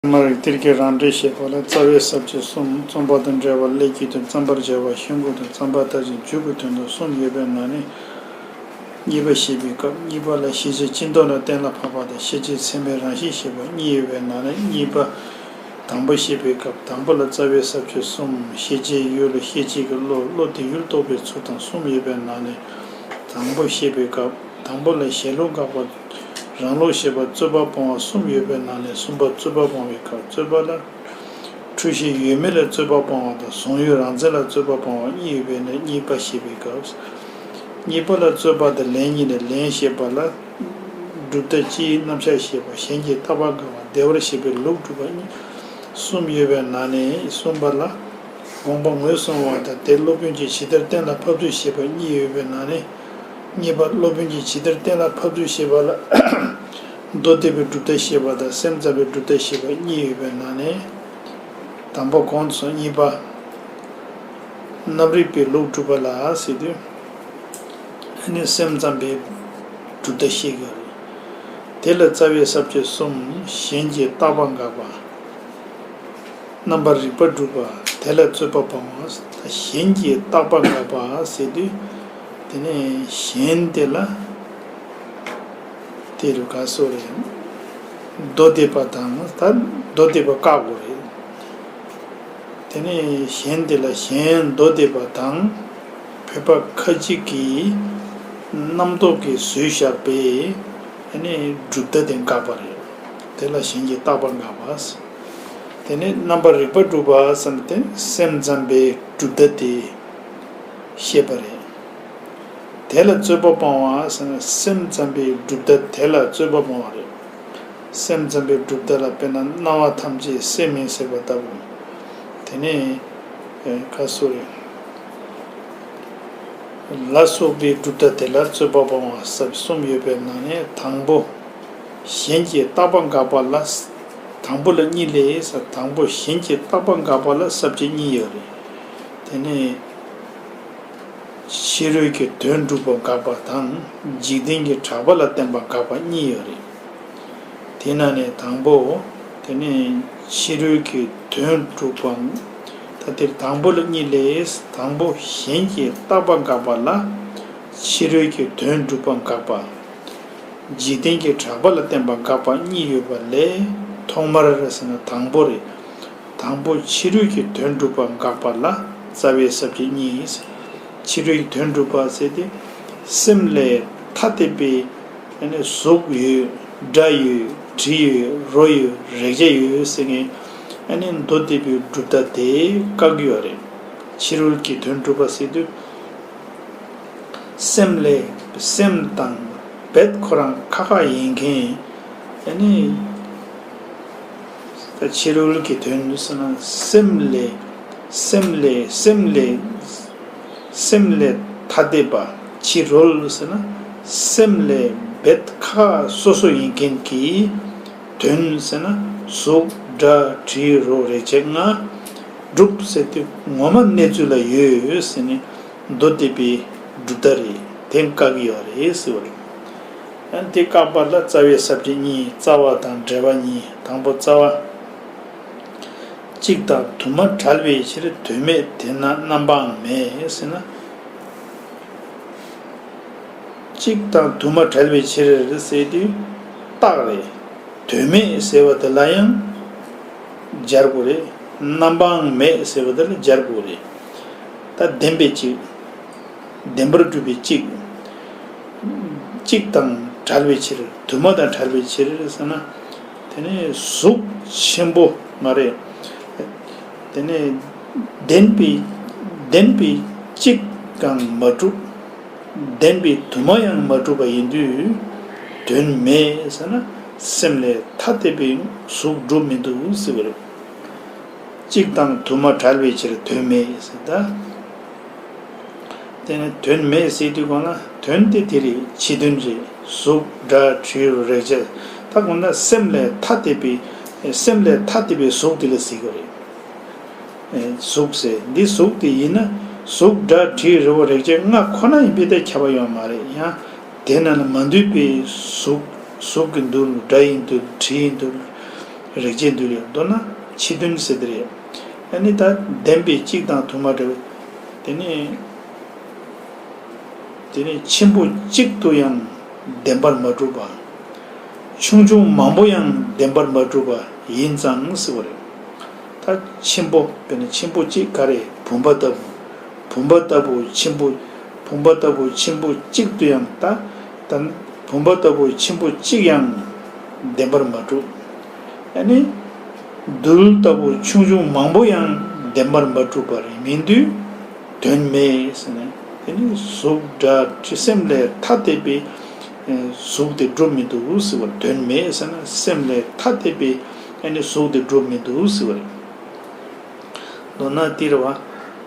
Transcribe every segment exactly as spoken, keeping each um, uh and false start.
ཐ་མ་རིགས་གཏེར་གྱི་རང་འགྲེལ་བཤད་པ་ལ། རྩ་བའི་ས་བཅད་གསུམ། རྩོམ་པ་དང་འབྲེལ་བ། སླད་ཀྱིས་དང་། བརྩམ་པར་བྱ་བ། ཤིན་ཏུ་དང་། བརྩམ་པ་ལྟར་བྱས། འཇུག་གི་དོན་དང་གསུམ་ཡོད་པའི་ནང་ནས། གཉིས་པ་བཤད་པའི་སྐབས། གཉིས་པ་ལ་ཤེས་བྱེད་སྤྱི་ལྡོག་ལ་གཏན་ལ་ཕབ་པ་དང་། ཤེས་བྱེད་ཚད་མའི་རང་བཞིན་བཤད་པ་གཉིས་ཡོད་པའི་ནང་ནས། གཉིས་པ། དང་པོ་བཤད་པའི་སྐབས། དང་པོ་ལ་རྩ་བའི་ས་བཅད་གསུམ། ཤེས་བྱའི་ཡུལ་ལ་ཤེས་བྱེད་ཀྱི་བློ། བློ་དེ་ཡུལ་རྟོགས་པའི་ཚུལ་དང་གསུམ་ཡོད་པའི་ནང་ནས། དང་པོ་བཤད་པའི་སྐབས། དང་པོ་ལ་གཞན་ལུགས་དགག་པ། རང་ལུགས་བཤད་པ། རྩོད་པ་སྤོང་བ་གསུམ་ཡོད་པའི་ནང་ནས། གསུམ་པ་རྩོད་པ་སྤོང་བའི་སྐབས། རྩོད་པ་ལ། འཁྲུལ་ཤེས་ཡོད་མེད་ལ་རྩོད་པ་སྤོང་བ་དང་། གཟུང་ཡུལ་རང་མཚན་ལ་རྩོད་པ་སྤོང་བ་གཉིས་ཡོད་པའི་ནང་ནས། གཉིས་པ་བཤད་པའི་སྐབས། གཉིས་པ་ལ་རྩོད་པ་དང་ལན་གཉིས་ནས། ལན་བཤད་པ་ལ། གྲུབ་མཐའ་སྤྱིའི་རྣམ་གཞག་བཤད་པ། གཞན་གྱི་བརྟག་པ་དགག་པ། བདེ་བར་གཤེགས་པའི་ལུགས་སྒྲུབ་པ་གཉིས། གསུམ་ཡོད་པའི་ནང་ནས། གསུམ་པ་ལ། དགོངས་པ་ངོས་བཟུང་བ་དང་། དེ་སློབ་དཔོན་གྱིས་ཇི་ལྟར་གཏན་ལ་ཕབ་ཚུལ་བཤད་པ་གཉིས་ཡོད་པའི་ནང་ནས། གཉིས་པ་སློབ་དཔོན་གྱིས་ཇི་ལྟར་གཏན་ལ་ཕབ་ཚུལ་བཤད་པ་ལ། མདོ་སྡེ་པའི་གྲུབ་མཐའ་བཤད་པ་དང་། སེམས་ཙམ་པའི་གྲུབ་མཐའ་བཤད་པ་གཉིས་ཡོད་པའི་ནང་ནས། དང་པོ་གོང་དུ་སོང་། གཉིས་པ། རྣམ་རིག་པའི་ལུགས་སྒྲུབ་པ་ལ་ཟེར་དུས། ཨ་ནི་སེམས་ཙམ་པའི་གྲུབ་མཐའ་བཤད་ཀྱི་ཡོད་རེད། དེ་ལ་རྩ་བའི་ས་བཅད་གསུམ། གཞན་གྱི་བརྟག་པ་དགག་པ། རྣམ་པར་རིག་པ་སྒྲུབ་པ། དེ་ལ་རྩོད་པ་སྤོང་བ། གཞན་གྱི་བརྟག་པ་དགག་པ་ཟེར་དུས། དེ་ནས་གཞན་དེ་ལ། དེ་རུ་ག་སོགས་རེད། མདོ་སྡེ་པ་དང་། ད་མདོ་སྡེ་པ་བཀག་དགོས་རེད། དེ་ནས་གཞན་དེ་ལ་གཞན་མདོ་སྡེ་པ་དང་། བོད་པ་ཁ་ཅིག་གིས་རྣམ་རྟོག་གིས་བཟོས་བཞག་པའི། ཨ་ནི་གྲུབ་མཐའ་དེ་དགག་པ་རེད། དེ་ལ་གཞན་གྱི་བརྟག་པ་དགག་པ། དེ་ནས་རྣམ་པར་རིག་པ་སྒྲུབ་པ་ཟེར་ན། དེ་སེམས་ཙམ་པའི་གྲུབ་མཐའ་དེ་བཤད་པ་རེད། དེ་ལ་རྩོད་པ་སྤོང་བ་ཟེར་ན། སེམས་ཙམ་པའི་གྲུབ་མཐའ་དེ་ལ་རྩོད་པ་སྤོང་བ་རེད། སེམས་ཙམ་པའི་གྲུབ་མཐའ་ལ། དཔེར་ན་སྣང་བ་ཐམས་ཅད་སེམས་ཡིན་ཟེར་བ་ལྟ་བུ། དེ་ནས་ཨེ་ཁ་སོ་རེ། ལ་སོགས་པའི་གྲུབ་མཐའ་དེ་ལ་རྩོད་པ་སྤོང་བ་ཟེར་གསུམ་ཡོད་པའི་ནང་ནས། དང་པོ་གཞན་གྱི་བརྟག་པ་དགག་པ་ལ། དང་པོ་ལ་གཉིས་ལས་ཟེར། དང་པོ་གཞན་གྱི་བརྟག་པ་དགག་པ་ལ་ས་བཅད་གཉིས་ཡོད་རེད། དེ་ནས་ཕྱི་རོལ་གྱི་དོན་སྒྲུབ་པ་དགག་པ་དང་། འཇིག་རྟེན་གྱི་གྲགས་པ་ལ་བརྟེན་པ་དགག་པ་གཉིས་ཡོད་རེད། དེ་ནང་ནས་དང་པོ། དེ་ནས་ཕྱི་རོལ་གྱི་དོན་སྒྲུབ་པ། ད་དེར་དང་པོ་ལ་གཉིས་ལས། དང་པོ་གཞན་གྱི་བརྟག་པ་དགག་པ་ལ། ཕྱི་རོལ་གྱི་དོན་སྒྲུབ་པ་དགག་པ། འཇིག་རྟེན་གྱི་གྲགས་པ་ལ་བརྟེན་པ་དགག་པ་གཉིས་ཡོད་པ་ལས། ཐོག་མར་ཟེར་ན་དང་པོ་རེད། དང་པོ་ཕྱི་རོལ་གྱི་དོན་སྒྲུབ་པ་དགག་པ་ལ་རྩ་བའི་ས་བཅད་གཉིས། ཕྱི་རོལ་གྱི་དོན་སྒྲུབ་པ་ཟེར་ཏེ། སེམས་ལས་ཐ་དད་པའི། ཨ་ནི་གཟུགས་ཡོད། སྒྲ་ཡོད། དྲི་ཡོད། རོ་ཡོད། རེག་བྱ་ཡོད་ཟེར་མཁན། ཨ་ནི་མདོ་སྡེ་པའི་གྲུབ་མཐའ་དེ་བཀག་གི་ཡོད་རེད། ཕྱི་རོལ་གྱི་དོན་སྒྲུབ་པ་ཟེར་དུས། སེམས་ལས། སེམས་དང་རྦད་ཁོ་རང་ཁ་ཁ་ཡིན་མཁན། ཨ་ནི་ད་ཕྱི་རོལ་གྱི་དོན་ཟེར་ན། སེམས་ལས། སེམས་ལས། སེམས་ལས། སེམས་ལས་ཐ་དད་པ། ཕྱི་རོལ་ཟེར་ན། སེམས་ལས་རྦད་ཁ་སོ་སོ་ཡིན་མཁན་གྱི་དོན་ཟེར་ན། གཟུགས། སྒྲ། དྲི། རོ། རེག་བྱ་ལྔ་སྒྲུབ་ཟེར་དུས། ངོ་མ་གནས་ཚུལ་ལ་ཡོད་ཟེར་ནས། མདོ་སྡེ་པའི་གྲུབ་མཐའ་རེད། དེ་བཀག་གི་ཡོད་རེད་ཟེར་བ་རེད། ཨ་ནི་དེ་བཀག་པ་ལ་རྩ་བའི་ས་བཅད་གཉིས། རྩ་བ་དང་འབྲེལ་བ་གཉིས། དང་པོ་རྩ་བ། གཅིག་དང་དུ་མ་བྲལ་བའི་ཕྱིར། དོན་མེད་དེ་ན་རྣམ་པའང་མེད་ཟེར་ན། གཅིག་དང་དུ་མ་བྲལ་བའི་ཕྱིར་ཟེར་དུས་རྟགས་རེད། དོན་མེད་ཟེར་བ་དེ་ལ་ཡང་སྦྱར་དགོས་རེད། རྣམ་པའང་མེད་ཟེར་བ་དེ་ལ་སྦྱར་དགོས་རེད། ད་བདེན་པའི་གཅིག་བདེན་པར་གྲུབ་པའི་གཅིག་གཅིག་དང་བྲལ་བའི་ཕྱིར། དུ་མ་དང་བྲལ་བའི་ཕྱིར་ཟེར་ན། དེ་ནི་གཟུགས་ཆེན་པོ་མ་རེད། དེ་ནི་བདེན་པའི། བདེན་པའི་གཅིག་ཀྱང་མ་གྲུབ། བདེན་པའི་དུ་མ་ཡང་མ་གྲུབ་པ་ཡིན་དུས། དོན་མེད་ཟེར་ན། སེམས་ལས་ཐ་དད་པའི་གཟུགས་གྲུབ་མི་འདུག་ཟེར་བ་རེད། གཅིག་དང་དུ་མ་བྲལ་བའི་ཕྱིར་དོན་མེད་ཟེར་ད། དེ་ནི་དོན་མེད་ཟེར་དུས་གོང་ལ། དོན་དེ་དེ་རེད། ཕྱི་དོན་རེད། གཟུགས། སྒྲ། དྲི། རོ། རེག་བྱ། ད་གོང་ལ་སེམས་ལས་ཐ་དད་པའི། སེམས་ལས་ཐ་དད་པའི་གཟུགས་དེ་ལ་ཟེར་གྱི་རེད། ཨེ། གཟུགས་ཟེར། འདི་གཟུགས་དེ་ཡིན་ན། གཟུགས། སྒྲ། དྲི། རོ། རེག་བྱ་ལྔ་ཁོ་ན་ཡིན་པའི་ཐད་ཁྱབ་པ་ཡོད་མ་རེད། ཡང་དེ་རྣམས་ལ་མ་འདུས་པའི་གཟུགས། གཟུགས་ཀྱི་འདུལ། སྒྲ་ཡི་འདུལ། དྲི་ཡི་འདུལ། རེག་བྱའི་མདུན་ལས། མདོར་ན་ཕྱི་དོན་ཟེར་དེ་རེད། ཨ་ནི་ད་ལྡན་པའི་གཅིག་དང་དུ་མ་འདྲ་བའི། དེ་ནི། དེ་ནི་ཆེན་པོ་གཅིག་ཏུ་ཡང་བདེན་པར་མ་གྲུབ་པ། ཆུང་ཆུང་མང་པོ་ཡང་བདེན་པར་མ་གྲུབ་པ་ཡིན་ཙང་ཟེར་བ་རེད། ད་ཆེན་པོ་དཔེར་ན་ཆེན་པོ་གཅིག་ག་རེ་བུམ་པ་ལྟ་བུ། བུམ་པ་ལྟ་བུ་ཆེན་པོ། བུམ་པ་ལྟ་བུ་ཆེན་པོ་གཅིག་ཏུ་ཡང་ད་ད་བུམ་པ་ལྟ་བུ་ཆེན་པོ་གཅིག་ཡང་བདེན་པར་མ་གྲུབ། ཨ་ནི། རྡུལ་ལྟ་བུ་ཆུང་ཆུང་མང་པོ་ཡང་བདེན་པར་མ་གྲུབ་པ་རེད་མིན་དུས་དོན་མེད་ཟེར་ནས། དེ་ནི་གཟུགས་སྒྲ་དྲི་སེམས་ལས་ཐ་དད་པའི་གཟུགས་དེ་གྲུབ་མི་འདུག་ཟེར་བར་དོན་མེད་ཟེར་ན། སེམས་ལས་ཐ་དད་པའི་ཨ་ནི་གཟུགས་དེ་གྲུབ་མི་འདུག་ཟེར་བ་རེད། མདོར་ན་འདིར་བ།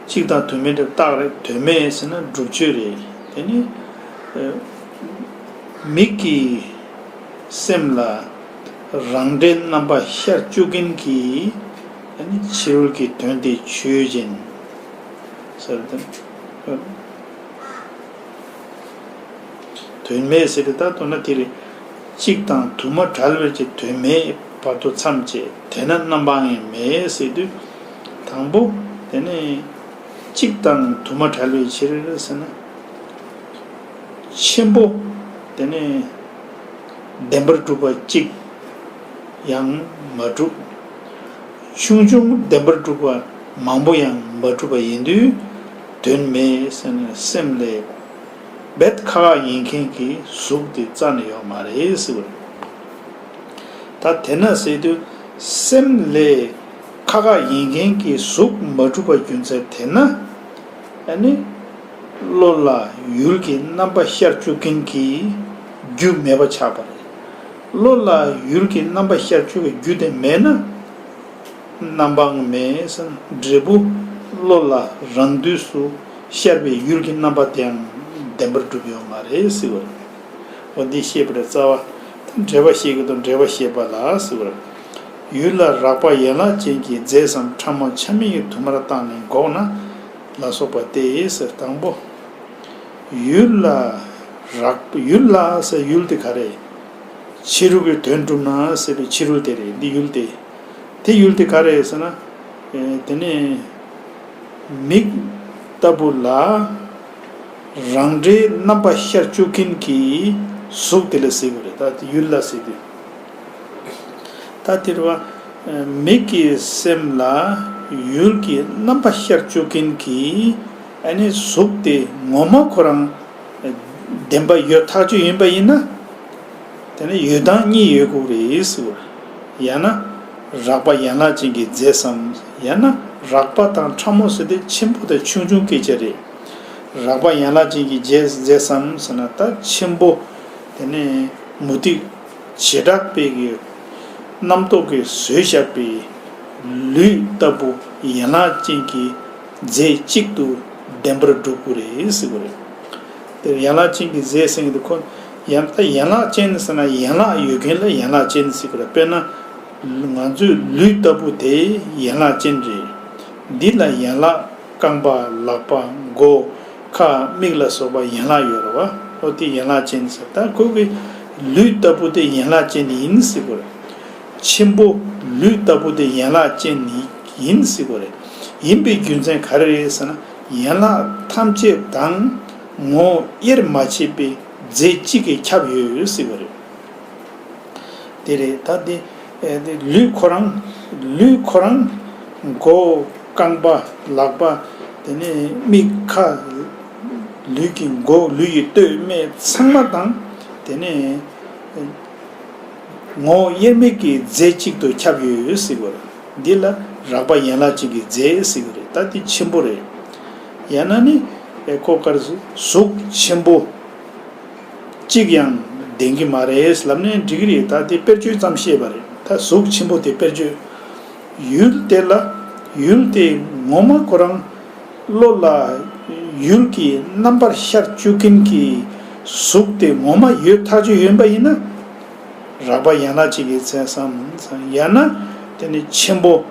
གཅིག་དང་དུ་མའི་འདྲ་རྟགས་རེད། དོན་མེད་ཟེར་ན་སྒྲུབ་བྱེད་རེད། དེ་ནི། ཨ། མིག་གི་སེམས་ལ་རང་འབྲས་རྣམ་པ་ཤར་བཅུག་མཁན་གྱི་ཕྱི་རོལ་གྱི་དོན་དེ་ཆོས་ཅན། ཟེར་ཏེ། དོན་མེད་ཟེར་ཏེ་ད་མདོར་ན་དེ་རེད། གཅིག་དང་དུ་མ་བྲལ་བའི་ཕྱིར་དོན་མེད་བར་དུ་མཚམས་བཅད། དེས་ན་རྣམ་པའང་མེད་ཟེར་དུས། དང་པོ། དེ་ནི་གཅིག་དང་དུ་མ་བྲལ་བའི་ཕྱིར་ཟེར་ན། ཆེན་པོ། དེ་ནི་བདེན་པར་གྲུབ་པ་གཅིག་ཡང་མ་གྲུབ། ཆུང་ཆུང་བདེན་པར་གྲུབ་པ་མང་པོ་ཡང་མ་གྲུབ་པ་ཡིན་དུས། དོན་མེད་ཟེར་ན་སེམས་ལས་རྦད་ཁག་ཁག་ཡིན་མཁན་གྱི་གཟུགས་དེ་རྩ་ནས་ཡོད་མ་རེད་ཟེར་བ་རེད། ད་དེས་ན་ཟེར་དུས། སེམས་ལས་ཁག་ཁག་ཡིན་མཁན་གྱི་གཟུགས་མ་གྲུབ་པ་རྒྱུ་མཚན་དེས་ན། ཨ་ནི། བློ་ལ་ཡུལ་གྱི་རྣམ་པ་ཤར་བཅུག་མཁན་གྱི་རྒྱུ་མེད་པ་ཆགས་པ་རེད། བློ་ལ་ཡུལ་གྱི་རྣམ་པ་ཤར་བཅུག་པའི་རྒྱུ་དེ་མེད་ན། རྣམ་པའང་མེད་ཟེར། འབྲས་བུ་བློ་ལ་རང་དུས་སུ་ཤར་བའི་ཡུལ་གྱི་རྣམ་པ་དེའང་བདེན་པར་གྲུབ་ཡོད་མ་རེད་ཟེར་བ་རེད། འོ་འདི་བཤད་པའི་རྩ་བ། འགྲེལ་པ་བཤད་ཀྱི་འདུག་འགྲེལ་པ་བཤད་པ་ལ་ཟེར་བ་རེད། ཡུལ་ལ་རགས་པ་ཡན་ལག་ཅན་གྱི་རྫས་སམ་ཕྲ་མོ་ཆ་མེད་ཀྱི་དུ་མར་བཏང་ནས་འགོག་ན་ལ་སོགས་པ་སྟེ་ཟེར། དང་པོ། ཡུལ་ལ་རགས། ཡུལ་ལ་ཟེར་ཡུལ་དེ་ག་རེ། ཕྱི་རོལ་གྱི་དོན་གྲུབ་ན་ཟེར་བའི་ཕྱི་རོལ་དེ་རེད། འདི་ཡུལ་དེ། དེ་ཡུལ་དེ་ག་རེ་ཟེར་ན། ཨེ། དེ་ནི་མིག་ལྟ་བུ་ལ་རང་འབྲས་རྣམ་པ་ཤར་བཅུག་མཁན་གྱི་གཟུགས་དེ་ལ་ཟེར་བ་རེད། ད་དེ་ཡུལ་ལ་ཟེར་དུས། ད་དེར་བ། མིག་གི་སེམས་ལ་ཡུལ་གྱི་རྣམ་པ་ཤར་བཅུག་མཁན་གྱི་ཨ་ནི་གཟུགས་དེ་ངོ་མ་ཁོ་རང་བདེན་པ་ཡོད་ཐག་ཆོད་ཡིན་པ་ཡིན་ན། དེ་ནི་ཡུལ་དང་གཉིས་ཡོད་དགོས་རེད་ཟེར་བ། ཡང་ན་རགས་པ་ཡན་ལག་ཅན་གྱི་རྫས་སམ། ཡང་ན་རགས་པ་དང་ཕྲ་མོ་ཟེར་དེ་ཆེན་པོ་དང་ཆུང་ཆུང་སྐད་ཆ་རེད། རགས་པ་ཡན་ལག་ཅན་གྱི་རྫས། རྫས་སམ་ཟེར་ན་ད་ཆེན་པོ། དེ་ནི་མུ་སྟེགས་བྱེ་བྲག་པའི་གི་རྣམ་རྟོག་གིས་བཟོས་བཞག་པའི་ལུས་ལྟ་བུ་ཡན་ལག་ཅན་གྱི་རྫས་གཅིག་ཏུ་བདེན་པར་གྲུབ་དགོས་རེད་ཟེར་བ་རེད། དེར་ཡན་ལག་ཅན་གྱི་རྫས་ཟེར་གྱི་འདུག་ཁོ། ཡན། ད་ཡན་ལག་ཅན་ཟེར་ན་ཡན་ལག་ཡོད་མཁན་ལ་ཡན་ལག་ཅན་ཟེར་གྱི་རེད། དཔེར་ན་ང་ཚོའི་ལུས་ལྟ་བུ་དེ་ཡན་ལག་ཅན་རེད། འདི་ལ་ཡན་ལག་རྐང་པ། ལག་པ། མགོ། ཁ། མིག་ལ་སོགས་པ་ཡན་ལག་ཡོད་རེད་བ། ཨོ་དེ་ཡན་ལག་ཅན་ཟེར། ད་ཁོ་གི་ལུས་ལྟ་བུ་དེ་ཡན་ལག་ཅན་ཡིན་ཟེར་གྱི་རེད། ཆེན་པོ་ལུས་ལྟ་བུ་དེ་ཡན་ལག་ཅན་ཡིན་ཟེར་གྱི་རེད། ཡིན་པའི་རྒྱུ་མཚན་ག་རེ་རེད་ཟེར་ན། ཡན་ལག་ཐམས་ཅད་དང་ངོ་བོ་དབྱེར་མ་ཕྱེད་པའི་རྫས་གཅིག་གིས་ཁྱབ་ཡོད་ཟེར་གྱི་རེད། དེ་རེད། ད་དེ། ཨེ། དེ་ལུས་ཁོ་རང་། ལུས་ཁོ་རང་། མགོ། རྐང་པ། ལག་པ། དེ་ནས་མིག། ཁ། ལུས་ཀྱི་མགོ། ལུས་ཀྱི་སྟོད་སྨད་ཚང་མ་དང་། དེ་ནས་ངོ་བོ་དབྱེར་མེད་ཀྱི་རྫས་གཅིག་ཏུ་ཁྱབ་ཡོད་ཟེར་གྱི་རེད། འདི་ལ་རགས་པ་ཡན་ལག་ཅན་གྱི་རྫས་ཟེར་གྱི་རེད། ད་འདི་ཆེན་པོ་རེད། ཡང་ན་ནི། ཨེ། ཁོ་ག་རེ་ཟེར། གཟུགས་ཆེན་པོ་གཅིག་ཡང་ལྡན་གྱི་མ་རེད་ལབ་ནས་འགྲིག་གི་རེད། ད་དེ་དཔེར་བརྗོད་ཙམ་བཤད་པ་རེད། ད་གཟུགས་ཆེན་པོ་དེ་དཔེར་བརྗོད། ཡུལ་དེ་ལ། ཡུལ་དེ་ངོ་མ་ཁོ་རང་བློ་ལ་ཡུལ་གྱི་རྣམ་པར་ཤར་བཅུག་མཁན་གྱི་གཟུགས་དེ་ངོ་མ་ཡོད་ཐག་ཆོད་ཡིན་པ་ཡིན་ན། རགས་པ་ཡན་ལག་གཅིག་གི་རྫས་སམ། ཡང་ན་དེ་ནི་ཆེན་པོ།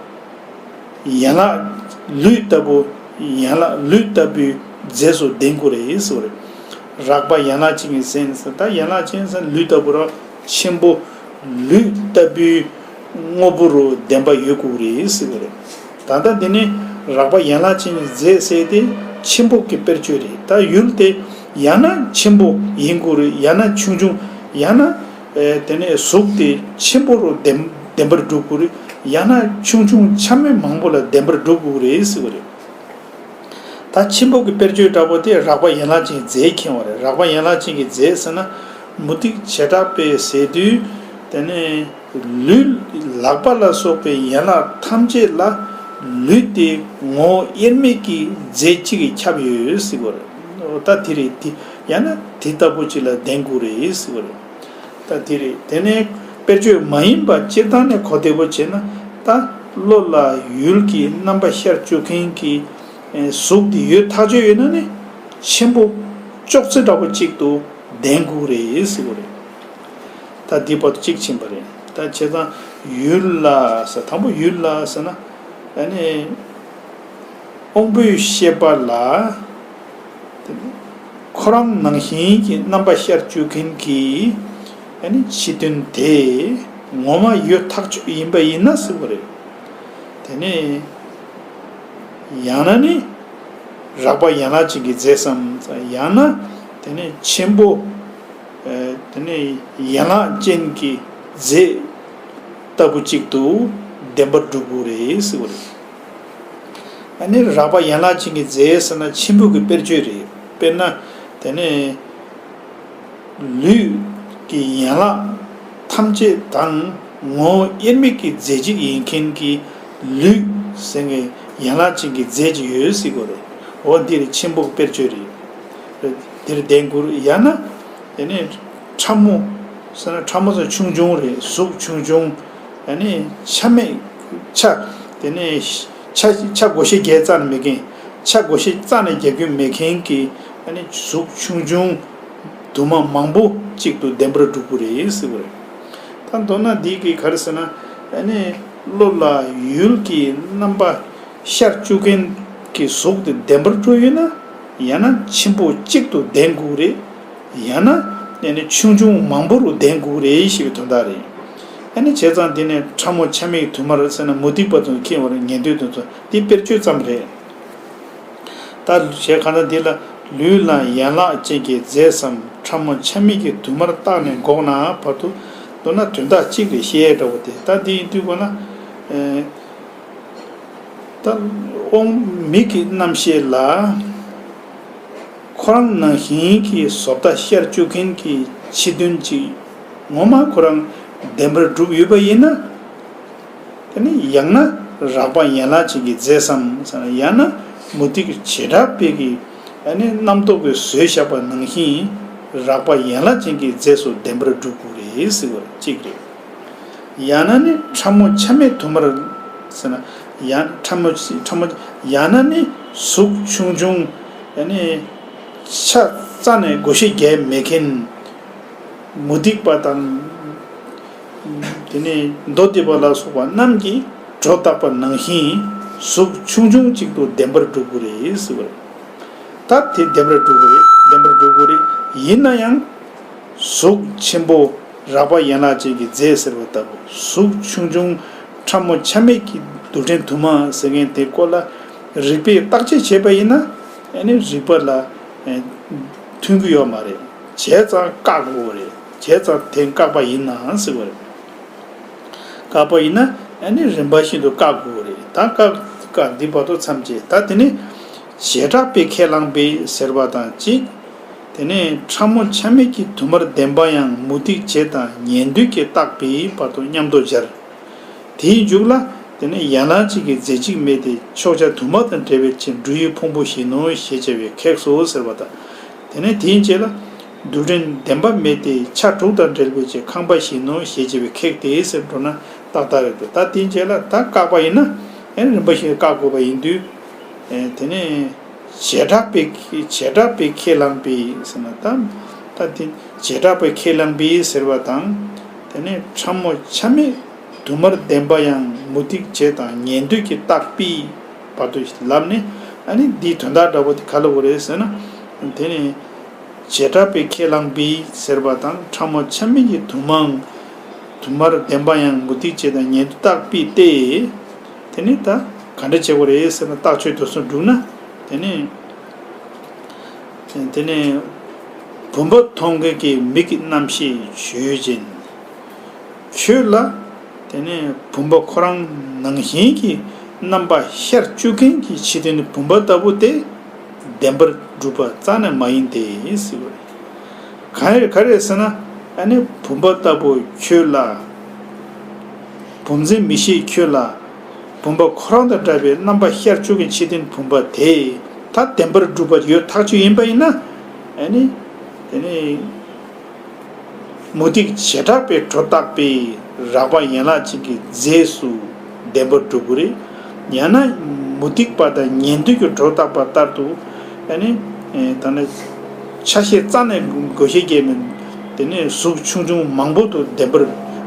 ཡན་ལག། ལུས་ལྟ་བུ། ཡན་ལག། ལུས་ལྟ་བུའི་རྫས་སུ་ལྡན་དགོས་རེད་ཟེར་བ་རེད། རགས་པ་ཡན་ལག་ཅན་གྱི་རྫས་ཟེར། ད་ཡན་ལག་ཅན་ཟེར་ལུས་ལྟ་བུ་ར། ཆེན་པོ་ལུས་ལྟ་བུའི་ དངོས་པོ་རུ་བདེན་པ་ཡོད་དགོས་རེད་ཟེར་བ་རེད། ད་ལྟ་འདི་ནི་རགས་པ་ཡན་ལག་ཅན་གྱི་རྫས་ཟེར་དེ་ཆེན་པོ་གི་དཔེར་བརྗོད་རེད། ད་ཡུལ་དེ་ཡང་ན་ཆེན་པོ་ཡིན་དགོས་རེད། ཡང་ན་ཆུང་ཆུང་། ཡང་ན་ཨེ་དེ་ནས་གཟུགས་དེ་ཆེན་པོ་རུ་བདེན་བདེན་པར་སྒྲུབ་དགོས་རེད། ཡང་ན་ཆུང་ཆུང་ཆ་མེད་མང་པོ་ལ་བདེན་པར་སྒྲུབ་དགོས་རེད་ཟེར་བ་རེད། ད་ཆེན་པོ་གི་དཔེར་བརྗོད་འདྲ་པོ་དེ་རགས་པ་ཡན་ལག་ཅན་གྱི་རྫས་མཁྱེན་པ་རེད། རགས་པ་ཡན་ལག་ཅན་གྱི་རྫས་ཟེར་ན་མུ་སྟེགས་བྱེ་བྲག་པས་ཟེར་དུས་དེ་ནས་ལུས་ལག་པ་ལ་སོགས་པའི་ཡན་ལག་ཐམས་ཅད་ལ་ལུས་དེ་ངོ་བོ་དབྱེར་མེད་ཀྱི་རྫས་གཅིག་གིས་ཁྱབ་ཡོད་ཟེར་བ་རེད། ད་དེ་རེད། དེ་ཡང་ན་དེ་ལྟ་བུ་ཅིག་ལ་ལྡན་དགོས་རེད་ཟེར་བ་རེད། ད་དེ་རེད། དེ་ནས་དཔེར་བརྗོད་མ་ཡིན་པ་སྤྱིར་བཏང་ནས་གོ་བདེ་པོ་བྱས་ན། ད་བློ་ལ་ཡུལ་གྱི་རྣམ་པ་ཤར་བཅུག་མཁན་གྱི་གཟུགས་དེ་ཡོད་ཐག་ཆོད་ཡོད་ན་ནི་ཆེན་པོ་ཅོག་ཙེ་འདྲ་པོ་གཅིག་ཏུ་ལྡན་དགོས་རེད་ཟེར་བ་རེད། ད་འདི་བར་དུ་གཅིག་ཕྱིན་པ་རེད། ད་བྱས་ཙང་ཡུལ་ལ་ཟེར། དང་པོ་ཡུལ་ལ་ཟེར་ན་ཨ་ནི། དབང་པོའི་ཤེས་པ་ལ་ཁོ་རང་ནང་བཞིན་གྱི་རྣམ་པ་ཤར་བཅུག་མཁན་གྱི་ཨ་ནི་ཕྱི་དོན་དེ་ངོ་མ་ཡོད་ཐག་ཆོད་ཡིན་པ་ཡིན་ན་ཟེར་བ་རེད། དེ་ནས་ཡང་ན་ནི་རགས་པ་ཡན་ལག་ཅན་གྱི་རྫས་སམ། ཡང་ན་དེ་ནས་ཆེན་པོ། ཨ་དེ་ནས་ཡན་ལག་ཅན་གྱི་རྫས་ལྟ་བུ་གཅིག་ཏུ་བདེན་པར་སྒྲུབ་དགོས་རེད་ཟེར་བ་རེད། ཨ་ནི་རགས་པ་ཡན་ལག་ཅན་གྱི་རྫས་ཟེར་ན་ཆེན་པོ་གི་དཔེར་བརྗོད་རེད། དཔེར་ན་དེ་ནས་ལུས་ཀྱི་ཡན་ལག་ཐམས་ཅད་དང་ངོ་བོ་དབྱེར་མེད་ཀྱི་རྫས་གཅིག་ཡིན་མཁན་གྱི་ལུས་ཟེར་མཁན་ཡན་ལག་ཅན་གྱི་རྫས་ཅིག་ཡོད་ཟེར་དགོས་རེད། འོ་འདི་རེད། ཆེན་པོ་གི་དཔེར་བརྗོད་རེད། འདིར་ལྡན་དགོས་རེད། ཡང་ན། དེ་ནས་ཕྲ་མོ་ཟེར་ན་ཕྲ་མོ་ཟེར་ཆུང་ཆུང་རེད། གཟུགས་ཆུང་ཆུང་། ཨ་ནི་ཆ་མེད་ཆ། དེ་ནས་ཆ་ཆ་བགོ་བཤའ་རྒྱག་རྩ་ནས་མེད་མཁན། ཆ་བགོ་བཤའ་རྩ་ནས་རྒྱག་རྒྱུ་མེད་མཁན་གྱི་ཨ་ནི་གཟུགས་ཆུང་ཆུང་དུ་མ་མང་པོ་གཅིག་ཏུ་བདེན་པར་སྒྲུབ་དགོས་རེད་ཟེར་བ་རེད། ད་མདོར་ན་འདི་གི་ག་རེ་ཟེར་ན། ཨ་ནི་བློ་ལ་ཡུལ་གྱི་རྣམ་པ་ཤར་བཅུག་མཁན་གྱི་གཟུགས་དེ་བདེན་པར་སྒྲུབ་ཡོད་ན། ཡང་ན་ཆེན་པོ་གཅིག་ཏུ་ལྡན་དགོས་རེད། ཡང་ན་ཨ་ནི་ཆུང་ཆུང་མང་པོ་རུ་ལྡན་དགོས་རེད་ཞེས་པའི་དོན་དག་རེད། ཨ་ནི་བྱས་ཙང་འདི་ནས་ཕྲ་མོ་ཆ་མེད་དུ་མར་ཟེར་ན་མུ་སྟེགས་པ་དང་མཁས་པ་རེད། ཉན་ཐོས་དེ་ཚོ་འདི་དཔེར་བརྗོད་ཙམ་རེད། ད་བྱས་གང་ལྟར་འདི་ལ་ལུས་ལ་ཡན་ལག་ཅན་གྱི་རྫས་སམ། ཕྲ་མོ་ཆ་མེད་ཀྱི་དུ་མར་བཏགས་ནས་འགོག་ན་བར་དུ། མདོར་ན་དོན་དག་གཅིག་རེད་ཞེས་འདྲ་བོ་དེ། ད་འདི་ཡིན་དུས་གོ་ན། ཨེ། ད་དབང་མིག་གི་རྣམ་ཤེས་ལ་ཁོ་རང་ནང་བཞིན་གྱི་བཟོ་ལྟ་ཤར་བཅུག་མཁན་གྱི་ཕྱི་དོན་གཅིག་ངོ་མ་ཁོ་རང་བདེན་པར་གྲུབ་ཡོད་པ་ཡིན་ན། དེ་ནི་ཡང་ན་རགས་པ་ཡན་ལག་ཅན་གྱི་རྫས་སམ་ཟེར་ན། ཡང་ན་མུ་སྟེགས་བྱེ་བྲག་པའི་གི་ཨ་ནི་རྣམ་རྟོག་གིས་བཟོས་བཞག་པ་ནང་བཞིན་རགས་པ་ཡན་ལག་ཅན་གྱི་རྫས་སུ་བདེན་པར་གྲུབ་དགོས་རེད་ཟེར་བ་གཅིག་རེད། ཡང་ན་ནི་ཕྲ་མོ་ཆ་མེད་དུ་མར་ཟེར་ན། ཡང་ཕྲ་མོ་ཕྲ་མོ། ཡང་ན་ནི་གཟུགས་ཆུང་ཆུང་། ཨ་ནི་ཆ་རྩ་ནས་བགོ་བཤའ་རྒྱག་མེད་མཁན། མུ་སྟེགས་པ་དང་། དེ་ནས་མདོ་སྡེ་པ་ལ་སོགས་པ་རྣམས་ཀྱིས་སྒྲོ་བཏགས་པ་ནང་བཞིན་གཟུགས་ཆུང་ཆུང་གཅིག་ཏུ་བདེན་པར་སྒྲུབ་དགོས་རེད་ཟེར་བ་རེད། ད་དེ་བདེན་པར་སྒྲུབ་དགོས་རེད། བདེན་པར་སྒྲུབ་དགོས་རེད། ཡིན་ན་ཡང་གཟུགས་ཆེན་པོ་རགས་པ་ཡན་ལག་ཅན་གྱི་རྫས་ཟེར་བ་ལྟ་བུ། གཟུགས་ཆུང་ཆུང་ཕྲ་མོ་ཆ་མེད་ཀྱི་རྡུལ་ཕྲན་དུ་མ་ཟེར་མཁན་དེ་སྐོར་ལ་རིགས་པས་བརྟག་དཔྱད་བྱས་པ་ཡིན་ན། ཨ་ནི་རིགས་པ་ལ་ཨེ་མཐུན་གྱི་ཡོད་མ་རེད། བྱས་ཙང་བཀག་དགོས་རེད། བྱས་ཙང་དེ་བཀག་པ་ཡིན་ན་ཟེར་བ་རེད། བཀག་པ་ཡིན་ན་ཨ་ནི་རིམ་པ་བཞིན་དུ་བཀག་དགོས་རེད། ད་བཀག་བཀག་འདི་བར་དུ་མཚམས་བཅད། ད་དེ་ནི་བྱེ་བྲག་པས་ཁས་བླངས་པའི་ཟེར་བ་དང་གཅིག་དེ་ནས་ཕྲ་མོ་ཆ་མེད་ཀྱི་དུ་མར་བདེན་པ་ཡང་མུ་སྟེགས་བྱེད་དང་ཉན་ཐོས་ཀྱིས་བརྟགས་པའི་བར་དུ་མཉམ་དུ་སྦྱར། དེའི་མཇུག་ལ། དེ་ནས་ཡན་ལག་གཅིག་གི་རྫས་གཅིག་སྨྲས་ཏེ། ཕྱོགས་ཆ་དུ་མ་དང་བྲལ་བའི་ཕྱིར་འབྲུ་ཡི་ཕུང་པོ་བཞིན་ནོ་ཞེས་བྱ་བའི་ཁེགས་སོ་ཟེར་བ་དང་། དེ་ནས་དེའི་རྗེས་ལ། རྡུལ་ཕྲན་བདེན་པ་སྨྲས་ཏེ། ཆ་དྲུག་དང་བྲལ་བའི་ཕྱིར་ཁང་པ་བཞིན་ནོ་ཞེས་བྱ་བའི་ཁེགས་ཏེ་ཟེར་འགྲོ་ན་ཏག་ཏག་རེད་འདུག་ད་དེའི་རྗེས་ལ་ད་བཀག་པ་ཡིན་ན། ཨེ་རིམ་པ་བཞིན་བཀག་དགོས་པ་ཡིན་དུས། ཨེ་དེ་ནས། བྱེ་བྲག་པས་བྱེ་བྲག་པས་ཁས་བླངས་པའི་ཟེར་ན། ད་ད་དེ་བྱེ་བྲག་པས་ཁས་བླངས་པའི་ཟེར་བ་དང་། དེ་ནས་ཕྲ་མོ་ཆ་མེད་དུ་མར་བདེན་པ་ཡང་མུ་སྟེགས་བྱེད་དང་ཉན་ཐོས་ཀྱིས་བརྟགས་པའི་བར་དུ་ལབ་ནས། ཨ་ནི་འདིའི་དོན་དག་འདྲ་པོ་དེ་ག་ལ་འོ་རེད་ཟེར་ན། དེ་ནས་བྱེ་བྲག་པས་ཁས་བླངས་པའི་ཟེར་བ་དང་ཕྲ་མོ་ཆ་མེད་ཀྱི་དུ་མའང་ དུ་མར་ལྡན་པ་ཡང་མུ་སྟེགས་བྱེད་དང་ཉན་ཐོས་རྟག་པས་ཏེ། དེ་ནི་ད་ག་འདྲ་བྱེད་དགོས་རེད་ཟེར་ན། རྟགས་ཆོས་དོན་གསུམ་བསྒྲུབས་ན། དེ་ནི་དེ་ནི་བུམ་པ་མཐོང་མཁན་གྱི་མིག་གི་རྣམ་ཤེས་ཆོས་ཅན། ཁྱོད་ལ་དེ་ནི་བུམ་པ་ཁོ་རང་ནང་བཞིན་གྱི་རྣམ་པ་ཤར་བཅུག་མཁན་གྱི་ཕྱི་དོན་བུམ་པ་ལྟ་བུ་དེ་བདེན་པར་གྲུབ་པ་རྩ་ནས་མ་ཡིན་ཏེ་ཟེར་བ་རེད། གང་ཡིན་ག་རེ་ཟེར་ན། ཨ་ནི་བུམ་པ་ལྟ་བུ་ཁྱོད་ལ། བུམ་འཛིན་མི་ཤེས་ཁྱོད་ལ། བུམ་པ་ཁོ་རང་དང་འདྲ་བའི་རྣམ་པ་ཤར་བཅུག་མཁན་ཕྱི་དོན་བུམ་པ་དེ་ད་བདེན་པར་གྲུབ་པ་ཡོད་ཐག་ཆོད་ཡིན་པ་ཡིན་ན། ཨ་ནི་དེ་ནི་མུ་སྟེགས་བྱེ་བྲག་པའི་སྒྲོ་བཏགས་པའི་རགས་པ་ཡན་ལག་ཅན་གྱི་རྫས་སུ་བདེན་པར་གྲུབ་ཀྱི་རེད། ཡང་ན་མུ་སྟེགས་པ་དང་ཉན་ཐོས་ཀྱི་སྒྲོ་བཏགས་པ་ལྟར་དུ། ཨ་ནི་ཨེ་ད་ནི་ཆ་ཤས་རྩ་ནས་བགོ་བཤའ་བརྒྱབ་མིན། དེ་ནས་གཟུགས་ཆུང་ཆུང་མང་པོ་དུ་བདེན་པར་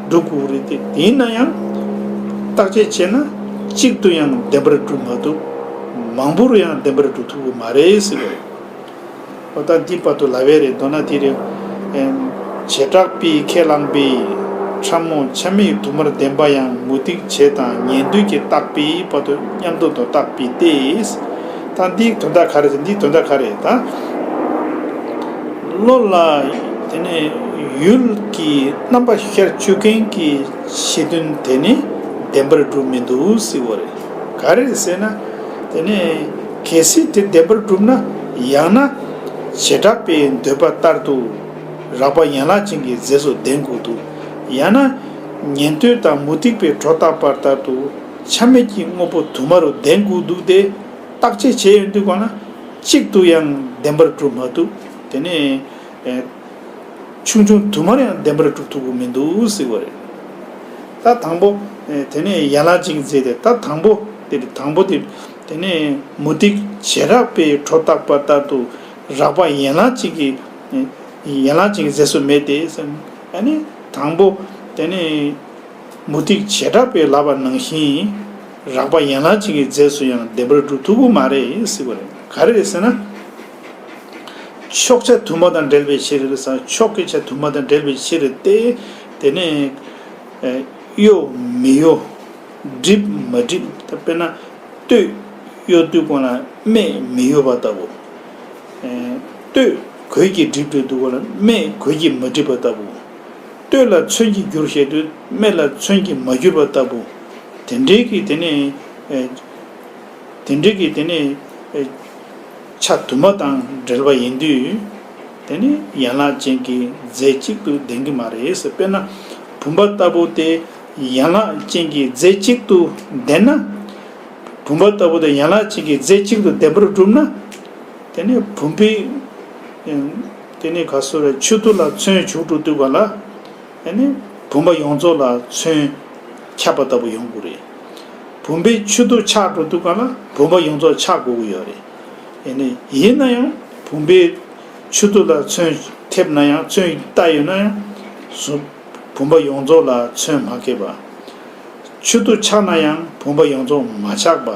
སྒྲུབ་དགོས་རེད་དེ། དེ་ཡིན་ན་ཡང་བརྟག་དཔྱད་བྱས་ན་གཅིག་ཏུ་ཡང་བདེན་པར་སྒྲུབ་མ་ཐུབ། མང་པོ་རུ་ཡང་བདེན་པར་སྒྲུབ་ཐུབ་ཀྱི་མ་རེད་ཟེར་བ་རེད། འོ་ད་འདི་བར་དུ་ལབ་པ་རེད། མདོར་ན་དེ་རེད། ཨེམ། བྱེ་བྲག་པས་ཁས་བླངས་པའི་ཕྲ་མོ་ཆ་མེད་དུ་མར་ལྡན་པ་ཡང་མུ་སྟེགས་བྱེད་དང་ཉན་ཐོས་ཀྱི་རྟག་པས་བར་དུ་མཉམ་དུ་དོ་བརྟགས་པས་ཏེ། ད་འདིའི་དོན་དག་ག་རེ་ཟེར། འདིའི་དོན་དག་ག་རེ་ད། བློ་ལ་དེ་ནས་ཡུལ་གྱི་རྣམ་པ་ཤར་བཅུག་མཁན་གྱི་ཕྱི་དོན་དེ་ནི་བདེན་པར་གྲུབ་མི་འདུག་ཟེར་བ་རེད། ག་རེ་ཟེར་ན། དེ་ནས་གལ་སྲིད་དེ་བདེན་པར་གྲུབ་ན། ཡང་ན་བྱེ་བྲག་པའི་འདོད་པ་ལྟར་དུ་རགས་པ་ཡན་ལག་ཅན་གྱི་རྫས་སུ་ལྡན་དགོས་འདུག། ཡང་ན་ཉན་ཐོས་དང་མུ་སྟེགས་པའི་སྒྲོ་བཏགས་པ་ལྟར་དུ་ཆ་མེད་ཀྱི་དངོས་པོ་དུ་མ་རུ་ལྡན་དགོས་འདུག་སྟེ། བརྟག་དཔྱད་བྱས་ཡོང་དུས་གང་ན་གཅིག་ཏུ་ཡང་བདེན་པར་གྲུབ་མ་ཐུབ། དེ་ནས་ཨེ། ཆུང་ཆུང་དུ་མར་ཡང་བདེན་པར་གྲུབ་ཐུབ་ཀྱི་མི་འདུག་ཟེར་བ་རེད། ད་དང་པོ། ཨེ། དེ་ནས་ཡན་ལག་ཅན་གྱི་རྫས་དེ། ད་དང་པོ་དེ་རེད། དང་པོ་དེ། དེ་ནས་མུ་སྟེགས་བྱེ་བྲག་པའི་སྒྲོ་བཏགས་པ་ལྟར་དུ་རགས་པ་ཡན་ལག་ཅན་གྱི། ཨེ། ཡན་ལག་ཅན་གྱི་རྫས་སུ་མེད་དེ་ཟེར། ཨ་ནི་དང་པོ་དེ་ནས་མུ་སྟེགས་བྱེ་བྲག་པས་ལབ་པ་ནང་བཞིན་རགས་པ་ཡན་ལག་ཅན་གྱི་རྫས་སུ་ཡང་བདེན་པར་གྲུབ་ཐུབ་ཀྱི་མ་རེད་ཟེར་བ་རེད། ག་རེ་རེད་ཟེར་ན། ཕྱོགས་ཆ་དུ་མ་དང་བྲལ་བའི་ཕྱིར་ཟེར། ཕྱོགས་ཀྱི་ཆ་དུ་མ་དང་བྲལ་བའི་ཕྱིར་ཏེ། དེ་ནས་ཨེ། གཡོ་མི་གཡོ། འགྲིབ་མ་འགྲིབ། ད་དཔེར་ན་སྟོད་གཡོ་དུས་གང་ལ་སྨད་མི་གཡོ་བ་ལྟ་བུ། ཨེ། སྟོད་གོས་ཀྱིས་འགྲིབ་འགྲོ་དུས་གང་ལ་སྨད་གོས་ཀྱིས་མ་འགྲིབ་པ་ལྟ་བུ། སྟོད་ལ་ཚོན་གྱིས་བསྒྱུར་བྱེད་དུས་སྨད་ལ་ཚོན་གྱིས་མ་བསྒྱུར་བ་ལྟ་བུ། དེ་འདྲའི་གི་དེ་ནས་ཨེ། དེ་འདྲའི་གི་དེ་ནས་ཨེ། ཆ་དུ་མ་དང་བྲལ་བ་ཡིན་དུས། དེ་ནི་ཡན་ལག་ཅན་གྱི་རྫས་གཅིག་ཏུ་ལྡན་གྱི་མ་རེད་ཟེར། དཔེར་ན་བུམ་པ་ལྟ་བུ་དེ་ཡན་ལག་ཅན་གྱི་རྫས་གཅིག་ཏུ་ལྡན་ན། བུམ་པ་ལྟ་བུ་དེ་ཡན་ལག་ཅན་གྱི་རྫས་གཅིག་ཏུ་བདེན་པར་གྲུབ་ན། དེ་ནི་བུམ་པའི། ཨེ། དེ་ནི་ག་སོ་རེ། ཆུ་ཐིགས་ལ་ཚོན་བྱུག་འགྲོ་དུས་ག་ལ། ཨ་ནི་བུམ་པ་ཡོངས་རྫོགས་ལ་ཚོན་ཁྱབ་པ་ལྟ་བུ་ཡོང་དགོས་རེད། བུམ་པའི་ཆུ་ཐིགས་ཆག་འགྲོ་དུས་ག་ལ་བུམ་པ་ཡོངས་རྫོགས་ཆག་དགོས་ཀྱི་ཡོད་རེད། ཨ་ནི་ཡིན་ན་ཡང་བུམ་པའི་ཆུ་ཐིགས་ལ་ཚོན་ཐེབས་ན་ཡང་། ཚོན་བཏགས་ཡོད་ན་ཡང་། གཟུགས་བུམ་པ་ཡོངས་རྫོགས་ལ་ཚོན་མ་ཁེབས་པ། ཆུ་ཐིགས་ཆག་ན་ཡང་བུམ་པ་ཡོངས་རྫོགས་མ་ཆག་པ།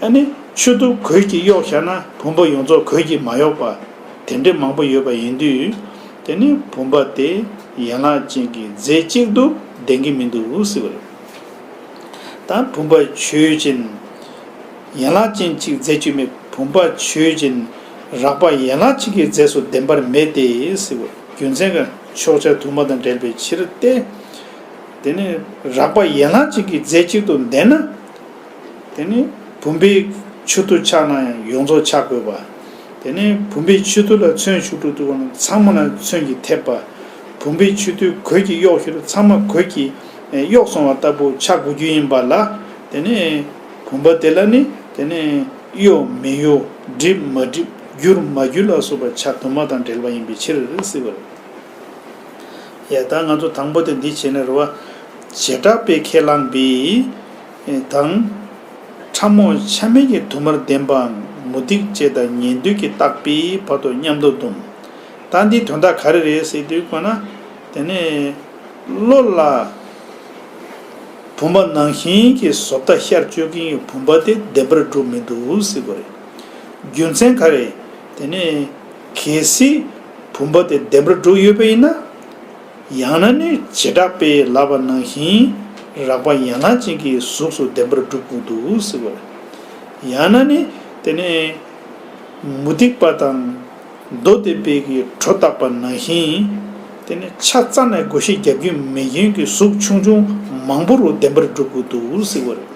ཨ་ནི་ཆུ་ཐིགས་གོས་ཀྱིས་གཡོགས་བཞག་ན་བུམ་པ་ཡོངས་རྫོགས་གོས་ཀྱིས་མ་གཡོགས་པ། དེ་འདྲའི་མང་པོ་ཡོད་པ་ཡིན་དུས། དེ་ནི་བུམ་པ་དེ་ཡན་ལག་ཅན་གྱི་རྫས་གཅིག་ཏུ་ལྡན་གྱི་མི་འདུག་ཟེར་བ་རེད། ད་བུམ་པ་ཆོས་ཅན། ཡན་ལག་ཅན་གཅིག་རྫས་གཅིག་མེད། བུམ་པ་ཆོས་ཅན། རགས་པ་ཡན་ལག་ཅན་གྱི་རྫས་སུ་བདེན་པར་མེད་དེ་ཟེར་བ། རྒྱུ་མཚན་ག་ཕྱོགས་ཆ་དུ་མ་དང་བྲལ་བའི་ཕྱིར་ཏེ། དེ་ནི་རགས་པ་ཡན་ལག་ཅན་གྱི་རྫས་གཅིག་ཏུ་ལྡན་ན། དེ་ནི་བུམ་པའི་ཆུ་ཐིགས་ཆག་ན་ཡང་ཡོངས་རྫོགས་ཆག་དགོས་པ། དེ་ནི་བུམ་པའི་ཆུ་ཐིགས་ལ་ཚོན་བྱུག་འགྲོ་དུས་གང་ན་ཚང་མ་ལ་ཚོན་གྱིས་ཐེབས་པ། བུམ་པའི་ཆུ་ཐིགས་གོས་ཀྱིས་གཡོགས་ཞུ་རུ་ཚང་མ་གོས་ཀྱིས་གཡོགས་སོང་བ་ལྟ་བུ་ཆག་དགོས་རྒྱུ་ཡིན་པ་ལ། དེ་ནི་བུམ་པ་དེ་ལ་ནི་དེ་ནི་གཡོ་མི་གཡོ། འགྲིབ་མ་འགྲིབ། འགྱུར་མ་འགྱུར་ལ་སོགས་པ་ཆ་དུ་མ་དང་བྲལ་བ་ཡིན་པའི་ཕྱིར་ཟེར་བ་རེད། ཡ། ད་ང་ཚོ་དང་པོ་དེ་འདི་བྱས་ནས་རེད་བ། བྱེ་བྲག་པས་ཁས་བླངས་པའི་དང་། ཕྲ་མོ་ཆ་མེད་ཀྱི་དུ་མར་ལྡན་པའམ་མུ་སྟེགས་བྱེད་དང་ཉན་ཐོས་ཀྱི་རྟག་པས་བར་དུ་མཉམ་དུ་བསྡོམས། ད་འདིའི་དོན་དག་ག་རེ་རེད་ཟེར་དུས་གོ་ན། དེ་ནས་བློ་ལ་བུམ་པ་ནང་བཞིན་གྱི་བཟོ་ལྟ་ཤར་བཅུག་མཁན་གྱི་བུམ་པ་དེ་བདེན་པར་གྲུབ་མི་འདུག་ཟེར་དགོས་རེད། རྒྱུ་མཚན་ག་རེ། དེ་ནས་གལ་སྲིད་བུམ་པ་དེ་བདེན་པར་གྲུབ་ཡོད་པ་ཡིན་ན། ཡང་ན་ནི་བྱེ་བྲག་པས་ལབ་པ་ནང་བཞིན་རགས་པ་ཡན་ལག་ཅན་གྱི་གཟུགས་སུ་བདེན་པར་གྲུབ་དགོས་འདུག་ཟེར་བ་རེད། ཡང་ན་ནི་དེ་ནས་མུ་སྟེགས་པ་དང་མདོ་སྡེ་པའི་གི་སྒྲོ་བཏགས་པ་ནང་བཞིན་དེ་ནས་ཆ་རྩ་ནས་བགོ་བཤའ་རྒྱབ་རྒྱུ་མེད་མཁན་གྱི་གཟུགས་ཆུང་ཆུང་མང་པོ་རུ་བདེན་པར་གྲུབ་དགོས་འདུག་ཟེར་བ་རེད།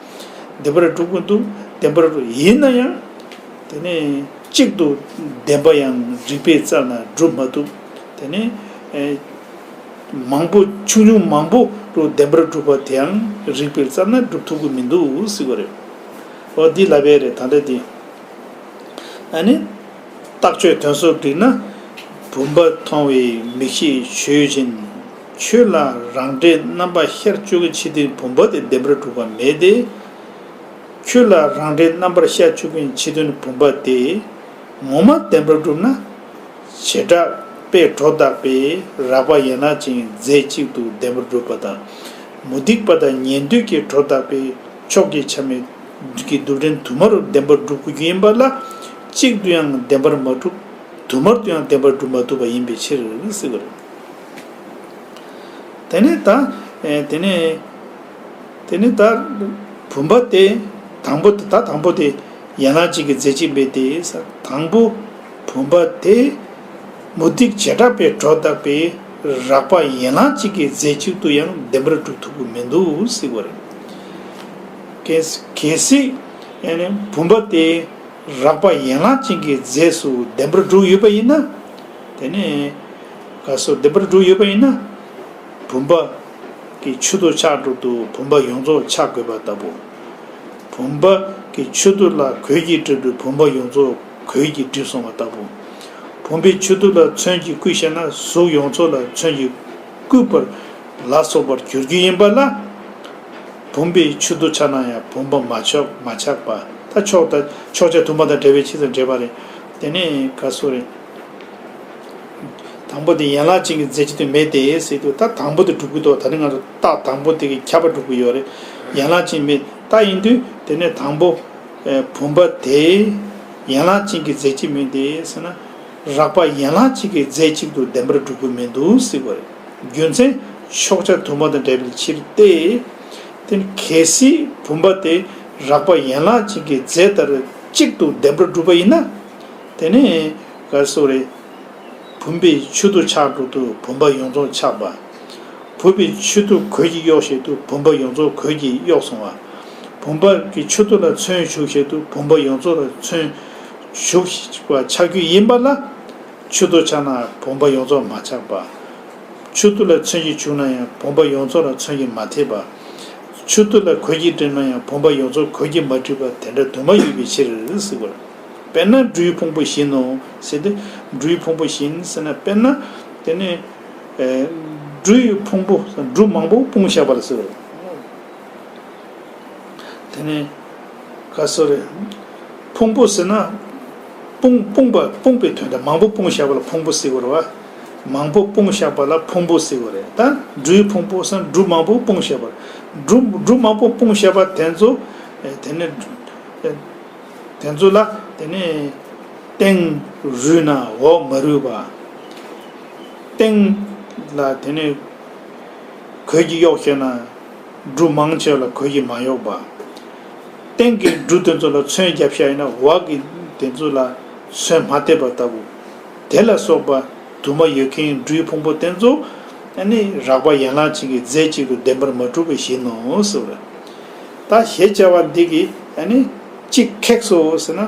བདེན་པར་གྲུབ་དགོས་འདུག་བདེན་པར་ཡིན་ན་ཡང་། དེ་ནས་གཅིག་ཏུ་བདེན་པ་ཡང་རིགས་པས་རྩད་ནས་སྒྲུབ་མ་ཐུབ། དེ་ནས་ཨེ་མང་པོ་ཆུང་ཆུང་མང་པོ་རུ་བདེན་པར་གྲུབ་པ་དེའང་རིགས་པས་རྩད་ནས་སྒྲུབ་ཐུབ་ཀྱི་མི་འདུག་ཟེར་བ་རེད། འོ་འདི་ལབ་པ་རེད། ད་ལྟ་འདི་ཨ་ནི་རྟགས་ཆོས་དོན་སོགས་བསྒྲིགས་ན། བུམ་པ་མཐོང་བའི་མིག་ཤེས་ཆོས་ཅན། ཆོས་ལ་རང་འབྲས་རྣམ་པར་ཤར་བཅུག་གི་ཕྱི་དོན་བུམ་པ་དེ་བདེན་པར་གྲུབ་པ་མེད་དེ། ཆོས་ལ་རང་འབྲས་རྣམ་པར་ཤར་བཅུག་མཁན་ཕྱི་དོན་བུམ་པ་དེ་ངོ་མ་བདེན་པར་གྲུབ་ན། བྱེ་བྲག་པས་སྒྲོ་བཏགས་པའི་རགས་པ་ཡན་ལག་ཅན་གྱི་རྫས་གཅིག་ཏུ་བདེན་པར་གྲུབ་པ་དང་། མུ་སྟེགས་པ་དང་ཉན་ཐོས་ཀྱིས་སྒྲོ་བཏགས་པའི་ཕྱོགས་ཀྱི་ཆ་མེད་ཀྱི་རྡུལ་ཕྲན་དུ་མ་རུ་བདེན་པར་གྲུབ་དགོས་རྒྱུ་ཡིན་པ་ལ་གཅིག་ཏུ་ཡང་བདེན་པར་མ་གྲུབ། དུ་མར་དུ་ཡང་བདེན་པར་གྲུབ་མ་ཐུབ་པ་ཡིན་པའི་ཕྱིར་ཟེར་བ་རེད། དེ་ནས་ད། ཨེ་དེ་ནས། དེ་ནས་ད། བུམ་པ་དེ། དང་པོ་དེ་ད་དང་པོ་དེ་ཡན་ལག་གཅིག་གི་རྫས་གཅིག་མེད་དེ། དང་པོ་བུམ་པ་དེ་མུ་སྟེགས་བྱེ་བྲག་པས་སྒྲོ་བཏགས་པའི་རགས་པ་ཡན་ལག་གཅིག་གི་རྫས་གཅིག་ཏུ་ཡང་བདེན་པར་གྲུབ་ཐུབ་ཀྱི་མི་འདུག་ཟེར་བ་རེད། གལ་གལ་སྲིད་ཡང་ན་བུམ་པ་དེ་རགས་པ་ཡན་ལག་གཅིག་གི་རྫས་སུ་བདེན་པར་གྲུབ་ཡོད་པ་ཡིན་ན། དེ་ནས་ག་སོ་བདེན་པར་གྲུབ་ཡོད་པ་ཡིན་ན། བུམ་པ་གི་ཆུ་ཏོ་ཆགས་འགྲོ་དུས་བུམ་པ་ཡོངས་རྫོགས་ཆགས་དགོས་པ་ལྟ་བུ། བུམ་པ་གི་ཆུ་ཏོ་ལ་གོས་ཀྱིས་བསྒྲིབས་དུས་བུམ་པ་ཡོངས་རྫོགས་གོས་ཀྱིས་བསྒྲིབས་སོང་བ་ལྟ་བུ། བུམ་པའི་ཆུ་ཏོ་ལ་ཚོན་གྱིས་བསྐུས་བྱས་ན་གཟུགས་ཡོངས་རྫོགས་ལ་ཚོན་གྱིས་བསྐུས་པར་ལ་སོགས་པར་འགྱུར་རྒྱུ་ཡིན་པ་ལ། བུམ་པའི་ཆུ་ཏོ་ཆགས་ན་ཡང་བུམ་པ་མ་ཆགས་མ་ཆགས་པ། ད་ཕྱོགས་དང་ཕྱོགས་ཆ་དུ་མ་དང་འབྲེལ་བའི་ཕྱིར་དང་འབྲེལ་བ་རེད། དེ་ནས་ག་སོ་རེད། དང་པོ་དེ་ཡན་ལག་ཅན་གྱི་རྫས་གཅིག་ཏུ་མེད་དེ་ཟེར་དུས་ད་དང་པོ་དེ་སྒྲུབ་ཀྱི་འདུག་ད་ནི་ང་ཚོ་རྟགས་དང་པོ་དེ་གི་ཁྱབ་པ་སྒྲུབ་ཀྱི་ཡོད་རེད། ཡན་ལག་ཅན་མེད་ད་ཡིན་དུས་དེ་ནས་དང་པོ་ཨེ་བུམ་པ་དེ་ཡན་ལག་ཅན་གྱི་རྫས་གཅིག་མིན་ཏེ་ཟེར་ན། རགས་པ་ཡན་ལག་གཅིག་གི་རྫས་གཅིག་ཏུ་བདེན་པར་གྲུབ་ཀྱི་མི་འདུག་ཟེར་བ་རེད། རྒྱུ་མཚན་ཕྱོགས་ཆ་དུ་མ་དང་འབྲེལ་བའི་ཕྱིར་ཏེ། དེ་ནི་གལ་སྲིད་བུམ་པ་དེ་རགས་པ་ཡན་ལག་གཅིག་གི་རྫས་ལྟར་གཅིག་ཏུ་བདེན་པར་གྲུབ་པ་ཡིན་ན། དེ་ནི་ག་སོ་རེད། བུམ་པའི་ཆུ་ཏོ་ཆགས་འགྲོ་དུས་བུམ་པ་ཡོངས་རྫོགས་ཆགས་པ། བུམ་པའི་ཆུ་ཏོ་གོས་ཀྱིས་གཡོགས་བྱེད་དུས་བུམ་པ་ཡོངས་རྫོགས་གོས་ཀྱིས་གཡོགས་སོང་བ། བུམ་པ་གི་ཆུ་ཏོ་ལ་ཚོན་བྱུགས་བྱེད་དུས་བུམ་པ་ཡོངས་རྫོགས་ལ་ཚོན་བྱུགས་པ་ཆགས་རྒྱུ་ཡིན་པ་ལ། ཆུ་ཏོ་ཆགས་ན་བུམ་པ་ཡོངས་རྫོགས་མ་ཆགས་པ། ཆུ་ཏོ་ལ་ཚོན་གྱིས་བྱུགས་ན་ཡང་བུམ་པ་ཡོངས་རྫོགས་ལ་ཚོན་གྱིས་མ་ཐེབས་པ། ཆུ་ཏོ་ལ་གོས་ཀྱིས་བསྒྲིབས་ན་ཡང་བུམ་པ་ཡོངས་རྫོགས་གོས་ཀྱིས་མ་བསྒྲིབས་པ་དེ་འདྲ་དུ་མ་ཡོད་པའི་ཕྱིར་ཟེར་བ་རེད། དཔེར་ན་སྦྲུལ་ཕུང་པོ་བཞིན་ནོ་ཟེར་ཏེ། སྦྲུལ་ཕུང་པོ་བཞིན་ཟེར་ན་དཔེར་ན། དེ་ནི། ཨེ། སྦྲུལ་ཕུང་པོ་སྦྲུལ་མང་པོ་སྤུངས་བཞག་པ་ལ་ཟེར་བ་རེད། དེ་ནས་ག་སོ་རེད། ཕུང་པོ་ཟེར་ན། སྤུངས་སྤུངས་པ་སྤུངས་པའི་དོན་དང་མང་པོ་སྤུངས་བཞག་པ་ལ་ཕུང་པོ་ཟེར་བ་རེད་བ། མང་པོ་སྤུངས་བཞག་པ་ལ་ཕུང་པོ་ཟེར་བ་རེད། ད་སྦྲུལ་ཕུང་པོ་ཟེར་ན་སྦྲུལ་མང་པོ་སྤུངས་བཞག་པ་རེད། སྦྲུལ་སྦྲུལ་མང་པོ་སྤུངས་བཞག་པ་དེ་ཚོ། ཨེ་དེ་ནས་ཨེ་དེ་ཚོ་ལ་དེ་ནས་སྟེང་རུལ་ན་འོག་མ་རུལ་བ། སྟེང་ལ་དེ་ནས་གོས་ཀྱིས་གཡོགས་བྱས་ན། སྦྲུལ་མང་ཆེ་བ་ལ་གོས་ཀྱིས་མ་གཡོགས་པ། སྟེང་གི་སྦྲུལ་དེ་ཚོ་ལ་ཚོན་བརྒྱབ་བཞག་ཡིན་ན་འོག་གི་དེ་ཚོ་ལ་ཚོན་མ་ཐེབས་པ་ལྟ་བུ། དེ་ལ་སོགས་པ་དུ་མ་ཡོད་མཁན་སྦྲུལ་ཕུང་པོ་དེ་ཚོ་ཨ་ནི་རགས་པ་ཡན་ལག་ཅན་གྱི་རྫས་གཅིག་ཏུ་བདེན་པར་མ་གྲུབ་པ་ཞིག་ནོ་ཟེར་བ་རེད། ད་ཞེས་བྱ་བ་འདི་གིས་ཨ་ནི་གཅིག་ཁེགས་སོ་ཟེར་ན།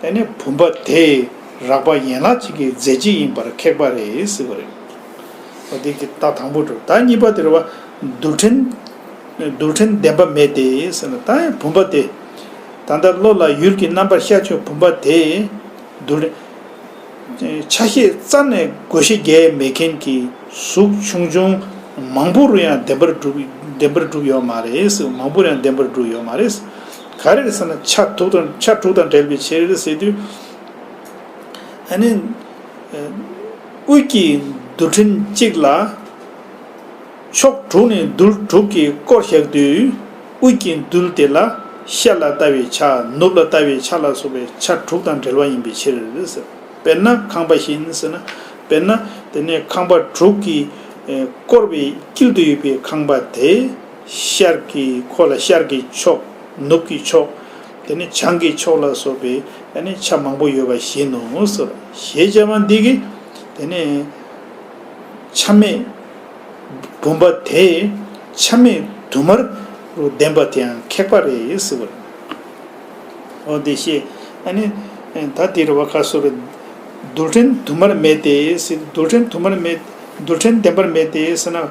ཨ་ནི་བུམ་པ་དེ་རགས་པ་ཡན་ལག་ཅན་གྱི་རྫས་གཅིག་ཡིན་པར་ཁེགས་པ་རེད་ཟེར་བ་རེད། འོ་དེ་གི་རྟགས་དང་པོ་གྲུབ། ད་གཉིས་པ་དེ་རེད་བ། རྡུལ་ཕྲན། རྡུལ་ཕྲན་བདེན་པ་མེད་དེ་ཟེར་ན་ད་ཡང་བུམ་པ་དེ། ད་ལྟ་བློ་ལ་ཡུལ་གྱི་རྣམ་པར་ཤར་བཅུག་བུམ་པ་དེ། རྡུལ། ཆ་ཤས་རྩ་ནས་བགོ་བཤའ་རྒྱག་མེད་མཁན་གྱི་གཟུགས་ཆུང་ཆུང་མང་པོ་རུ་ཡང་བདེན་པར་གྲུབ་བདེན་པར་གྲུབ་ཡོད་མ་རེད། མང་པོ་རུ་ཡང་བདེན་པར་གྲུབ་ཡོད་མ་རེད། ག་རེ་རེད་ཟེར་ན་ཆ་དྲུག་དང་ཆ་དྲུག་དང་འབྲེལ་བའི་ཕྱིར་ཟེར་དུས། ཨ་ནི། དབུས་ཀྱི་རྡུལ་ཕྲན་གཅིག་ལ། ཕྱོགས་དྲུག་ནས་རྡུལ་དྲུག་གིས་བསྐོར་བཞག་དུས། དབུས་ཀྱི་རྡུལ་དེ་ལ་ཤར་ལ་ལྟ་བའི་ཆ་ནུབ་ལ་ལྟ་བའི་ཆ་ལ་སོགས་པའི་ཆ་དྲུག་དང་འབྲེལ་བ་ཡིན་པའི་ཕྱིར། དཔེར་ན་ཁང་པ་བཞིན་ཟེར་ན། དཔེར་ན་དེ་ནས་ཁང་པ་དྲུག་གི་ བསྐོར་བའི་དཀྱིལ་དུ་ཡོད་པའི་ཁང་པ་དེ་ཤར་གྱི་ཁོ་ལ་ཤར་གྱི་ཕྱོགས། ནུབ་ཀྱི་ཕྱོགས། དེ་ནས་བྱང་གི་ཕྱོགས་ལ་སོགས་པའི་ཨ་ནི་ཆ་མང་པོ་ཡོད་པ་བཞིན་ནོ་ཟེར། ཞེས་བྱ་བ་འདི་གིས་དེ་ནས་ཆ་མེད་བུམ་པ་དེ་ཆ་མེད་དུ་མར་རུ་ལྡན་པ་དེའང་ཁེགས་པ་རེད་ཟེར་བ་རེད། འོ་དེ་ཤེས། ཨ་ནི་ད་དེ་རུ་བ་ཁ་སོ་རུ་རྡུལ་ཕྲན་དུ་མར་མེད་དེ་ཟེར། རྡུལ་ཕྲན་དུ་མར་མེད། རྡུལ་ཕྲན་ལྡན་པར་མེད་དེ་ཟེར་ན།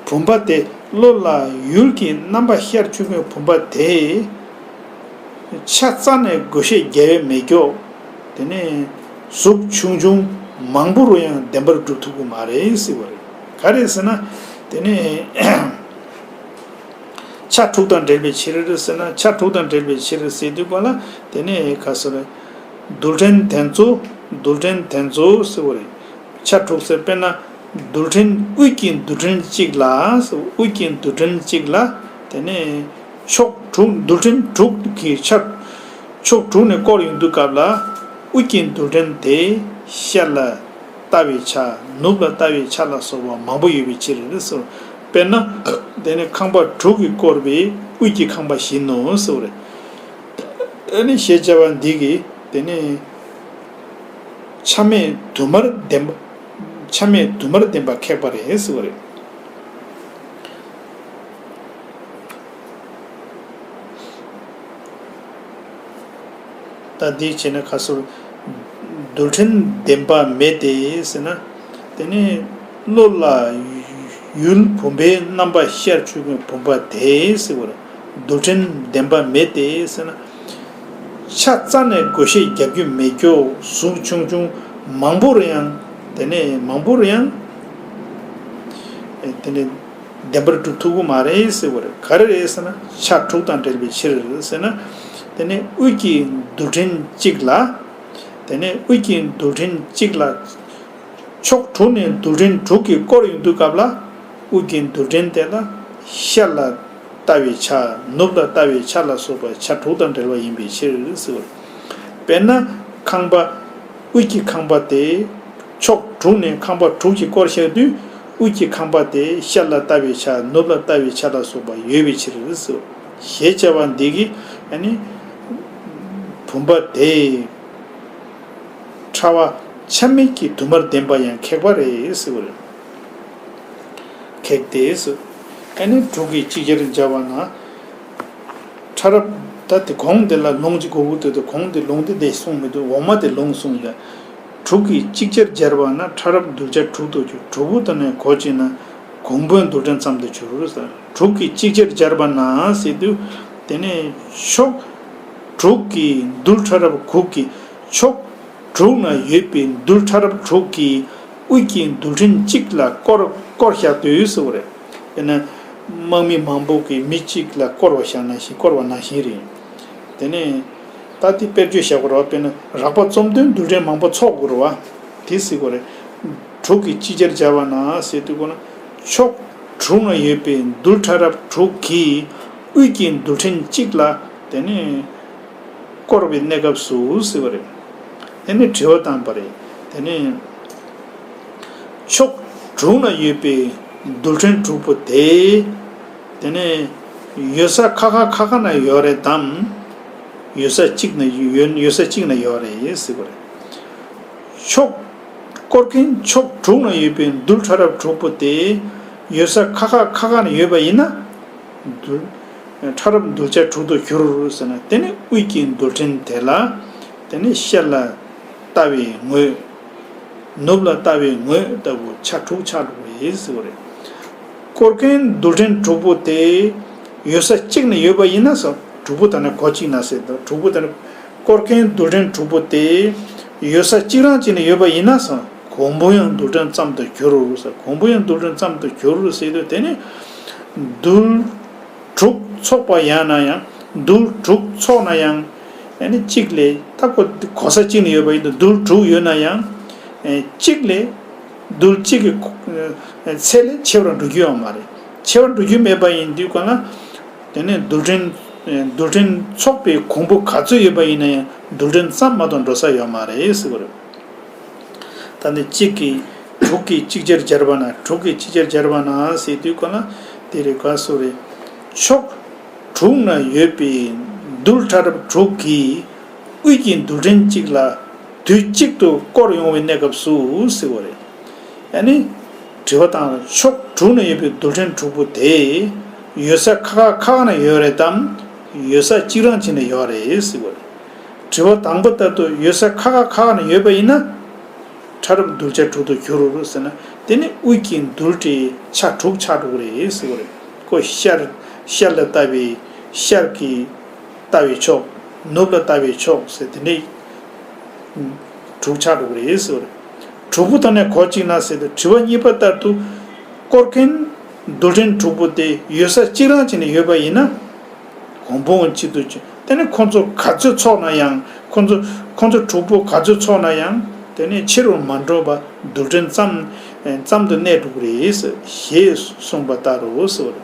བུམ་པ་དེ་བློ་ལ་ཡུལ་གྱི་རྣམ་པ་ཤར་བཅུག་མཁན་བུམ་པ་དེ་ཆ་རྩ་ནས་བགོ་བཤའ་རྒྱག་ཡས་མེད་ཀྱོག་དེ་ནས་གཟུགས་ཆུང་ཆུང་མང་པོ་རུ་ཡང་ལྡན་པར་སྒྲུབ་ཐུབ་ཀྱི་མ་རེད་ཟེར་བ་རེད། ག་རེ་ཟེར་ན། དེ་ནས་ཆ་དྲུག་དང་འབྲེལ་བའི་ཕྱིར་ཟེར་ན། ཆ་དྲུག་དང་འབྲེལ་བའི་ཕྱིར་ཟེར་དུས་ག་ལ་དེ་ནས་ག་ཟེར་རེད། རྡུལ་ཕྲན་དེ་ཚོ། རྡུལ་ཕྲན་དེ་ཚོ་ཟེར་བ་རེད། ཆ་དྲུག་ཟེར། དཔེར་ན་རྡུལ་ཕྲན། དབུས་ཀྱི་རྡུལ་ཕྲན་གཅིག་ལ། དབུས་ཀྱི་རྡུལ་ཕྲན་གཅིག་ལ་དེ་ནས་ཕྱོགས་དྲུག་རྡུལ་ཕྲན་དྲུག་གི་ཆ་ཕྱོགས་དྲུག་ནས་བསྐོར་ཡོང་དུས་སྐབས་ལ། དབུས་ཀྱི་རྡུལ་ཕྲན་དེ་ཤར་ལ་ལྟ་བའི་ཆ། ནུབ་ལ་ལྟ་བའི་ཆ་ལ་སོགས་པ་མང་པོ་ཡོད་པའི་ཕྱིར་ཟེར། དཔེར་ན་དེ་ནི་ཁང་པ་དྲུག་གིས་བསྐོར་བའི་དབུས་ཀྱི་ཁང་པ་བཞིན་ནོ་ཟེར་བ་རེད། ཨ་ནི་ཞེས་བྱ་བ་འདི་གིས་དེ་ནི་ཆ་མེད་དུ་མར་ལྡན་པ། ཆ་མེད་དུ་མར་ལྡན་པ་ཁེགས་པ་རེད་ཟེར་བ་རེད། ད་འདི་བྱས་ན་ཁ་སོར་རྡུལ་ཕྲན་ལྡན་པ་མེད་དེ་ཟེར་ན། དེ་ནི་བློ་ལ་ཡུལ་བུམ་པའི་རྣམ་པ་ཤར་བཅུག་མཁན་བུམ་པ་དེ་ཟེར་བ་རེད། རྡུལ་ཕྲན་ལྡན་པ་མེད་དེ་ཟེར་ན། ཆ་རྩ་ནས་བགོ་བཤའ་རྒྱག་རྒྱུ་མེད་ཀྱོག་གཟུགས་ཆུང་ཆུང་མང་པོ་རུ་ཡང་། དེ་ནས་མང་པོ་རུ་ཡང་། དེ་ནས་བདེན་པར་སྒྲུབ་ཐུབ་ཀྱི་མ་རེད་ཟེར་བ་རེད། ག་རེ་རེད་ཟེར་ན། ཆ་དྲུག་དང་འབྲེལ་བའི་ཕྱིར་ཟེར་ན། དེ་ནས་དབུས་ཀྱི་རྡུལ་ཕྲན་གཅིག་ལ། དེ་ནས་དབུས་ཀྱི་རྡུལ་ཕྲན་གཅིག་ལ། ཕྱོགས་དྲུག་ནས་རྡུལ་ཕྲན་དྲུག་གིས་བསྐོར་ཡོང་དུས་སྐབས་ལ། དབུས་ཀྱི་རྡུལ་ཕྲན་དེ་ལ་ཤར་ལ་ལྟ་བའི་ཆ། ནུབ་ལ་ལྟ་བའི་ཆ་ལ་སོགས་པ་ཆ་དྲུག་དང་འབྲེལ་བ་ཡིན་པའི་ཕྱིར་ཟེར། དཔེར་ན་ཁང་པ། དབུས་ཀྱི་ཁང་པ་དེ་ཕྱོགས་དྲུག་ནས་ཁང་པ་དྲུག་གིས་བསྐོར་བཞག་དུས། དབུས་ཀྱི་ཁང་པ་དེ་ཤར་ལ་ལྟ་བའི་ཆ། ནུབ་ལ་ལྟ་བའི་ཆ་ལ་སོགས་པ་ཡོད་པའི་ཕྱིར་ཟེར། ཞེས་བྱ་བ་འདི་གིས་ཨ་ནི་བུམ་པ་དེ། ཕྲ་བ་ཆ་མེད་ཀྱི་དུ་མར་ལྡན་པ་ཡང་ཁེགས་པ་རེད་ཟེར་བ་རེད། ཁེགས་ཏེ་ཟེར། ཨ་ནི་དྲུག་གིས་ཅིག་ཅར་སྦྱར་བ་ན། ཕྲ་རབ། ད་དེ་གོང་དེ་ལ་ལུང་གཅིག་གོ་བུ་དེ་དུ་གོང་དེ་ལུང་དེ་དེ་གསུངས་མི་འདུག་འོག་མ་དེ་ལུང་གསུངས་ཡ། དྲུག་གིས་ཅིག་ཅར་སྦྱར་བ་ན། ཕྲ་རབ་རྡུལ་ཆ་དྲུག་ཏུ་གྱུར། དྲུག་པོ་དེ་ནས་གོ་ཅིག་ན་གོང་བུའི་རྡུལ་ཕྲན་ཙམ་དུ་གྱུར་ཟེར། དྲུག་གིས་ཅིག་ཅར་སྦྱར་བ་ན་ཟེར་དུས། དེ་ནས་ཕྱོགས་དྲུག་གི་རྡུལ་ཕྲ་རབ་དྲུག་གི་ཕྱོགས་དྲུག་ན་ཡོད་པའི་རྡུལ་ཕྲ་རབ་དྲུག་གིས་དབུས་ཀྱི་རྡུལ་ཕྲན་གཅིག་ལ་བསྐོར་བསྐོར་བཞག་དུས་ཟེར་བ་རེད། དཔེར་ན། དམག་མི་མང་པོ་གིས་མི་གཅིག་ལ་བསྐོར་བ་བཞག་ན་བཞིན། བསྐོར་བ་ནང་བཞིན་རེད། དེ་ནས་ད་དེ་དཔེར་བརྗོད་བཞག་དགོས་རེད་བ། དཔེར་ན་རགས་པ་བཅོམ་དུས་རྡུལ་ཕྲན་མང་པོ་ཚོགས་དགོས་རེད་བ། དེ་ཟེར་དགོས་རེད། དྲུག་གིས་ཅིག་ཅར་སྦྱར་བ་ན་ཟེར་དུས་གོ་ན། ཕྱོགས་དྲུག་ན་ཡོད་པའི་རྡུལ་ཕྲ་རབ་དྲུག་གིས་དབུས་ཀྱི་རྡུལ་ཕྲན་གཅིག་ལ་དེ་ནས་བསྐོར་བའི་གནས་སྐབས་སུ་ཟེར་བ་རེད། དེ་ནས་དྲི་བ་བཏང་པ་རེད། དེ་ནས་ཕྱོགས་དྲུག་ན་ཡོད་པའི་རྡུལ་ཕྲན་དྲུག་པོ་དེ། དེ་ནས་ཡོད་ས་ཁ་ཁ་ཁ་ཁ་ན་ཡོད་རེད་དམ། ཡོད་ས་གཅིག་ན་ཡོད། ཡོད་ས་གཅིག་ན་ཡོད་རེད་ཟེར་བ་རེད། ཕྱོགས། བསྐོར་མཁན་ཕྱོགས་དྲུག་ན་ཡོད་པའི་རྡུལ་ཕྲ་རབ་དྲུག་པོ་དེ་ཡོད་ས་ཁ་ཁ་ཁ་ཁ་ན་ཡོད་པ་ཡིན་ན། རྡུལ། ཕྲ་རབ་རྡུལ་ཆ་དྲུག་ཏུ་གྱུར་ཟེར་ན། དེ་ནི་དབུས་ཀྱི་རྡུལ་ཕྲན་དེ་ལ། དེ་ནི་ཤར་ལ་ལྟ་བའི་ངོས། ནུབ་ལ་ལྟ་བའི་ངོས་ལྟ་བུ་ཆ་དྲུག་ཆགས་འགྲོ་གི་རེད་ཟེར་བ་རེད། བསྐོར་མཁན་རྡུལ་ཕྲན་དྲུག་པོ་དེ་ཡོད་ས་གཅིག་ན་ཡོད་པ་ཡིན་ན་ཟེར། དྲུག་པོ་དང་ནི་གོ་གཅིག་ན་ཟེར། དྲུག་པོ་དང་ནི། བསྐོར་མཁན་རྡུལ་ཕྲན་དྲུག་པོ་དེ་ཡོད་ས་གཅིག་རང་གཅིག་ན་ཡོད་པ་ཡིན་ན་ཟེར། གོང་བུ་ཡང་རྡུལ་ཕྲན་ཙམ་དུ་གྱུར་ཟེར། གོང་བུ་ཡང་རྡུལ་ཕྲན་ཙམ་དུ་གྱུར་ཟེར་དུས། དེ་ནི་རྡུལ་དྲུག་ཚོགས་པ་ཡང་ན་ཡང་། རྡུལ་དྲུག་ཚོགས་ན་ཡང་། ཨ་ནི་གཅིག་ལས་ད་གོ་གོ་ས་གཅིག་ན་ཡོད་པ་ཡིན་དུས། རྡུལ་དྲུག་ཡོད་ན་ཡང་། ཨེ། གཅིག་ལས། རྡུལ་གཅིག་གི་ཚད་ལས་ཆེ་བར་འགྲོ་རྒྱུ་ཡོད་མ་རེད། ཆེ་བར་འགྲོ་རྒྱུ་མེད་པ་ཡིན་དུས་ག་ན། དེ་ནས་རྡུལ་ཕྲན། རྡུལ་ཕྲན་ཚོགས་པའི་གོང་བུ་ག་ཚོད་ཡོད་པ་ཡིན་ན་ཡང་རྡུལ་ཕྲན་ཙམ་མ་གཏོགས་འགྲོ་ས་ཡོད་མ་རེད་ཟེར་བ་རེད། ད་ནི་གཅིག་གིས་ དྲུག་གིས་ཅིག་ཅར་སྦྱར་བ་ན། དྲུག་གིས་ཅིག་ཅར་སྦྱར་བ་ན་ཟེར་དུས་ག་ལ་དེ་རེད། ག་སོ་རེད། ཕྱོགས་དྲུག་ན་ཡོད་པའི་རྡུལ་ཕྲ་རབ་དྲུག་གིས་དབུས་ཀྱི་རྡུལ་ཕྲན་གཅིག་ལ་དུས་གཅིག་ཏུ་བསྐོར་ཡོང་བའི་གནས་སྐབས་སུ་ཟེར་བ་རེད། ཨ་ནི། དྲི་བ་དང་། ཕྱོགས་དྲུག་ན་ཡོད་པའི་རྡུལ་ཕྲན་དྲུག་པོ་དེ་ཡོད་ས་ཁ་ཁ་ཁ་ཁ་ན་ཡོད་རེད་དམ། ཡོད་ས་གཅིག་རང་གཅིག་ན་ཡོད་རེད་ཟེར་བ་རེད། དྲི་བ་དང་པོ་ལྟར་དུ་ཡོད་ས་ཁ་ཁ་ཁ་ཁ་ན་ཡོད་པ་ཡིན་ན། ཕྲ་རབ་རྡུལ་ཕྲན་དྲུག་ཏུ་འགྱུར་ཟེར་ན། དེ་ནི་དབུས་ཀྱི་རྡུལ་དེ་ཆ་དྲུག་ཆགས་འགྲོ་གི་རེད་ཟེར་བ་རེད། ཁོ་ཤར། ཤར་ལ་ལྟ་བའི་ཤར་གྱི་ལྟ་བའི་ཕྱོགས། ནུབ་ལ་ལྟ་བའི་ཕྱོགས་ཟེར་དེ་འདྲའི་དྲུག་ཆགས་འགྲོ་གི་རེད་ཟེར་བ་རེད། དྲུག་པོ་དང་ནི་གོ་གཅིག་ན་ཟེར་ཏེ། དྲི་བ་གཉིས་པ་ལྟར་དུ་བསྐོར་མཁན་རྡུལ་ཕྲན་དྲུག་པོ་དེ་ཡོད་ས་གཅིག་རང་གཅིག་ནས་ཡོད་པ་ཡིན་ན། གོང་འཕེལ་གཅིག་ཏུ་བྱུང་། དེ་ནི་ཁོང་ཚོ་ག་ཚོད་ཚོགས་ན་ཡང་། ཁོང་ཚོ་ཁོང་ཚོ་དྲུག་པོ་ག་ཚོད་ཚོགས་ན་ཡང་། དེ་ནི་ཆེ་རུ་མ་འགྲོ་བར་རྡུལ་ཕྲན་ཙམ་ཙམ་དུ་གནས་འགྲོ་གི་རེད་ཞེས་གསུངས་པ་ལྟར་རོ་ཟེར་བ་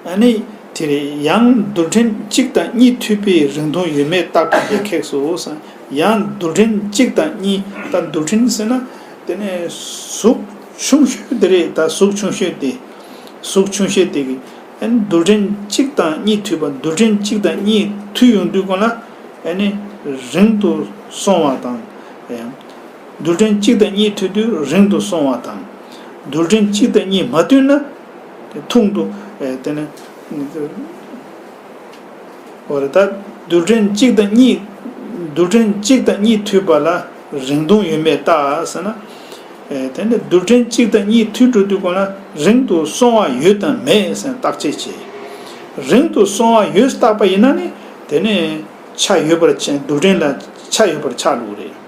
རེད། ཨ་ནི། དེ་རེད། ཡང་རྡུལ་ཕྲན་གཅིག་དང་གཉིས་མཐུད་པའི་རིང་ཐུང་ཡོད་མེད་བརྟག་པ་དེ་ཁེགས་སོ་ཟེར། ཡང་རྡུལ་ཕྲན་གཅིག་དང་གཉིས། ད་རྡུལ་ཕྲན་ཟེར་ན། དེ་ནས་གཟུགས་ཆུང་ཤོས་དེ་རེད། ད་གཟུགས་ཆུང་ཤོས་དེ། གཟུགས་ཆུང་ཤོས་དེ་གི། ཨ་ནི་རྡུལ་ཕྲན་གཅིག་དང་གཉིས་མཐུད་པ། རྡུལ་ཕྲན་གཅིག་དང་གཉིས་མཐུད་ཡོང་དུས་གོང་ལ། ཨ་ནི་རིང་དུ་སོང་བ་དང་། རྡུལ་ཕྲན་གཅིག་དང་གཉིས་མཐུད་དུས་རིང་དུ་སོང་བ་དང་། རྡུལ་ཕྲན་གཅིག་དང་གཉིས་མ་མཐུད་ན། དེ་ཐུང་དུ། ཨེ། དེ་ནི། འོ་རེད། ད་རྡུལ་ཕྲན་གཅིག་དང་གཉིས། རྡུལ་ཕྲན་གཅིག་དང་གཉིས་མཐུད་པ་ལ་རིང་ཐུང་ཡོད་མེད་བརྟག་ཟེར་ན། ཨེ། དེ་ནི་རྡུལ་ཕྲན་གཅིག་དང་གཉིས་མཐུད་འགྲོ་དུས་གོང་ལ་རིང་དུ་སོང་བ་ཡོད་དམ་མེད་ཟེར་བརྟག་དཔྱད་བྱེད། རིང་དུ་སོང་བ་ཡོད་བརྟག་པ་ཡིན་ན་ནི། དེ་ནི། ཆ་ཡོད་པར་ཆ། རྡུལ་ཕྲན་ལ་ཆ་ཡོད་པར་ཆགས་འགྲོ་གི་རེད།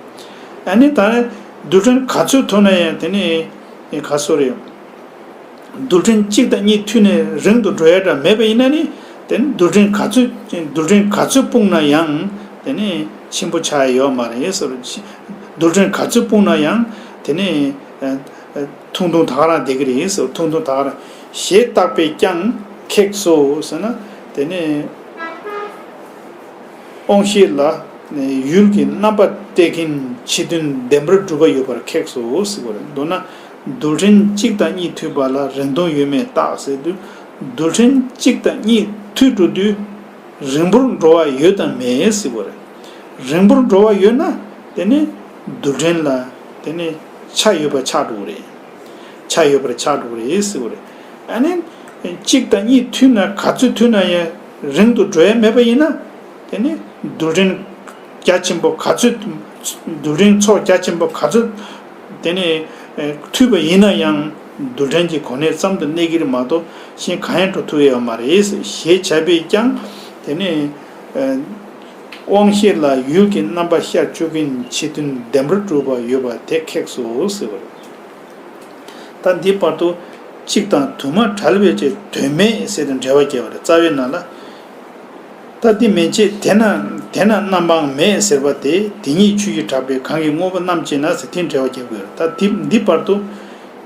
ཨ་ནི་ད་ནི་རྡུལ་ཕྲན་ག་ཚོད་མཐུད་ན་ཡང་དེ་ནི་ག་སོ་རེད། རྡུལ་ཕྲན་གཅིག་དང་གཉིས་མཐུད་ནས་རིང་དུ་འགྲོ་ཡ་འདྲ་མེད་པ་ཡིན་ན་ནི། དེ་ནི་རྡུལ་ཕྲན་ག་ཚོད། རྡུལ་ཕྲན་ག་ཚོད་སྤུངས་ན་ཡང་དེ་ནི་ཆེན་པོ་ཆགས་ཡ་ཡོད་མ་རེད་ཟེར། རྡུལ་ཕྲན་ག་ཚོད་སྤུངས་ན་ཡང་དེ་ནི། ཐུང་ཐུང་ད་ག་རང་བསྡད་ཀྱི་རེད་ཟེར། ཐུང་ཐུང་ད་ག་རང་ཞེས་བརྟག་པས་ཀྱང་ཁེགས་སོ་ཟེར་ན། དེ་ནི་དབང་ཤེས་ལ་ཡུལ་གྱི་རྣམ་པ་གཏད་མཁན་ཕྱི་དོན་བདེན་པར་གྲུབ་པ་ཡོད་པར་ཁེགས་སོ་ཟེར་བ་རེད། མདོར་ན་རྡུལ་ཕྲན་གཅིག་དང་གཉིས་མཐུད་པ་ལ་རིང་ཐུང་ཡོད་མེད་བརྟག་ཟེར་དུས། རྡུལ་ཕྲན་གཅིག་དང་གཉིས་མཐུད་འགྲོ་དུས་རིང་པོར་འགྲོ་བ་ཡོད་དམ་མེད་ཟེར་བ་རེད། རིང་པོར་འགྲོ་བ་ཡོད་ན་དེ་ནི་རྡུལ་ཕྲན་ལ་དེ་ནི་ཆ་ཡོད་པར་ཆགས་འགྲོ་གི་རེད། ཆ་ཡོད་པར་ཆགས་འགྲོ་གི་རེད་ཟེར་བ་རེད། ཨ་ནི། གཅིག་དང་གཉིས་མཐུད་ན། ག་ཚོད་མཐུད་ན་ཡང་རིང་དུ་འགྲོ་ཡ་མེད་པ་ཡིན་ན། དེ་ནི་རྡུལ་ཕྲན་རྒྱ་ཆེན་པོ་ག་ཚོད། རྡུལ་ཕྲན་ཚོགས་རྒྱ་ཆེན་པོ་ག་ཚོད་དེ་ནི་མཐུད་པ་ཡིན་ན་ཡང་རྡུལ་ཕྲན་གྱི་གོ་གནས་ཙམ་དུ་གནས་ཀྱི་རེད་མ་གཏོགས་གཞན་གང་ཡང་འགྲོ་ཐུབ་ཡོད་མ་རེད་ཞེས་བྱ་བས་ཀྱང་། དེ་ནི་དབང་ཤེས་ལ་ཡུལ་གྱི་རྣམ་པ་ཤར་བཅུག་མཁན་ཕྱི་དོན་བདེན་པར་གྲུབ་པ་ཡོད་པ་དེ་ཁེགས་སོ་ཟེར་བ་རེད། ད་འདི་བར་དུ་གཅིག་དང་དུ་མ་བྲལ་བའི་ཕྱིར་དོན་མེད་ཟེར་དུས་འགྲེལ་བ་བརྒྱབ་པ་རེད། རྩ་བའི་ནང་ལ། ད་འདི་མན་ཆད་དེ་ན་དེ་ན་རྣམ་པའང་མེད་ཟེར་བ་དེ། དེ་ཉིད་ཆོས་ཀྱི་གྲགས་པས་གང་གིས་དངོས་པོ་རྣམ་བཅད་ན་ཟེར་དེ་འགྲེལ་བ་བརྒྱབ་དགོས་རེད། ད་འདི་འདི་བར་དུ་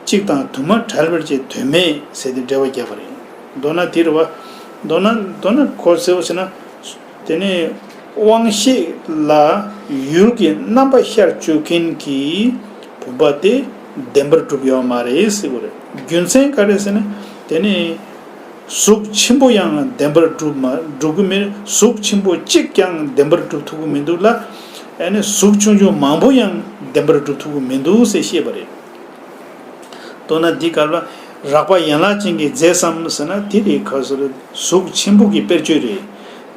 གཅིག་དང་དུ་མ་བྲལ་བའི་ཕྱིར་དོན་མེད་ཟེར་དུས་འགྲེལ་བ་བརྒྱབ་པ་རེད། མདོར་ན་དེ་རེད་བ། མདོར་ན་མདོར་ན་གོ་ཟེར་བ་ཟེར་ན། དེ་ནས་དབང་ཤེས་ལ་ཡུལ་གྱི་རྣམ་པ་ཤར་བཅུག་མཁན་གྱི་བུམ་པ་དེ་བདེན་པར་གྲུབ་ཡོད་མ་རེད་ཟེར་བ་རེད། རྒྱུ་མཚན་ག་རེ་ཟེར་ན། དེ་ནས་གཟུགས་ཆེན་པོ་ཡང་བདེན་པར་གྲུབ་མ་གྲུབ་ཀྱི་མེད། གཟུགས་ཆེན་པོ་གཅིག་ཀྱང་བདེན་པར་གྲུབ་ཐུབ་ཀྱི་མི་འདུག་ལ། ཨ་ནི་གཟུགས་ཆུང་ཆུང་མང་པོ་ཡང་བདེན་པར་གྲུབ་ཐུབ་ཀྱི་མི་འདུག་ཟེར་བཤད་པ་རེད། མདོར་ན་འདི་ག་ལ་རགས་པ་ཡན་ལག་ཅན་གྱི་རྫས་སམ་ཟེར་ན་དེ་རེད། ག་ཟེར་གཟུགས་ཆེན་པོ་གི་དཔེར་བརྗོད་རེད།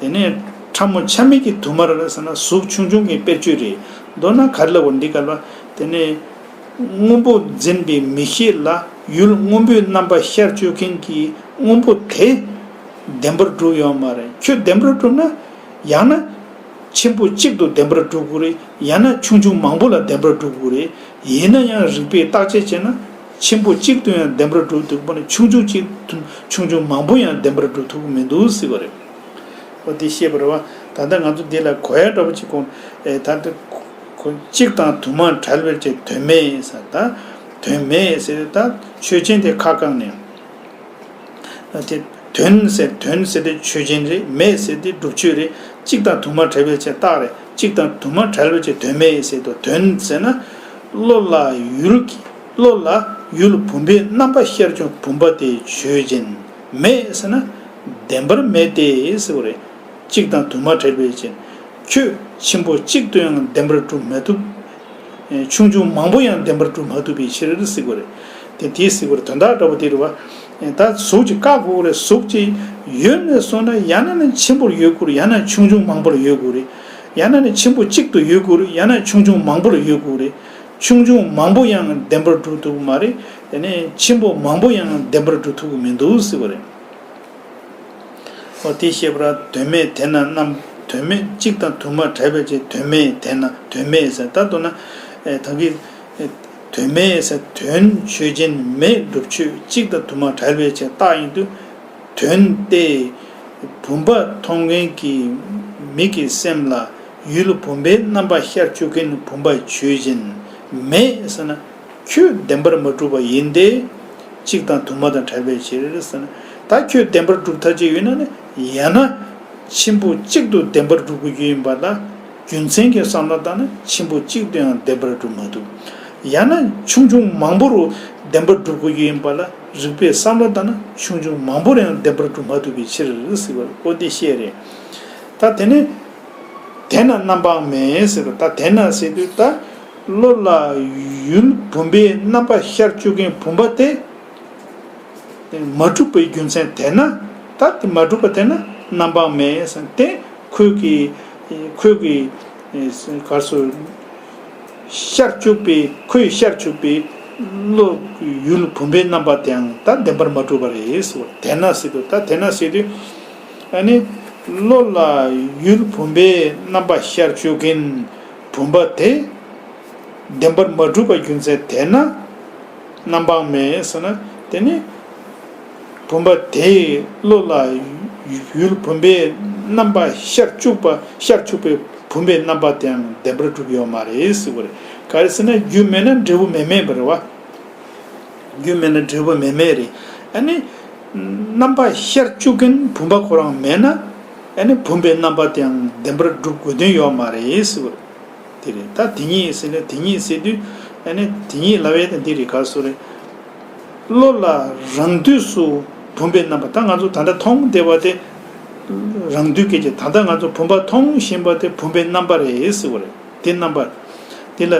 དེ་ནས་ཕྲ་མོ་ཆ་མེད་ཀྱི་དུ་མར་ཟེར་ན་གཟུགས་ཆུང་ཆུང་གི་དཔེར་བརྗོད་རེད། མདོར་ན་ག་རེ་ལབ་པ་འདི་ག་ལ། དེ་ནས་སྔོན་པོ་འཛིན་པའི་མིག་ཤེས་ལ་ཡུལ་སྔོན་པོའི་རྣམ་པ་ཤར་བཅུག་མཁན་གྱི་སྔོན་པོ་དེ་བདེན་པར་གྲུབ་ཡོད་མ་རེད། ཁྱོད་བདེན་པར་གྲུབ་ན་ཡང་ན། ཆེན་པོ་གཅིག་ཏུ་བདེན་པར་གྲུབ་དགོས་རེད། ཡང་ན་ཆུང་ཆུང་མང་པོ་ལ་བདེན་པར་གྲུབ་དགོས་རེད། ཡིན་ན་ཡང་རིགས་པས་བརྟག་དཔྱད་བྱས་ན་ཆེན་པོ་གཅིག་ཏུ་ཡང་བདེན་པར་གྲུབ་ཐུབ་པ་ནི་ཆུང་ཆུང་གཅིག་ཏུ་ཆུང་ཆུང་མང་པོ་ཡང་བདེན་པར་གྲུབ་ཐུབ་ཀྱི་མི་འདུག་ཟེར་བ་རེད། འོ་དེ་བཤད་པ་རེད་བ། ད་ལྟ་ང་ཚོ་འདི་ལ་གོ་ཡ་འདྲ་པོ་ཅིག་གོ། ཨེ་ད་ལྟ་གོ་གཅིག་དང་དུ་མ་བྲལ་བའི་ཕྱིར་དོན་མེད་ཟེར། ད་དོན་མེད་ཟེར། ད་ཆོས་ཅན་དེ་ཁ་བཀང་ནས། དེ་དོན་ཟེར། དོན་ཟེར་དེ་ཆོས་ཅན་རེད། མེད་ཟེར་དེ་སྒྲུབ་ཆོས་རེད། གཅིག་དང་དུ་མ་བྲལ་བའི་ཕྱིར་རྟགས་རེད། གཅིག་དང་དུ་མ་བྲལ་བའི་ཕྱིར་དོན་མེད་ཟེར་དུས་དོན་ཟེར་ན། བློ་ལ་ཡུལ་གྱི་བློ་ལ་ཡུལ་བུམ་པའི་རྣམ་པ་ཤར་བྱུང་བུམ་པ་དེ་ཆོས་ཅན། མེད་ཟེར་ན་བདེན་པར་མེད་དེ་ཟེར་བ་རེད། གཅིག་དང་དུ་མ་བྲལ་བའི་ཕྱིར། ཁྱོད་ཆེན་པོ་གཅིག་ཏུ་ཡང་བདེན་པར་གྲུབ་མ་ཐུབ། ཆུང་ཆུང་མང་པོ་ཡང་བདེན་པར་གྲུབ་མ་ཐུབ་པའི་ཕྱིར་ཟེར་བ་རེད། དེ་དེའི་ཟེར་བ་རེད། དོན་དག་འདྲ་པོ་དེ་རེད་བ། ད་གཟུགས་ཀྱི་བཀག་དགོས་རེད། གཟུགས་ཀྱི་ཡོད་ནས་སོང་ན་ཡང་ན་ནི་ཆེན་པོར་ཡོད་དགོས་རེད། ཡང་ན་ཆུང་ཆུང་མང་པོར་ཡོད་དགོས་རེད། ཡང་ན་ནི་ཆེན་པོ་གཅིག་ཏུ་ཡོད་དགོས་རེད། ཡང་ན་ཆུང་ཆུང་མང་པོར་ཡོད་དགོས་རེད། ཆུང་ཆུང་མང་པོ་ཡང་བདེན་པར་གྲུབ་ཐུབ་ཀྱི་མ་རེད། དེ་ནས་ཆེན་པོ་མང་པོ་ཡང་བདེན་པར་གྲུབ་ཐུབ་ཀྱི་མི་འདུག་ཟེར་བ་རེད། འོ་དེ་བཤད་པར་དོན་མེད་དེ་ན་རྣམ་དོན་མེད་གཅིག་དང་དུ་མ་བྲལ་བའི་ཕྱིར། དོན་མེད་དེ་ན་དོན་མེད་ཟེར་ད་དུ་ན་ད་གི་དོན་མེད་ཟེར་དོན་ཆོས་ཅན། མེད་སྒྲུབ་ཆོས་གཅིག་དང་དུ་མ་བྲལ་བའི་ཕྱིར་རྟགས་ཡིན་དུས། དོན་ཏེ། བུམ་པ་མཐོང་མཁན་གྱི་མིག་གི་སེམས་ལ་ཡུལ་བུམ་པའི་རྣམ་པ་ཤར་བཅུག་མཁན་བུམ་པ་ཆོས་ཅན། མེད་ཟེར་ན་ཁྱོད་བདེན་པར་མ་གྲུབ་པ་ཡིན་ཏེ། གཅིག་དང་དུ་མ་དང་བྲལ་བའི་ཕྱིར་ཟེར་ན། ད་ཁྱོད་བདེན་པར་གྲུབ་ཐག་ཆོད་ཡོད་ན་ནི་ཡང་ན་ཆེན་པོ་གཅིག་ཏུ་བདེན་པར་གྲུབ་དགོས་ཀྱི་ཡིན་པ་ལ། རྒྱུ་མཚན་གྱི་བསམ་བློ་བཏང་ན་ཆེན་པོ་གཅིག་ཏུ་ཡང་བདེན་པར་གྲུབ་མ་ཐུབ། ཡང་ན་ཆུང་ཆུང་མང་པོ་རུ་བདེན་པར་གྲུབ་དགོས་ཀྱི་ཡིན་པ་ལ། རིགས་པས་བསམ་བློ་བཏང་ན་ཆུང་ཆུང་མང་པོར་ཡང་བདེན་པར་གྲུབ་མ་ཐུབ་པའི་ཕྱིར་ཟེར་བ་ཨོ་དེ་བཤད་རེད། ད་དེ་ནས་དེ་ན་རྣམ་པའང་མེད་ཟེར་བ། ད་དེ་ན་ཟེར་དུས་ད་བློ་ལ་ཡུལ་བུམ་པའི་རྣམ་པ་ཤར་བཅུག་མཁན་བུམ་པ་དེ། མ་གྲུབ་པའི་རྒྱུ་མཚན་དེ་ན། ད་དེ་མ་གྲུབ་པ་དེ་ན་རྣམ་པའང་མེད་ཟེར་ཏེ། ཁོས་ཀྱི་ཁོས་ཀྱི་གར་སོ་ཤར་བཅུག་པའི་ཁོས་ཤར་བཅུག་པའི་བློ་ཡུལ་བུམ་པའི་རྣམ་པ་དེའང་ད་བདེན་པར་མ་གྲུབ་པ་རེད་ཟེར་བ་དེ་ན་ཟེར་དུས། ད་དེ་ན་ཟེར་དུས་ཨ་ནི་བློ་ལ་ཡུལ་བུམ་པའི་རྣམ་པ་ཤར་བཅུག་མཁན་བུམ་པ་དེ། བདེན་པར་མ་གྲུབ་པ་རྒྱུ་མཚན་དེ་ན་རྣམ་པའང་མེད་ཟེར་ན། དེ་ནི་བུམ་པ་དེའི་བློ་ལ་ཡུལ་བུམ་པའི་རྣམ་པ་ཤར་བཅུག་པ་ཤར་བཅུག་པའི་བུམ་པའི་རྣམ་པ་དེའང་བདེན་པར་གྲུབ་ཡོད་མ་རེད་ཟེར་བ་རེད། ག་རེ་ཟེར་ན་རྒྱུ་མེད་ན་འབྲས་བུ་མི་མེད་པ་རེད་བ། རྒྱུ་མེད་ན་འབྲས་བུ་མི་མེད་རེད། ཨ་ནི་རྣམ་པ་ཤར་བཅུག་མཁན་བུམ་པ་ཁོ་རང་མེད་ན། ཨ་ནི་བུམ་པའི་རྣམ་པ་དེའང་བདེན་པར་གྲུབ་དགོས་དོན་ཡོད་མ་རེད་ཟེར་བ་རེད། དེ་རེད། ད་དེ་ཉིད་ཟེར་ན་དེ་ཉིད་ཟེར་དུས་ཨ་ནི་དེ་ཉིད་ལབ་ཡས་དེ་འདི་རེད། ག་སོ་རེད། བློ་ལ་རང་དུས་སུ་བུམ་པའི་རྣམ་པ། ད་ང་ཚོ་ད་ལྟ་མཐོང་བསྡད་པ་དེ་རང་དུས་སྐད་ཅིག་ད་ལྟ་ང་ཚོ་བུམ་པ་མཐོང་བཞིན་པ་དེ་བུམ་པའི་རྣམ་པ་རེད་ཟེར་བ་རེད། དེ་རྣམ་པ་དེ་ལ་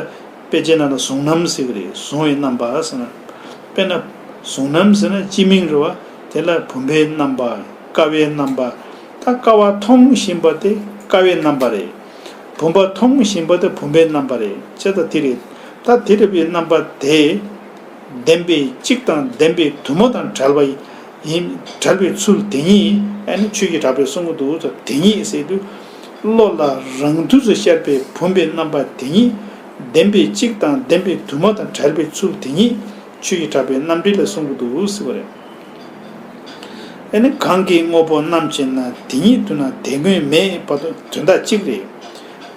དཔེ་ཆའི་ནང་ལ་གཟུང་རྣམ་ཟེར་གི་རེད། གཟུང་བའི་རྣམ་པ་ཟེར་ན། དཔེར་ན་གཟུང་རྣམ་ཟེར་ན་སྤྱི་མིང་རེད་བ། དེ་ལ་བུམ་པའི་རྣམ་པ། ཀ་བའི་རྣམ་པ། ད་ཀ་བ་མཐོང་བཞིན་པ་དེ་ཀ་བའི་རྣམ་པ་རེད། བུམ་པ་མཐོང་བཞིན་པ་དེ་བུམ་པའི་རྣམ་པ་རེད། ཅེས་ད་དེ་རེད། ད་དེ་རེད་པའི་རྣམ་པ་དེ་བདེན་པའི་གཅིག་དང་བདེན་པའི་དུ་མ་དང་བྲལ་བ་ཡིན། བྲལ་བའི་ཚུལ་དེ་ཉིད་ཨ་ནི་ཆོས་ཀྱི་གྲགས་པས་གསུང་གི་འདུག་དེ་ཉིད་ཟེར་དུས་བློ་ལ་རང་དུས་སུ་ཤར་བའི་བུམ་པའི་རྣམ་པ་དེ་ཉིད་བདེན་པའི་གཅིག་དང་བདེན་པའི་དུ་མ་དང་བྲལ་བའི་ཚུལ་དེ་ཉིད་ཆོས་ཀྱི་གྲགས་པའི་རྣམ་འགྲེལ་ལ་གསུང་གི་འདུག་ཟེར་བ་རེད། ཨ་ནི་གང་གི་དངོས་པོ་རྣམ་ཕྱིན་ན། དེ་ཉིད་དུ་ན་དེ་དངོས་མེད་པ་དོན་དག་གཅིག་རེད།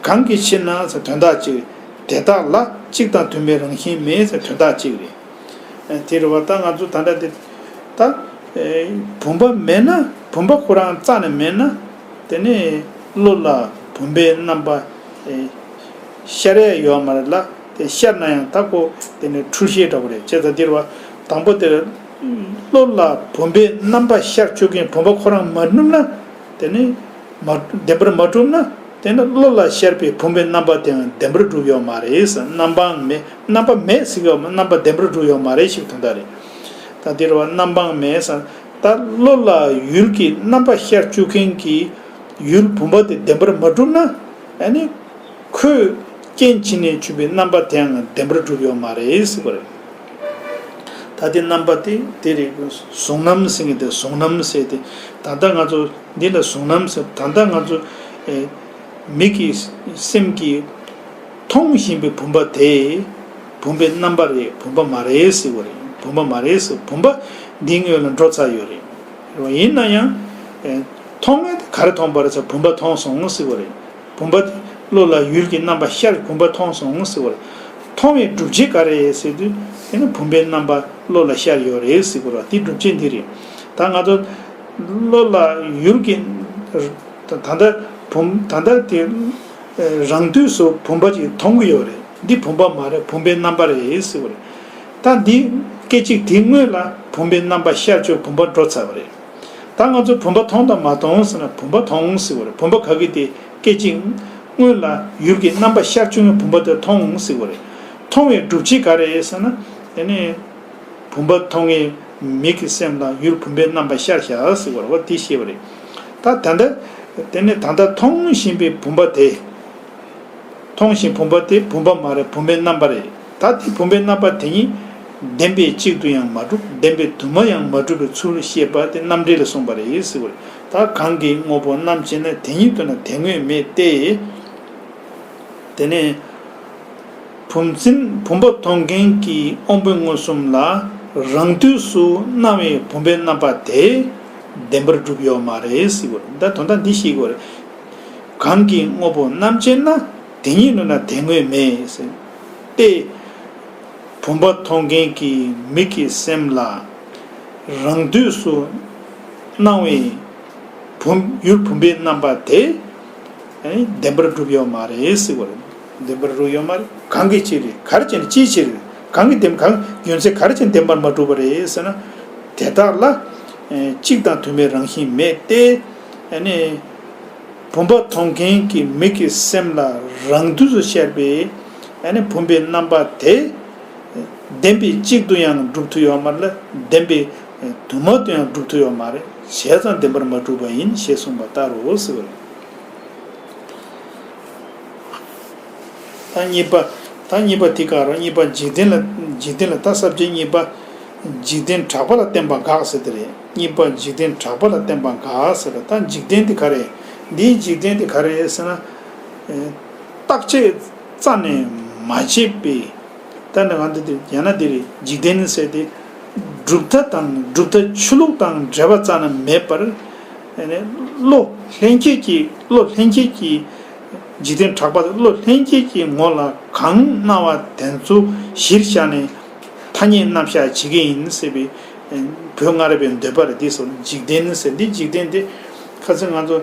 གང་གི་ཕྱིར་ན་ཟེར་དོན་དག་གཅིག་དེ་དག་ལ་གཅིག་དང་དུ་མའི་རང་བཞིན་མེད་ཟེར་དོན་དག་གཅིག་རེད། དེ་རེད་བ། ད་ང་ཚོ་ད་ལྟ་དེ་ད་བུམ་པ་མེད་ན་བུམ་པ་ཁོ་རང་རྩ་ནས་མེད་ན། དེ་ནས་བློ་ལ་བུམ་པའི་རྣམ་པ་ཤར་ཡ་ཡོད་མ་རེད་ལ། དེ་ཤར་ན་ཡང་ད་ཁོ་དེ་ནས་འཁྲུལ་ཤེས་འདྲ་བོ་རེད། བྱས་ཙང་འདིར་བ་དང་པོ་དེར་བློ་ལ་བུམ་པའི་རྣམ་པ་ཤར་བཅུག་མཁན་བུམ་པ་ཁོ་རང་མ་གྲུབ་ན། དེ་ནས་མ་བདེན་པར་མ་གྲུབ་ན། དེ་ནི་བློ་ལ་ཤར་བའི་བུམ་པའི་རྣམ་པ་དེའང་བདེན་པར་གྲུབ་ཡོད་མ་རེད། རྣམ་པའང་མེད། རྣམ་པ་མེད་ཟེར་གྱི་ཡོད་མ། རྣམ་པ་བདེན་པར་གྲུབ་ཡོད་མ་རེད་ཞིག་དོན་དག་རེད། ད་འདིར་བ་རྣམ་པའང་མེད་ཟེར། ད་བློ་ལ་ཡུལ་གྱི་རྣམ་པ་ཤར་བཅུག་མཁན་གྱི་ཡུལ་བུམ་པ་དེ་བདེན་པར་མ་གྲུབ་ན། ཨ་ནི་ཁོས་རྐྱེན་བྱས་ནས་བྱུང་བའི་རྣམ་པ་དེའང་བདེན་པར་གྲུབ་ཡོད་མ་རེད་ཟེར་བ་རེད། ད་དེ་རྣམ་པ་དེ་དེ་རེད། གཟུང་རྣམ་ཟེར་མཁན་དེ་གཟུང་རྣམ་ཟེར་ཏེ། ད་ལྟ་ང་ཚོ་འདི་ལ་གཟུང་རྣམ་ཟེར། ད་ལྟ་ང་ཚོ་ཨེ་མིག་གིས་སེམས་ཀྱིས་མཐོང་བཞིན་པའི་བུམ་པ་དེ་བུམ་པའི་རྣམ་པ་རེད། བུམ་པ་མ་རེད་ཟེར་བ་རེད། བུམ་པ་མ་རེད་ཟེར། བུམ་པ་འདིའི་སྔོན་ལ་འགྲོ་ཚར་ཡོད་རེད། ཡིན་ན་ཡང་ཨེ་མཐོང་མཁན་དེ་ག་རེ་མཐོང་བ་རེད་ཟེར། བུམ་པ་མཐོང་སོང་ཟེར་བ་རེད། བུམ་པ་དེ་བློ་ལ་ཡུལ་གྱི་རྣམ་པ་ཤར། བུམ་པ་མཐོང་སོང་ཟེར་བ་རེད། མཐོང་བའི་སྒྲུབ་བྱེད་ག་རེ་ཟེར་དུས། དེ་ནི་བུམ་པའི་རྣམ་པ་བློ་ལ་ཤར་ཡོད་རེད་ཟེར་དགོས་རེད། དེ་སྒྲུབ་བྱེད་འདི་རེད། ད་ང་ཚོ་བློ་ལ་ཡུལ་གྱི་ད་ལྟ་བུམ་ད་ལྟ་དེ་རང་དུས་སུ་བུམ་པ་ཅིག་མཐོང་གི་ཡོད་རེད། འདི་བུམ་པ་མ་རེད། བུམ་པའི་རྣམ་པ་རེད་ཟེར་བ་རེད། ད་འདི་སྐད་ཅིག་དེའི་སྔོན་ལ་བུམ་པའི་རྣམ་པ་ཤར་བཅུག་བུམ་པ་འགྲོ་ཚར་བ་རེད། ད་ང་ཚོ་བུམ་པ་མཐོང་དང་མ་མཐོང་ཟེར་ན། བུམ་པ་མཐོང་ཟེར་བ་རེད། བུམ་པ་ག་གི་དེ་སྐད་ཅིག་སྔོན་ལ་ཡུལ་གྱི་རྣམ་པ་ཤར་བཅུག་ནས་བུམ་པ་དེ་མཐོང་ཟེར་བ་རེད། མཐོང་བའི་སྒྲུབ་བྱེད་ག་རེ་ཟེར་ན། དེ་ནི་བུམ་པ་མཐོང་བའི་མིག་གི་སེམས་ལ་ཡུལ་བུམ་པའི་རྣམ་པ་ཤར་བཞག་ཟེར་བ་རེད་བ། དེ་ཤེས་པ་རེད། ད་ད་ལྟ་དེ་ནི་ད་ལྟ་མཐོང་བཞིན་པའི་བུམ་པ་དེ། མཐོང་བཞིན་བུམ་པ་དེ་བུམ་པ་མ་རེད། བུམ་པའི་རྣམ་པ་རེད། ད་དེ་བུམ་པའི་རྣམ་པ་དེ་ཉིད་བདེན་པའི་གཅིག་ཏུ་ཡང་མ་གྲུབ། བདེན་པའི་དུ་མ་ཡང་མ་གྲུབ་པའི་ཚུལ་བཤད་པ་དེ་རྣམ་འགྲེལ་ལ་གསུངས་པ་རེད་ཟེར་བ་རེད། ད་གང་གིས་དངོས་པོ་རྣམ་དཔྱད་ན། དེ་ཉིད་དུ་ན་དེ་དངོས་མེད་དེ། དེ་ནས་བུམ་འཛིན་བུམ་པ་མཐོང་མཁན་གྱི་དབང་པོའི་མངོན་སུམ་ལ་རང་དུས་སུ་སྣང་བའི་བུམ་པའི་རྣམ་པ་དེ་བདེན་པར་གྲུབ་ཡོད་མ་རེད་ཟེར་བ་རེད། ད་དོན་དག་འདི་ཤེས་དགོས་རེད། གང་གིས་དངོས་པོ་རྣམ་དཔྱད་ན། དེ་ཉིད་ལུ་ན་དེ་དངོས་མེད་ཟེར་ཏེ། བུམ་པ་མཐོང་མཁན་གྱི་མིག་གི་སེམས་ལ་རང་དུས་སུ་སྣང་བའི་བུམ་ཡུལ་བུམ་པའི་རྣམ་པ་དེ་བདེན་པར་གྲུབ་ཡོད་མ་རེད་ཟེར་བ་རེད། བདེན་པར་གྲུབ་ཡོད་མ་རེད། གང་གི་ཕྱིར་རེད། ག་རེ་བྱས་ནས་ཅིའི་ཕྱིར། གང་གི་བདེན། གང་རྒྱུ་མཚན་ག་རེ་བྱས་ནས་བདེན་པར་མ་གྲུབ་པ་རེད་ཟེར་ན། དེ་དག་ལ་གཅིག་དང་དུ་མའི་རང་བཞིན་མེད་དེ། ཨ་ནི་བུམ་པ་མཐོང་མཁན་གྱི་མིག་གི་སེམས་ལ་རང་དུས་སུ་ཤར་བའི་ཨ་ནི་བུམ་པའི་རྣམ་པ་དེ་བདེན་པའི་གཅིག་ཏུ་ཡང་སྒྲུབ་ཐུབ་ཡོད་མ་རེད་ལ། བདེན་པའི་དུ་མ་དུ་ཡང་སྒྲུབ་ཐུབ་ཡོད་མ་རེད། བྱས་ཙང་བདེན་པར་མ་གྲུབ་པ་ཡིན་ཞེས་གསུངས་པ་ལྟར་རོ་ཟེར་བ་རེད། ད་གཉིས་པ། ད་གཉིས་པ་དེ་ག་རེ། གཉིས་པ་འཇིག་རྟེན་ལ། འཇིག་རྟེན་ལ། ད་ས་བཅད་གཉིས་པ། འཇིག་རྟེན་གྲགས་པ་ལ་བརྟེན་པ་འགག་ཟེར་དེ་རེད། གཉིས་པ་འཇིག་རྟེན་གྲགས་པ་ལ་བརྟེན་པ་འགག་ཟེར། ད་འཇིག་རྟེན་དེ་ག་རེ། འདིའི་འཇིག་རྟེན་དེ་ག་རེ་ཟེར་ན། ཨེ། བརྟག་དཔྱད་རྩ་ནས་མ་བྱས་པའི། ད་ནི་ང་འདི་དེ་ཡང་ན་འདི་རེད། འཇིག་རྟེན་ཟེར་དེ་གྲུབ་མཐའ་དང་། གྲུབ་མཐའ་ཆོས་ལུགས་དང་འབྲེལ་བ་རྩ་ནས་མེད་པར། ཨ་ནི་བློ་ལྷན་སྐྱེས་ཀྱི། བློ་ལྷན་སྐྱེས་ཀྱི། འཇིག་རྟེན་གྲགས་པ་དེ་བློ་ལྷན་སྐྱེས་ཀྱི་ངོ་ལ་གང་སྣང་བ་དེ་ཚོ་གཞིར་བཞག་ནས་ཐ་སྙད་རྣམ་གཞག་བྱེད་ཀྱི་ཡིན་ཟེར་བའི་བོད་སྔ་རབས་པའི་འདོད་པ་རེད། འདི་སོགས་འཇིག་རྟེན་ཟེར། འདི་འཇིག་རྟེན་དེ་ཁ་སང་ང་ཚོ་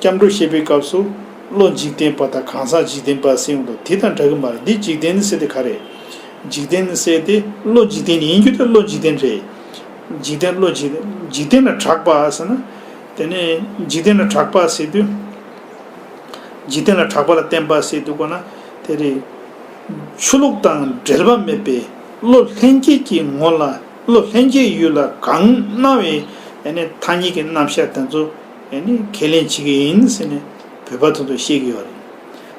སྐྱབས་འགྲོ་བཤད་པའི་སྐབས་སུ། བློ་འཇིག་རྟེན་པ་དང་གང་ཟག་འཇིག་རྟེན་པ་ཟེར་ཡོང་དུས་དེ་དང་འདྲ་གི་མ་རེད། འདི་འཇིག་རྟེན་ཟེར་དེ་ག་རེ། འཇིག་རྟེན་ཟེར་དེ་བློ་འཇིག་རྟེན་ཡིན་རྒྱུ་དེ་བློ་འཇིག་རྟེན་རེད། འཇིག་རྟེན། བློ་འཇིག་རྟེན། འཇིག་རྟེན་ལ་གྲགས་པ་ཟེར་ན། དེ་ནས་འཇིག་རྟེན་ལ་གྲགས་པ་ཟེར་དུས། འཇིག་རྟེན་ལ་གྲགས་པ་ལ་བརྟེན་པ་ཟེར་དུས་གོ་ན། དེ་རེད། ཆོས་ལུགས་དང་འབྲེལ་བ་མེད་པའི་བློ་ལྷན་སྐྱེས་ཀྱི་ངོ་ལ། བློ་ལྷན་སྐྱེས་ཡུལ་ལ་གང་སྣང་བའི་ཨ་ནི་ཐ་སྙད་ཀྱི་རྣམ་གཞག་དེ་ཚོ་ཨ་ནི་ཁས་ལེན་བྱེད་ཀྱི་ཡིན་ཟེར་ནས་བོད་པ་ཚོ་ཚོས་བཤད་ཀྱི་ཡོད་རེད།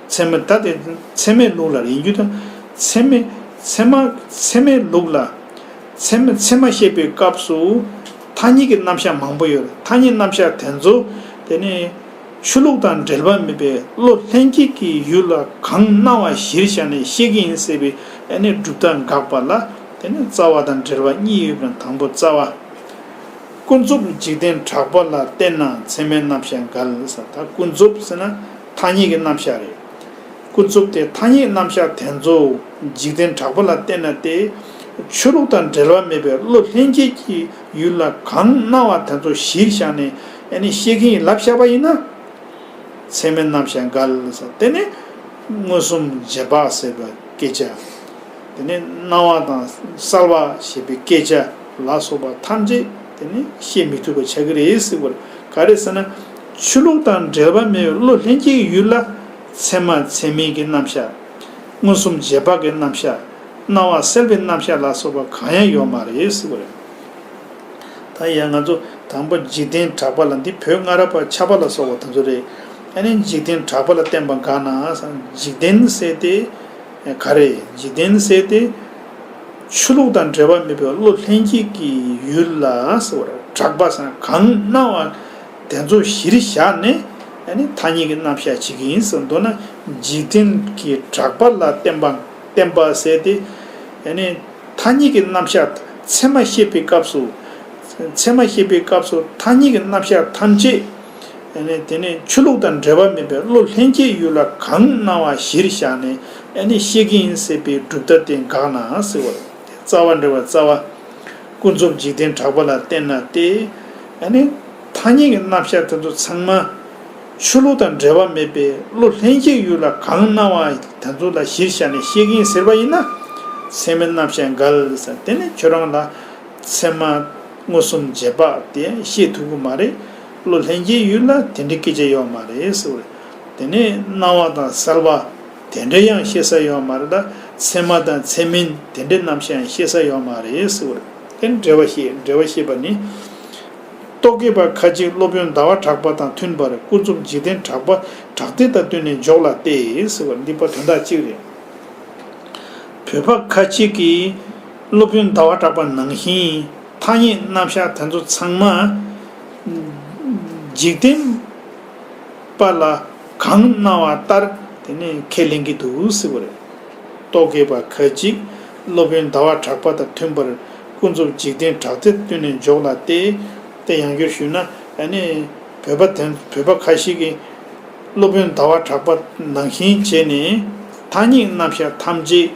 ཚད་མ་ད་དེ་ཚད་མའི་ལུགས་ལ་ཡིན་རྒྱུ་དང་། ཚད་མའི། ཚད་མ། ཚད་མའི་ལུགས་ལ། ཚད་མ། ཚད་མ་བཤད་པའི་སྐབས་སུ་ཐ་སྙད་ཀྱི་རྣམ་གཞག་མང་པོ་ཡོད་རེད། ཐ་སྙད་རྣམ་གཞག་དེ་ཚོ་དེ་ནི་ཆོས་ལུགས་དང་འབྲེལ་བ་མེད་པའི་བློ་ལྷན་སྐྱེས་ཀྱི་ཡུལ་ལ་གང་སྣང་བ་གཞིར་བཞག་ནས་བཤད་ཀྱི་ཡིན་ཟེར་བའི་ཨ་ནི་གྲུབ་མཐའ་འགག་པ་ལ། དེ་ནི་རྩ་བ་དང་འབྲེལ་བ་གཉིས་ཡོད་པའི་དང་པོ་རྩ་བ། ཀུན་རྫོབ་འཇིག་རྟེན་གྲགས་པ་ལ་བརྟེན་ན་ཚད་མའི་རྣམ་གཞག་འགལ་ཟེར། ད་ཀུན་རྫོབ་ཟེར་ན་ཐ་སྙད་ཀྱི་རྣམ་གཞག་རེད། ཀུན་རྫོབ་དེ་ཐ་སྙད་རྣམ་གཞག་དེ་ཚོ་འཇིག་རྟེན་གྲགས་པ་ལ་བརྟེན་ན་སྟེ། ཆོས་ལུགས་དང་འབྲེལ་བ་མེད་པའི་བློ་ལྷན་སྐྱེས་ཀྱི་ཡུལ་ལ་གང་སྣང་བ་དེ་ཚོ་གཞིར་བཞག་ནས་ཨ་ནི་བཤད་ཀྱི་ཡིན་ལབ་བཞག་པ་ཡིན་ན། ཚད་མའི་རྣམ་གཞག་འགལ་ཟེར། དེ་ནི་མངོན་སུམ་རྗེས་དཔག་ཟེར་བའི་སྐད་ཆ། དེ་ནས་སྣང་བ་དང་གསལ་བ་ཞེས་པའི་སྐད་ཆ་ལ་སོགས་པ་ཐམས་ཅད་དེ་ནི་བཤད་མི་ཐུབ་པ་ཆགས་ཀྱི་རེད་ཟེར་བར། ག་རེ་ཟེར་ན། ཆོས་ལུགས་དང་འབྲེལ་བ་མེད་པའི་བློ་ལྷན་སྐྱེས་ཀྱི་ཡུལ་ལ་ཚད་མ་ཚད་མིན་གྱི་རྣམ་གཞག། མངོན་སུམ་རྗེས་དཔག་གི་རྣམ་གཞག། སྣང་བ་གསལ་བའི་རྣམ་གཞག་ལ་སོགས་པ་གང་ཡང་ཡོད་མ་རེད་ཟེར་བ་རེད། ད་ཡང་ང་ཚོ་དང་པོ་འཇིག་རྟེན་གྲགས་པ་ལ། འདི་བོད་སྔ་རབས་པ་ཕྱྭ་པ་ལ་སོགས་པ་དེ་ཚོ་རེད། ཨ་ནི་འཇིག་རྟེན་གྲགས་པ་ལ་བརྟེན་པ་འགག་ན་ཟེར། འཇིག་རྟེན་ཟེར་དེ་ག་རེ། འཇིག་རྟེན་ཟེར་དེ་ཆོས་ལུགས་དང་འབྲེལ་བ་མེད་པའི་བློ་ལྷན་སྐྱེས་ཀྱི་ཡུལ་ལ་ཟེར་བ་རེད། གྲགས་པ་ཟེར་ན་གང་སྣང་བ་དེ་ཚོ་གཞིར་བཞག་ནས་ཨ་ནི་ཐ་སྙད་ཀྱི་རྣམ་གཞག་བྱེད་ཀྱི་ཡིན་ཟེར། མདོར་ན་འཇིག་རྟེན་གྱི་གྲགས་པ་ལ་བརྟེན་པ། བརྟེན་པ་ཟེར་དེ་ཨ་ནི་ཐ་སྙད་ཀྱི་རྣམ་གཞག་ཚད་མ་བཤད་པའི་སྐབས་སུ། ཚད་མ་བཤད་པའི་སྐབས་སུ་ཐ་སྙད་ཀྱི་རྣམ་གཞག་ཐམས་ཅད་ཨ་ནི་དེ་ནི་ཆོས་ལུགས་དང་འབྲེལ་བ་མེད་པའི་བློ་ལྷན་སྐྱེས་ཡུལ་ལ་གང་སྣང་བ་གཞིར་བཞག་ནས་ཨ་ནི་བཤད་ཀྱི་ཡིན་ཟེར་བའི་གྲུབ་མཐའ་དེ་འགག་ན་ཟེར་བ་རེད། རྩ་བ་འགྲེལ་བ་རྩ་བ། ཀུན་རྫོབ་འཇིག་རྟེན་གྲགས་པ་ལ་བརྟེན་ན་སྟེ། ཨ་ནི་ཐ་སྙད་ཀྱི་རྣམ་གཞག་དེ་ཚོ་ཚང་མ། ཆོས་ལུགས་དང་འབྲེལ་བ་མེད་པའི་བློ་ལྷན་སྐྱེས་ཡུལ་ལ་གང་སྣང་བ་དེ་ཚོ་ལ་གཞིར་བཞག་ནས་བཤད་ཀྱི་ཡིན་ཟེར་བ་ཡིན་ན། ཚད་མའི་རྣམ་གཞག་འགལ་ཟེར། དེ་ནི་ཁྱོད་རང་ལ་ཚད་མ་མངོན་སུམ་རྗེས་དཔག་དེ་བཤད་ཐུབ་ཀྱི་མ་རེད། བློ་ལྷན་སྐྱེས་ཡུལ་ལ་དེ་འདྲའི་སྐད་ཆ་ཡོད་མ་རེད་ཟེར་བ་རེད། དེ་ནི་སྣང་བ་དང་གསལ་བ་དེ་འདྲ་ཡང་བཤད་ས་ཡོད་མ་རེད་ལ། ཚད་མ་དང་ཚད་མིན་དེ་འདྲའི་རྣམ་གཞག་ཡང་བཤད་ས་ཡོད་མ་རེད་ཟེར་བ་རེད། དེ་ནི་འགྲེལ་བ་བཤད། འགྲེལ་བ་བཤད་པ་ནི། རྟོག་གེ་པ་ཁ་ཅིག་སློབ་དཔོན་ཟླ་བ་གྲགས་པ་དང་མཐུན་པར་ཀུན་རྫོབ་འཇིག་རྟེན་གྲགས་པ་གྲགས་སྡེ་དང་བསྟུན་ནས་འཇོག་ལ་སྟེ་ཟེར་བ་འདི་པ་དོན་དག་གཅིག་རེད། བོད་པ་ཁ་ཅིག་གིས་སློབ་དཔོན་ཟླ་བ་གྲགས་པ་ནང་བཞིན་ཐ་སྙད་རྣམ་གཞག་དེ་ཚོ་ཚང་མ་འཇིག་རྟེན་པ་ལ་གང་སྣང་བ་ལྟར་དེ་ནས་ཁས་ལེན་གྱི་འདུག་ཟེར་བ་རེད། རྟོག་གེ་པ་ཁ་ཅིག་སློབ་དཔོན་ཟླ་བ་གྲགས་པ་དང་མཐུན་པར་ཀུན་རྫོབ་འཇིག་རྟེན་གྲགས་སྡེ་བསྟུན་ནས་འཇོག་ལ་སྟེ། དེ་ཡང་བསྒྱུར་ཞུས་ན་ཨ་ནི་བོད་པ་དེ་བོད་པ་ཁ་ཤས་ཀྱིས་སློབ་དཔོན་ཟླ་བ་གྲགས་པ་ནང་བཞིན་བྱས་ནས་ཐ་སྙད་རྣམ་གཞག་ཐམས་ཅད་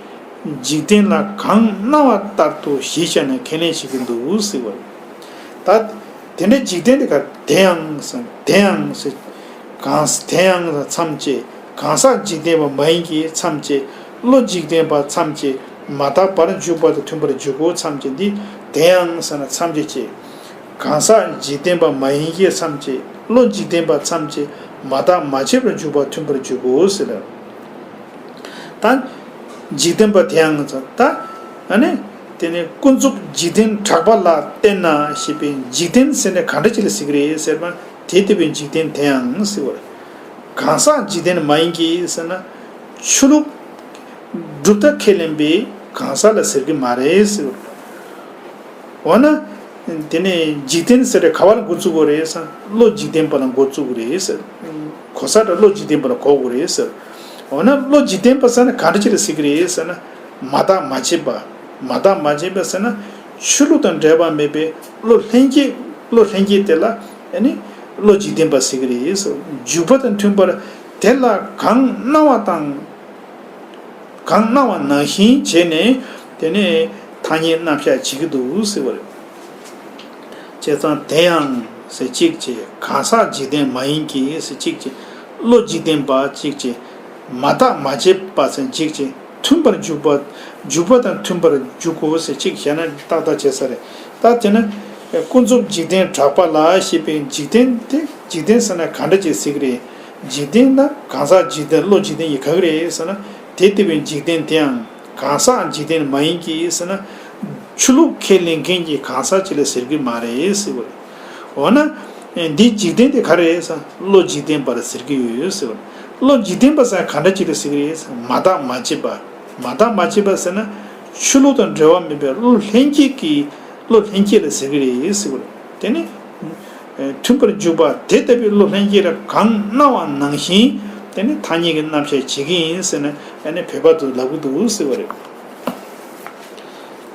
འཇིག་རྟེན་ལ་གང་སྣང་བ་ལྟར་དུ་གཞི་བཞག་ནས་ཁས་ལེན་བྱེད་ཀྱི་འདུག་ཟེར་བ་རེད། ད་དེ་འདྲའི་འཇིག་རྟེན་དེ་ག་དེ་ཡང་ཟེར། དེ་ཡང་ཟེར། གང་དེ་ཡང་མཚམས་བཅད། གང་ཟག་འཇིག་རྟེན་པ་མ་ཡིན་གྱི་མཚམས་བཅད། བློ་འཇིག་རྟེན་པ་མཚམས་བཅད། མ་དག་པར་འཇུག་པ་དང་མཐུན་པར་འཇུག་གོ་མཚམས་བཅད། འདི་དེ་ཡང་ཟེར་ན་མཚམས་བཅད་བྱེད། གང་ཟག་འཇིག་རྟེན་པ་མ་ཡིན་གྱི་མཚམས་བཅད། བློ་འཇིག་རྟེན་པ་མཚམས་བཅད། མ་དག་མ་བྱས་པར་འཇུག་པ་མཐུན་པར་འཇུག་གོ་ཟེར། ད་འཇིག་རྟེན་པ་དེ་ཡང་ད་ཨ་ནི་དེ་ནི་ཀུན་རྫོབ་འཇིག་རྟེན་གྲགས་པ་ལ་བརྟེན་ན་ཞེས་པའི་འཇིག་རྟེན་ཟེར་ནས་ག་འདྲ་ཅིག་ལ་ཟེར་གི་རེད་ཟེར་ན། དེ་ལྟ་བུའི་འཇིག་རྟེན་དེ་ཡང་ཟེར་བ་རེད། གང་ཟག་འཇིག་རྟེན་མ་ཡིན་གྱི་ཟེར་ན། ཆོས་ལུགས་གྲུབ་མཐའ་ཁས་ལེན་པའི་གང་ཟག་ལ་ཟེར་གྱི་མ་རེད་ཟེར་བ་རེད། འོ་ན། དེ་ནས་འཇིག་རྟེན་ཟེར་དེ་ག་བ་ལ་འགོ་བཙུགས་དགོས་རེད་ཟེར་ན། བློ་འཇིག་རྟེན་པ་ལ་འགོ་བཙུགས་དགོས་རེད་ཟེར། གོ་ས་དེ་བློ་འཇིག་རྟེན་པ་ལ་གོ་དགོས་རེད་ཟེར། འོ་ན་བློ་འཇིག་རྟེན་པ་ཟེར་ན་ག་འདྲ་ཅིག་ལ་ཟེར་གྱི་རེད་ཟེར་ན། མ་དག་མ་བྱས་པ། མ་དག་མ་བྱས་པ་ཟེར་ན། ཆོས་ལུགས་དང་འབྲེལ་བ་མེད་པའི་བློ་ལྷན་སྐྱེས། བློ་ལྷན་སྐྱེས་དེ་ལ་ཨ་ནི་བློ་འཇིག་རྟེན་པ་ཟེར་གྱི་རེད་ཟེར། འཇུག་པ་དང་མཐུན་པར་དེ་ལ་གང་སྣང་བ་དང་། གང་སྣང་བ་ནང་བཞིན་བྱས་ནས་དེ་ནས་ཐ་སྙད་རྣམ་གཞག་བྱེད་ཀྱི་འདུག་ཟེར་བ་རེད། བྱས་ཙང་དེ་ཡང་ཟེར་གཅིག་བྱས། གང་ཟག་འཇིག་རྟེན་མ་ཡིན་གྱི་ཟེར་གཅིག་བྱས། བློ་འཇིག་རྟེན་པ་གཅིག་བྱས། མ་དག་མ་བྱས་པ་ཟེར་གཅིག་བྱས། མཐུན་པར་འཇུག་པ། འཇུག་པ་དང་མཐུན་པར་འཇུག་གོ་ཟེར་གཅིག་བྱས་ན་ཏག་ཏག་བྱས་ས་རེད། ད་དེ་ན་ཀུན་རྫོབ་འཇིག་རྟེན་གྲགས་པ་ལ་ཞེས་པའི་འཇིག་རྟེན་དེ། འཇིག་རྟེན་ཟེར་ན་ག་འདྲ་ཅིག་ཟེར་གྱི་རེད། འཇིག་རྟེན་ན་གང་ཟག་འཇིག་རྟེན། བློ་འཇིག་རྟེན་ཡིན་ག་གི་རེད་ཟེར་ན། དེ་ལྟ་བུའི་འཇིག་རྟེན་དེའང་གང་ཟག་འཇིག་རྟེན་མ་ཡིན་གྱི་ཟེར་ན། ཆོས་ལུགས་ཁས་ལེན་མཁན་གྱི་གང་ཟག་ཅིག་ལ་ཟེར་གྱི་མ་རེད་ཟེར་བ་རེད། འོ་ན། འདི་འཇིག་རྟེན་དེ་ག་རེ་རེད་ཟེར་ན། བློ་འཇིག་རྟེན་པ་ལ་ཟེར་གྱི་ཡོད་ཟེར་བ་རེད། བློ་འཇིག་རྟེན་པ་ཟེར་ན་ག་འདྲ་ཅིག་ལ་ཟེར་གྱི་རེད་ཟེར་ན། མ་དག་མ་བྱས་པ། མ་དག་མ་བྱས་པ་ཟེར་ན། ཆོས་ལུགས་དང་འབྲེལ་བ་མེད་པའི་བློ་ལྷན་སྐྱེས་ཀྱི། བློ་ལྷན་སྐྱེས་ལ་ཟེར་གྱི་རེད་ཟེར་བ་རེད། དེ་ནི། མཐུན་པར་འཇུག་པ་དེ་ལྟ་བུའི་བློ་ལྷན་སྐྱེས་ལ་གང་སྣང་བ་ནང་བཞིན་དེ་ནི་ཐ་སྙད་ཀྱི་རྣམ་གཞག་བྱེད་ཀྱི་ཡིན་ཟེར་ནས་ཨ་ནི་བོད་པ་ཚོས་ལབ་ཀྱི་འདུག་ཟེར་བ་རེད།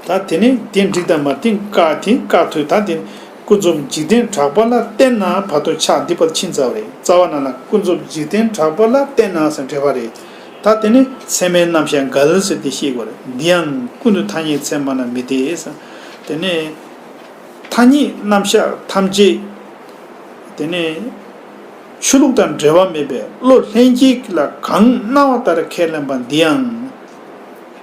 ད་དེ་ནི་དེ་འགྲིག་དང་མ་འགྲིག་བཀག་དེ་བཀག་ཐུབ། ད་དེ་ནི་ཀུན་རྫོབ་འཇིག་རྟེན་གྲགས་པ་ལ་བརྟེན་ན་བར་དོ་ཆགས་འདི་བར་ཕྱིན་ཚར་བ་རེད། རྩ་བ་ནང་ལ་ཀུན་རྫོབ་འཇིག་རྟེན་གྲགས་པ་ལ་བརྟེན་ན་ཟེར་འགྲེལ་པ་རེད། ད་དེ་ནི་ཚད་མའི་རྣམ་གཞག་འགལ་ཟེར་དེ་ཤེས་དགོས་རེད། འདི་ཡང་ཀུན་ཏུ་ཐ་སྙད་ཚད་མ་ན་མི་ལྟོས་ཟེར། དེ་ནི། ཐ་སྙད་རྣམ་གཞག་ཐམས་ཅད་དེ་ནི་ཆོས་ལུགས་དང་འབྲེལ་བ་མེད་པའི་བློ་ལྷན་སྐྱེས་ལ་གང་སྣང་བ་ལྟར་ཁས་ལེན་པ་འདི་ཡང་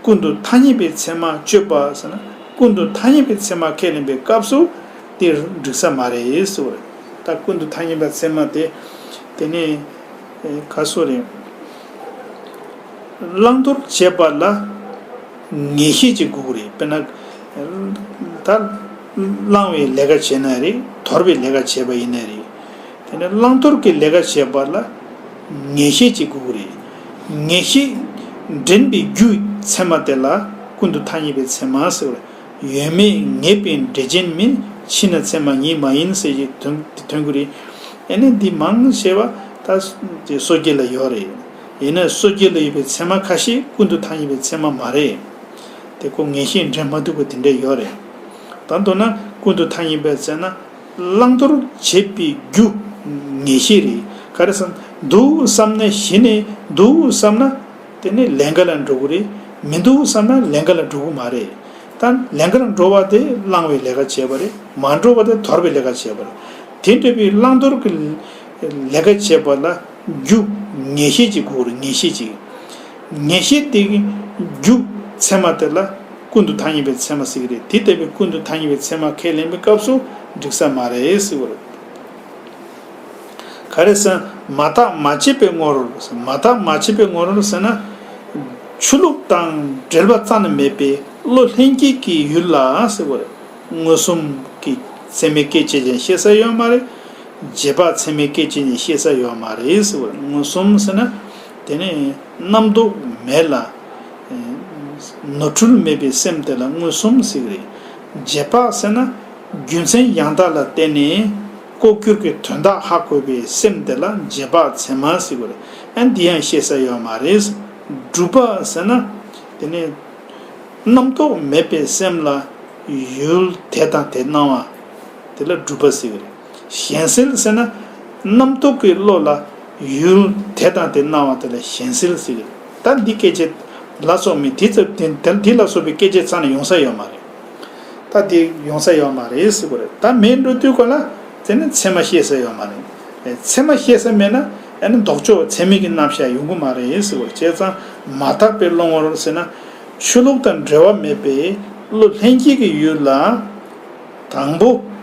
ཀུན་ཏུ་ཐ་སྙད་པའི་ཚད་མ་གཅོད་པ་ཟེར་ན། ཀུན་ཏུ་ཐ་སྙད་པའི་ཚད་མ་ཁས་ལེན་པའི་སྐབས་སུ་དེ་འགྲིག་ས་མ་རེད་ཟེར་བ་རེད། ད་ཀུན་ཏུ་ཐ་སྙད་པའི་ཚད་མ་དེ་དེ་ནི་ག་སོ་རེད། བླང་དོར་བྱེད་པ་ལ་ངེས་ཤེས་ཅིག་དགོས་ཀྱི་རེད། དཔེར་ན། ད་བླང་བའི་ལས་ཀ་བྱས་ན་རེད། དོར་བའི་ལས་ཀ་བྱས་པ་ཡིན་ན་རེད། དེ་ནས་བླང་དོར་གྱི་ལས་ཀ་བྱེད་པ་ལ་ངེས་ཤེས་ཅིག་དགོས་ཀྱི་རེད། ངེས་ཤེས་འདྲེན་པའི་རྒྱུའི་ཚད་མ་དེ་ལ་ཀུན་ཏུ་ཐ་སྙད་པའི་ཚད་མ་ཟེར་བ་རེད། ཡོད་མེད་ངེས་པའི་འབྲས་ཅན་མིན། ཕྱིས་ན་ཚད་མ་ཉིད་མ་ཡིན་ཟེར་གྱི་དོན་དེ་ཐོན་གྱི་རེད། ཨ་ནི་འདི་མང་ཆེ་བ་ད་དེ་སོ་སྐྱེ་ལ་ཡོད་རེད། ཡིན་ན་སོ་སྐྱེ་ལ་ཡོད་པའི་ཚད་མ་ཁ་ཤས་ཀུན་ཏུ་ཐ་སྙད་པའི་ཚད་མ་མ་རེད། དེ་ཁོ་ངེས་ཤེས་འདྲེན་མ་ཐུབ་པ་དེ་འདྲ་ཡོད་རེད། ད་མདོར་ན་ཀུན་ཏུ་ཐ་སྙད་པའི་ཚད་ན་བླང་དོར་བྱེད་པའི་རྒྱུ་ངེས་ཤེས་རེད། ག་རེ་ཟེར་ན་འདུག་བསམ་ན་གཞི་ནས་འདུག་བསམ་ན་དེ་ནི་ལས་འགའ་ལ་འགྲོ་གི་རེད། མི་འདུག་བསམ་ན་ལས་འགའ་ལ་འགྲོ་གི་མ་རེད། ད་ལས་འགའ་ལ་འགྲོ་བ་དེ་བླང་བའི་ལས་ཀ་བྱས་པ་རེད། མ་འགྲོ་བ་དེ་དོར་བའི་ལས་ཀ་བྱས་པ་རེད། དེ་འདྲ་བའི་བླང་དོར་གྱི་ ལས་ཀ་བྱེད་པ་ལ་རྒྱུ་ངེས་ཤེས་ཅིག་དགོས་རེད། ངེས་ཤེས་ཅིག་ངེས་ཤེས་དེ་གི་རྒྱུ་ཚད་མ་དེ་ལ་ཀུན་ཏུ་ཐ་སྙད་པའི་ཚད་མ་ཟེར་གི་རེད། དེ་ལྟ་བུའི་ཀུན་ཏུ་ཐ་སྙད་པའི་ཚད་མ་ཁས་ལེན་པའི་སྐབས་སུ་འགྲིག་ས་མ་རེད་ཟེར་བ་རེད། ག་རེ་ཟེར་ན་མ་བརྟགས་མ་དཔྱད་པའི་ངོར། མ་བརྟགས་མ་དཔྱད་པའི་ངོར་ཟེར་ན། ཆོས་ལུགས་དང་འབྲེལ་བ་རྩ་ནས་མེད་པའི་བློ་ལྷན་སྐྱེས་ཀྱི་ཡུལ་ལ་ཟེར་བ་རེད། མངོན་སུམ་གྱི་ཚད་མའི་སྐད་ཅིག་ཀྱང་བཤད་ས་ཡོད་མ་རེད། རྗེས་དཔག་ཚད་མའི་སྐད་ཅིག་ཀྱང་བཤད་ས་ཡོད་མ་རེད་ཟེར་བ་རེད། མངོན་སུམ་ཟེར་ན་དེ་ནི་རྣམ་རྟོག་མེད་ལ། ནོར་འཁྲུལ་མེད་པའི་སེམས་དེ་ལ་མངོན་སུམ་ཟེར་གི་རེད། རྗེས་དཔག་ཟེར་ན་རྒྱུ་མཚན་ཡང་དག་ལ་བརྟེན་ནས་ལྐོག་གྱུར་གྱི་དོན་དག་ཧ་གོ་བའི་སེམས་དེ་ལ་རྗེས་དཔག་ཚད་མ་ཟེར་གི་རེད། ཨ་འདི་ཡང་བཤད་ས་ཡོད་མ་རེད། སྒྲུབ་པ་ཟེར་ན་དེ་ནི་རྣམ་རྟོག་མེད་པའི་སེམས་ལ་ཡུལ་དེ་དང་དེ་སྣང་བ་དེ་ལ་སྒྲུབ་པ་ཟེར་གི་རེད། གཞན་སེལ་ཟེར་ན་རྣམ་རྟོག་གི་བློ་ལ་ཡུལ་དེ་དང་དེ་སྣང་བ་དེ་ལ་གཞན་སེལ་ཟེར་གི་རེད། ད་འདི་སྐད་ཆ་ལ་སོགས་མི་དེ་ཚོ་དེ་དེ་དེ་ལ་སོགས་པའི་སྐད་ཆ་ཚང་ནས་ཡོང་ས་ཡོད་མ་རེད། ད་དེ་ཡོང་ས་ཡོད་མ་རེད་ཟེར་གི་རེད། ད་མེད་འགྲོ་དུས་ག་ལ་དེ་ནི་ཚད་མ་ཤེས་ས་ཡོད་མ་རེད། ཚད་མ་ཤེས་ས་མེད་ན་ཨ་ནི་ལྡོག་ཕྱོགས་ཚད་མིན་གྱི་རྣམ་གཞག་ཡོང་གི་མ་རེད་ཟེར་གི་རེད། བྱས་ཙང་མ་དག་པའི་བློ་ངོར་ཟེར་ན་ཆོས་ལུགས་དང་འབྲེལ་བ་མེད་པའི་བློ་ལྷན་སྐྱེས་ཀྱི་ཡུལ་ལ། དང་པོ།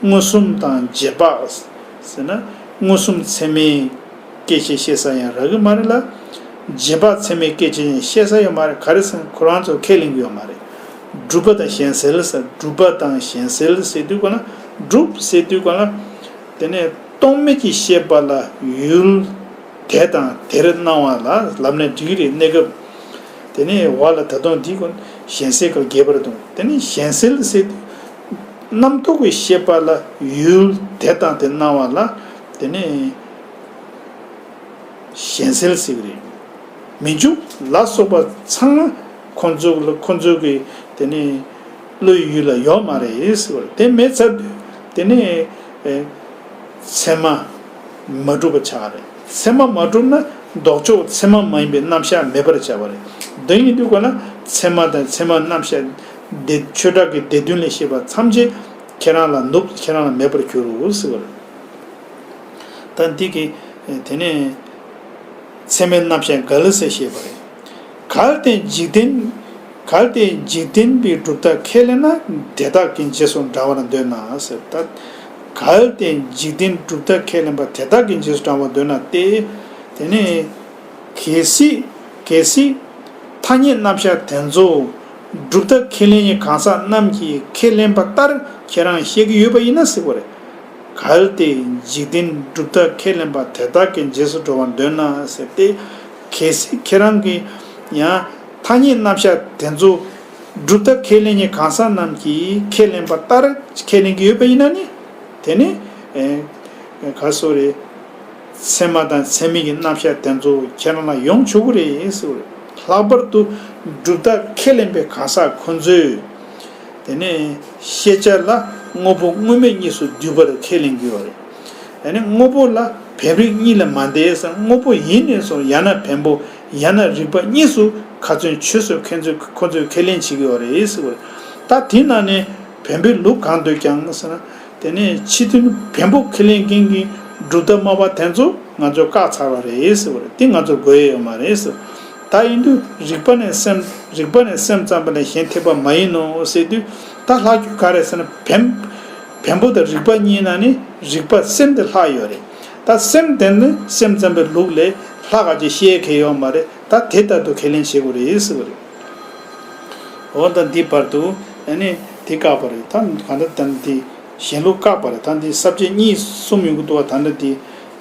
མངོན་སུམ་དང་རྗེས་དཔག་ཟེར་ན་མངོན་སུམ་ཚད་མའི་སྐད་ཆ་བཤད་ས་ཡང་རག་གི་མ་རེད་ལ། རྗེས་དཔག་ཚད་མའི་སྐད་ཆ་ཡང་བཤད་ས་ཡོད་མ་རེད། ག་རེ་ཟེར་ན་ཁོ་རང་ཚོ་ཁས་ལེན་གྱི་ཡོད་མ་རེད། སྒྲུབ་པ་དང་གཞན་སེལ་ཟེར། སྒྲུབ་པ་དང་གཞན་སེལ་ཟེར་དུས་ག་ལ། སྒྲུབ་ཟེར་དུས་ག་ལ། དེ་ནས་རྟོག་མེད་ཀྱི་ཤེས་པ་ལ་ཡུལ་དེ་དང་དེར་སྣང་བ་ལ་ལབ་ན་འགྲིག་གི་རེད། གནས་སྐབས་དེ་ནས་བ་ལ་ད་དུང་འདི་གོ་གཞན་སེལ་ག་ལ་རྒྱས་པར་གཏོང་། དེ་ནས་གཞན་སེལ་ཟེར་དུས་རྣམ་རྟོག་གི་ཤེས་པ་ལ་ཡུལ་དེ་དང་དེ་སྣང་བ་ལ་དེ་ནས་གཞན་སེལ་ཟེར་གི་རེད། མི་འཇུག་ལ་སོགས་པ་ཚང་མ་ཁོ་ཚོ་ལ་ཁོ་ཚོ་གི་དེ་ནས་བློ་ཡི་ཡུལ་ལ་ཡོད་མ་རེད་ཟེར་བ་རེད། དེ་མེད་ཚར་དུས་དེ་ནས་ཨེ་ཚད་མ་མ་གྲུབ་པ་ཆགས་རེད། ཚད་མ་མ་གྲུབ་ན་ལྡོག་ཕྱོགས་ཚད་མ་མ་ཡིན་པའི་རྣམ་གཞག་མེད་པར་བྱ་བ་རེད། འདི་ཡིན་དུས་ག་ལ་ཚད་མ་དང་ཚད་མ་རྣམ་གཞག་སྡེ་ཆོས་གྲགས་ཀྱི་སྡེ་བདུན་ལས་བཤད་པ་ཐམས་ཅད་ཁྱེད་རང་ལ་ནུབ། ཁྱེད་རང་ལ་མེད་པར་འགྱུར་རོ་ཟེར་བ་རེད། ད་འདི་གི་དེ་ནས་ཚད་མའི་རྣམ་གཞག་ག་ལ་སེ་ཞེས་པ་རེད། གལ་ཏེ་འཇིག་རྟེན། གལ་ཏེ་འཇིག་རྟེན་པའི་གྲུབ་མཐའ་ཁས་ལེན་ན་དེ་དག་གི་རྗེས་སུ་འབྲང་བར་འདོད་ན་ཟེར། ད་གལ་ཏེ་འཇིག་རྟེན་གྲུབ་མཐའ་ཁས་ལེན་པ་དེ་དག་གི་རྗེས་སུ་འབྲང་བར་འདོད་ན་སྟེ། དེ་ནས་གལ་སྲིད། གལ་སྲིད་ཐ་སྙད་རྣམ་གཞག་དེ་ཚོ་གྲུབ་མཐའ་ཁས་ལེན་གྱི་གང་ཟག་རྣམས་ཀྱིས་ཁས་ལེན་པ་ལྟར་ཁྱེད་རང་བཤད་ཀྱི་ཡོད་པ་ཡིན་ན་ཟེར་བ་རེད། གལ་ཏེ་འཇིག་རྟེན་གྲུབ་མཐའ་ཁས་ལེན་པ་དེ་དག་གི་རྗེས་སུ་འགྲོ་བར་འདོད་ན་ཟེར་ཏེ། གལ་སྲིད་ཁྱེད་རང་གིས་ཡང་ཐ་སྙད་རྣམ་གཞག་དེ་ཚོ་གྲུབ་མཐའ་ཁས་ལེན་གྱི་གང་ཟག་རྣམས་ཀྱིས་ཁས་ལེན་པ་ལྟར་ཁས་ལེན་གྱི་ཡོད་པ་ཡིན་ན་ནི། དེ་ནི་ཨེ་ག་སོ་རེད། ཚད་མ་དང་ཚད་མིན་གྱི་རྣམ་གཞག་དེ་ཚོ་ཁྱེད་རང་ལ་ཡོང་ཆོག་གི་རེད་ཟེར་བ་རེད། ལྷག་པར་དུ་གྲུབ་མཐའ་ཁས་ལེན་པའི་གང་ཟག་ཁོ་ཚོས། དེ་ནས་ཤེས་བྱ་ལ་དངོས་པོ་དངོས་མེད་གཉིས་སུ་འདུས་པར་ཁས་ལེན་གྱི་ཡོད་རེད། དེ་ནས་དངོས་པོ་ལ་བེམ་རིག་གཉིས་ལས་མ་འདས་ཟེར། དངོས་པོ་ཡིན་ནས་སོང་ཡང་ན་བེམ་པོ་ཡང་ན་རིག་པ་གཉིས་སུ་ཁ་ཚོན་ཆོད་སོང་། ཁོ་ཚོས་ཁོ་ཚོས་ཁས་ལེན་བྱེད་ཀྱི་ཡོད་རེད་ཟེར་བ་རེད། ད་དེ་ནང་ནས་བེམ་པོའི་ལུགས་གང་འདོད་ཀྱང་ཟེར་ན། དེ་ནས་ཕྱི་དོན་བེམ་པོ་ཁས་ལེན་མཁན་གྱི་གྲུབ་མཐའ་སྨྲ་བ་དེ་ཚོ་ང་ཚོ་བཀག་ཚར་བ་རེད་ཟེར་བ་རེད། དེ་ང་ཚོར་དགོས་ཡས་ཡོད་མ་རེད་ཟེར། ད་ཡིན་དུས་རིག་པ་ནས་སེམས། རིག་པ་ནས་སེམས་ཙམ་པ་ལས་གཞན་ཐེག་པ་མ་ཡིན་ནོ་ཟེར་དུས། ད་ལྷག་རྒྱུ་ག་རེ་ཟེར་ན་བེམ། བེམ་པོ་དང་རིག་པ་གཉིས་ནང་ནས་རིག་པ་སེམས་དེ་ལྷག་ཡོད་རེད། ད་སེམས་དེ་ནི་སེམས་ཙམ་པའི་ལུགས་ལས་ལྷག་ག་ཅིག་བཤད་མཁན་ཡོད་མ་རེད། ད་དེ་ལྟར་དུ་ཁས་ལེན་བྱེད་དགོས་རེད་ཟེར་བ་རེད། འོ་ད་འདི་བར་དུ་ཨ་ནི་དེ་བཀག་པ་རེད། ད་ག་འདྲ་ད་འདི་གཞན་ལུགས་བཀག་པ་རེད། ད་འདི་ས་བཅད་གཉིས་གསུམ་ཡོང་གི་འདུག་བ། ད་འདྲ་འདི་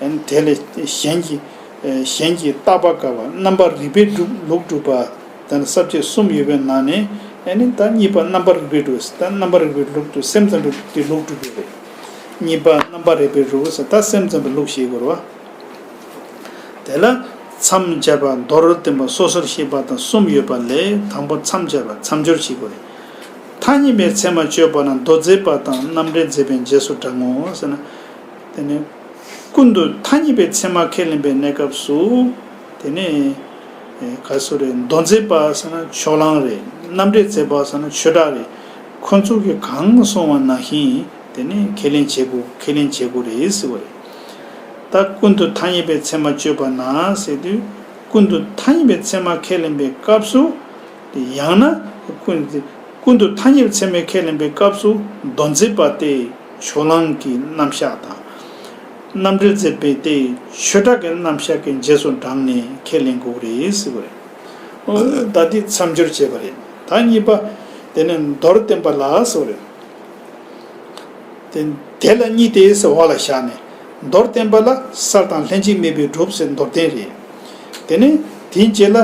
ཨ་ནི་དེ་ལས་གཞན་གྱི་གཞན་གྱི་བརྟག་པ་བཀག་པ། རྣམ་པར་རིག་པའི་སྒྲུབ་ལུགས་སྒྲུབ་པ། ད་ནི་ས་བཅད་གསུམ་ཡོད་པའི་ནང་ནས་ཨ་ནི་ད་གཉིས་པ་རྣམ་པར་རིག་པའི་སྒྲུབ། ད་རྣམ་པར་རིག་པའི་ལུགས་སྒྲུབ། སེམས་ཙམ་པའི་ལུགས་སྒྲུབ་ཡོད་རེད། གཉིས་པ་རྣམ་པར་རིག་པའི་ལུགས་ཟེར། ད་སེམས་ཙམ་པའི་ལུགས་ཞེས་དགོས་རེད་བ། དེ་ལ་མཚམས་སྦྱར་བ། མདོར་བསྟན་པ། སོ་སོར་བཤད་པ་དང་གསུམ་ཡོད་པ་ལས་དང་པོ་མཚམས་སྦྱར་བ། མཚམས་སྦྱོར་བྱེད་དགོས་རེད། ཐ་སྙད་པའི་ཚད་མ་གཅོད་པ་ན་མདོ་མཛད་པ་དང་རྣམ་འགྲེལ་མཛད་པའི་རྗེས་སུ་འབྲང་ངོ་ཟེར་ན། དེ་ནི་ཀུན་ཏུ་ཐ་སྙད་པའི་ཚད་མ་ཁས་ལེན་པའི་གནས་སྐབས་སུ། དེ་ནི་ག་སུ་རེད། མདོ་མཛད་པ་ཟེར་ན་ཕྱོགས་གླང་རེད། རྣམ་འགྲེལ་མཛད་པ་ཟེར་ན་ཆོས་གྲགས་རེད། ཁོ་ཚོ་གིས་གང་གསུངས་པ་ནང་བཞིན་དེ་ནི་ཁས་ལེན་བྱེད་དགོས། ཁས་ལེན་བྱེད་དགོས་རེད་ཟེར་བ་རེད། ད་ཀུན་ཏུ་ཐ་སྙད་པའི་ཚད་མ་དཔྱོད་པ་ན་ཟེར་དུས། ཀུན་ཏུ་ཐ་སྙད་པའི་ཚད་མ་ཁས་ལེན་པའི་སྐབས་སུ། ཡང་ན་ཀུན་ཀུན་ཏུ་ཐ་སྙད་པའི་ཚད་མས་ཁས་ལེན་པའི་སྐབས་སུ། མདོ་འཛིན་པ་དེས་ཕྱོགས་གླང་གི་རྣམ་གཞག་དང་། རྣམ་འགྲེལ་མཛད་པ་དེས་ཆོས་གྲགས་ཀྱི་རྣམ་གཞག་གི་རྗེས་སུ་འབྲངས་ནས་ཁས་ལེན་དགོས་རེད་ཟེར་བ་རེད། ད་འདི་མཚམས་སྦྱོར་བྱས་པ་རེད། ད་གཉིས་པ། དེ་ནས་མདོར་བསྟན་པ་ལ་ཟེར་བ་རེད། དེ་དེ་ལ་གཉིས་ཏེ་ཟེར་འོག་ལ་བཞག་ནས། མདོར་བསྟན་པ་ལ་སེལ་དང་ལྷན་ཅིག་དམིགས་པས་གྲུབ་ཟེར་མདོར་བསྟན་རེད། དེ་ནས་དེའི་རྗེས་ལ།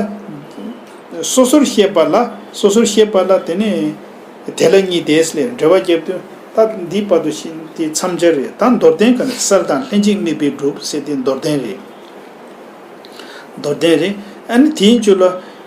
སོ་སོར་བཤད་པ་ལ། སོ་སོར་བཤད་པ་ལ་དེ་ནས། དེ་ལ་གཉིས་ཏེ་ཟེར་ལས་འགྲེལ་བ་བརྒྱབ་དུས། ད་འདི་བར་དུ་ཤི་འདི་མཚམས་སྦྱར་རེད། ད་མདོར་བསྟན་ག་ནས་སེལ་དང་ལྷན་ཅིག་དམིགས་པས་གྲུབ་ཟེར་དེ་མདོར་བསྟན་རེད། མདོར་བསྟན་རེད། ཨ་ནི་དེའི་མཇུག་ལ།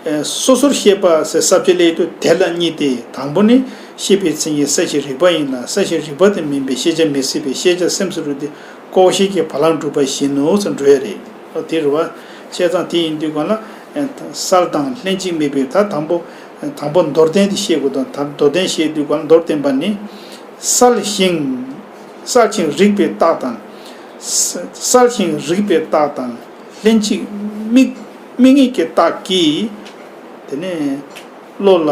ཨེ། སོ་སོར་བཤད་པ་ཟེར་ས་བཅད་ལས་དུ་དེ་ལ་གཉིས་ཏེ། དང་པོ་ནི་ཤེས་པའི་མཚན་ཉིད་གསལ་ཞིང་རིག་པ་ཡིན་ལ། གསལ་ཞིང་རིག་པ་དེ་མིན་པའི་ཤེས་བྱ་མི་སྲིད་པས་ཤེས་བྱ་སེམས་སུ་འགྲོ་སྟེ་ལྐོག་ཤལ་གྱི་བ་ལང་སྒྲུབ་པ་བཞིན་ནོ་ཟེར་འགྲོ་ཡ་རེད། ཨོ་དེ་རེད་བ། བྱས་ཙང་དེ་ཡིན་དུས་གང་ལ། ཨེ། སེལ་དང་ལྷན་ཅིག་དམིགས་པའི་ད་དང་པོ། དང་པོ་མདོར་བསྟན་དེ་བཤད་དགོས་དང་། ད་མདོར་བསྟན་བཤད་དུས་གང་ལ་མདོར་བསྟན་པ་ནི། སེལ་ཞིང་། སེལ་ཞིང་རིག་པའི་རྟགས་དང་། སེལ་ཞིང་རིག་པའི་རྟགས་དང་། ལྷན་ཅིག་དམིགས་དམིགས་ངེས་ཀྱི་རྟགས་ཀྱིས། དེ་ནས་བློ་ལ་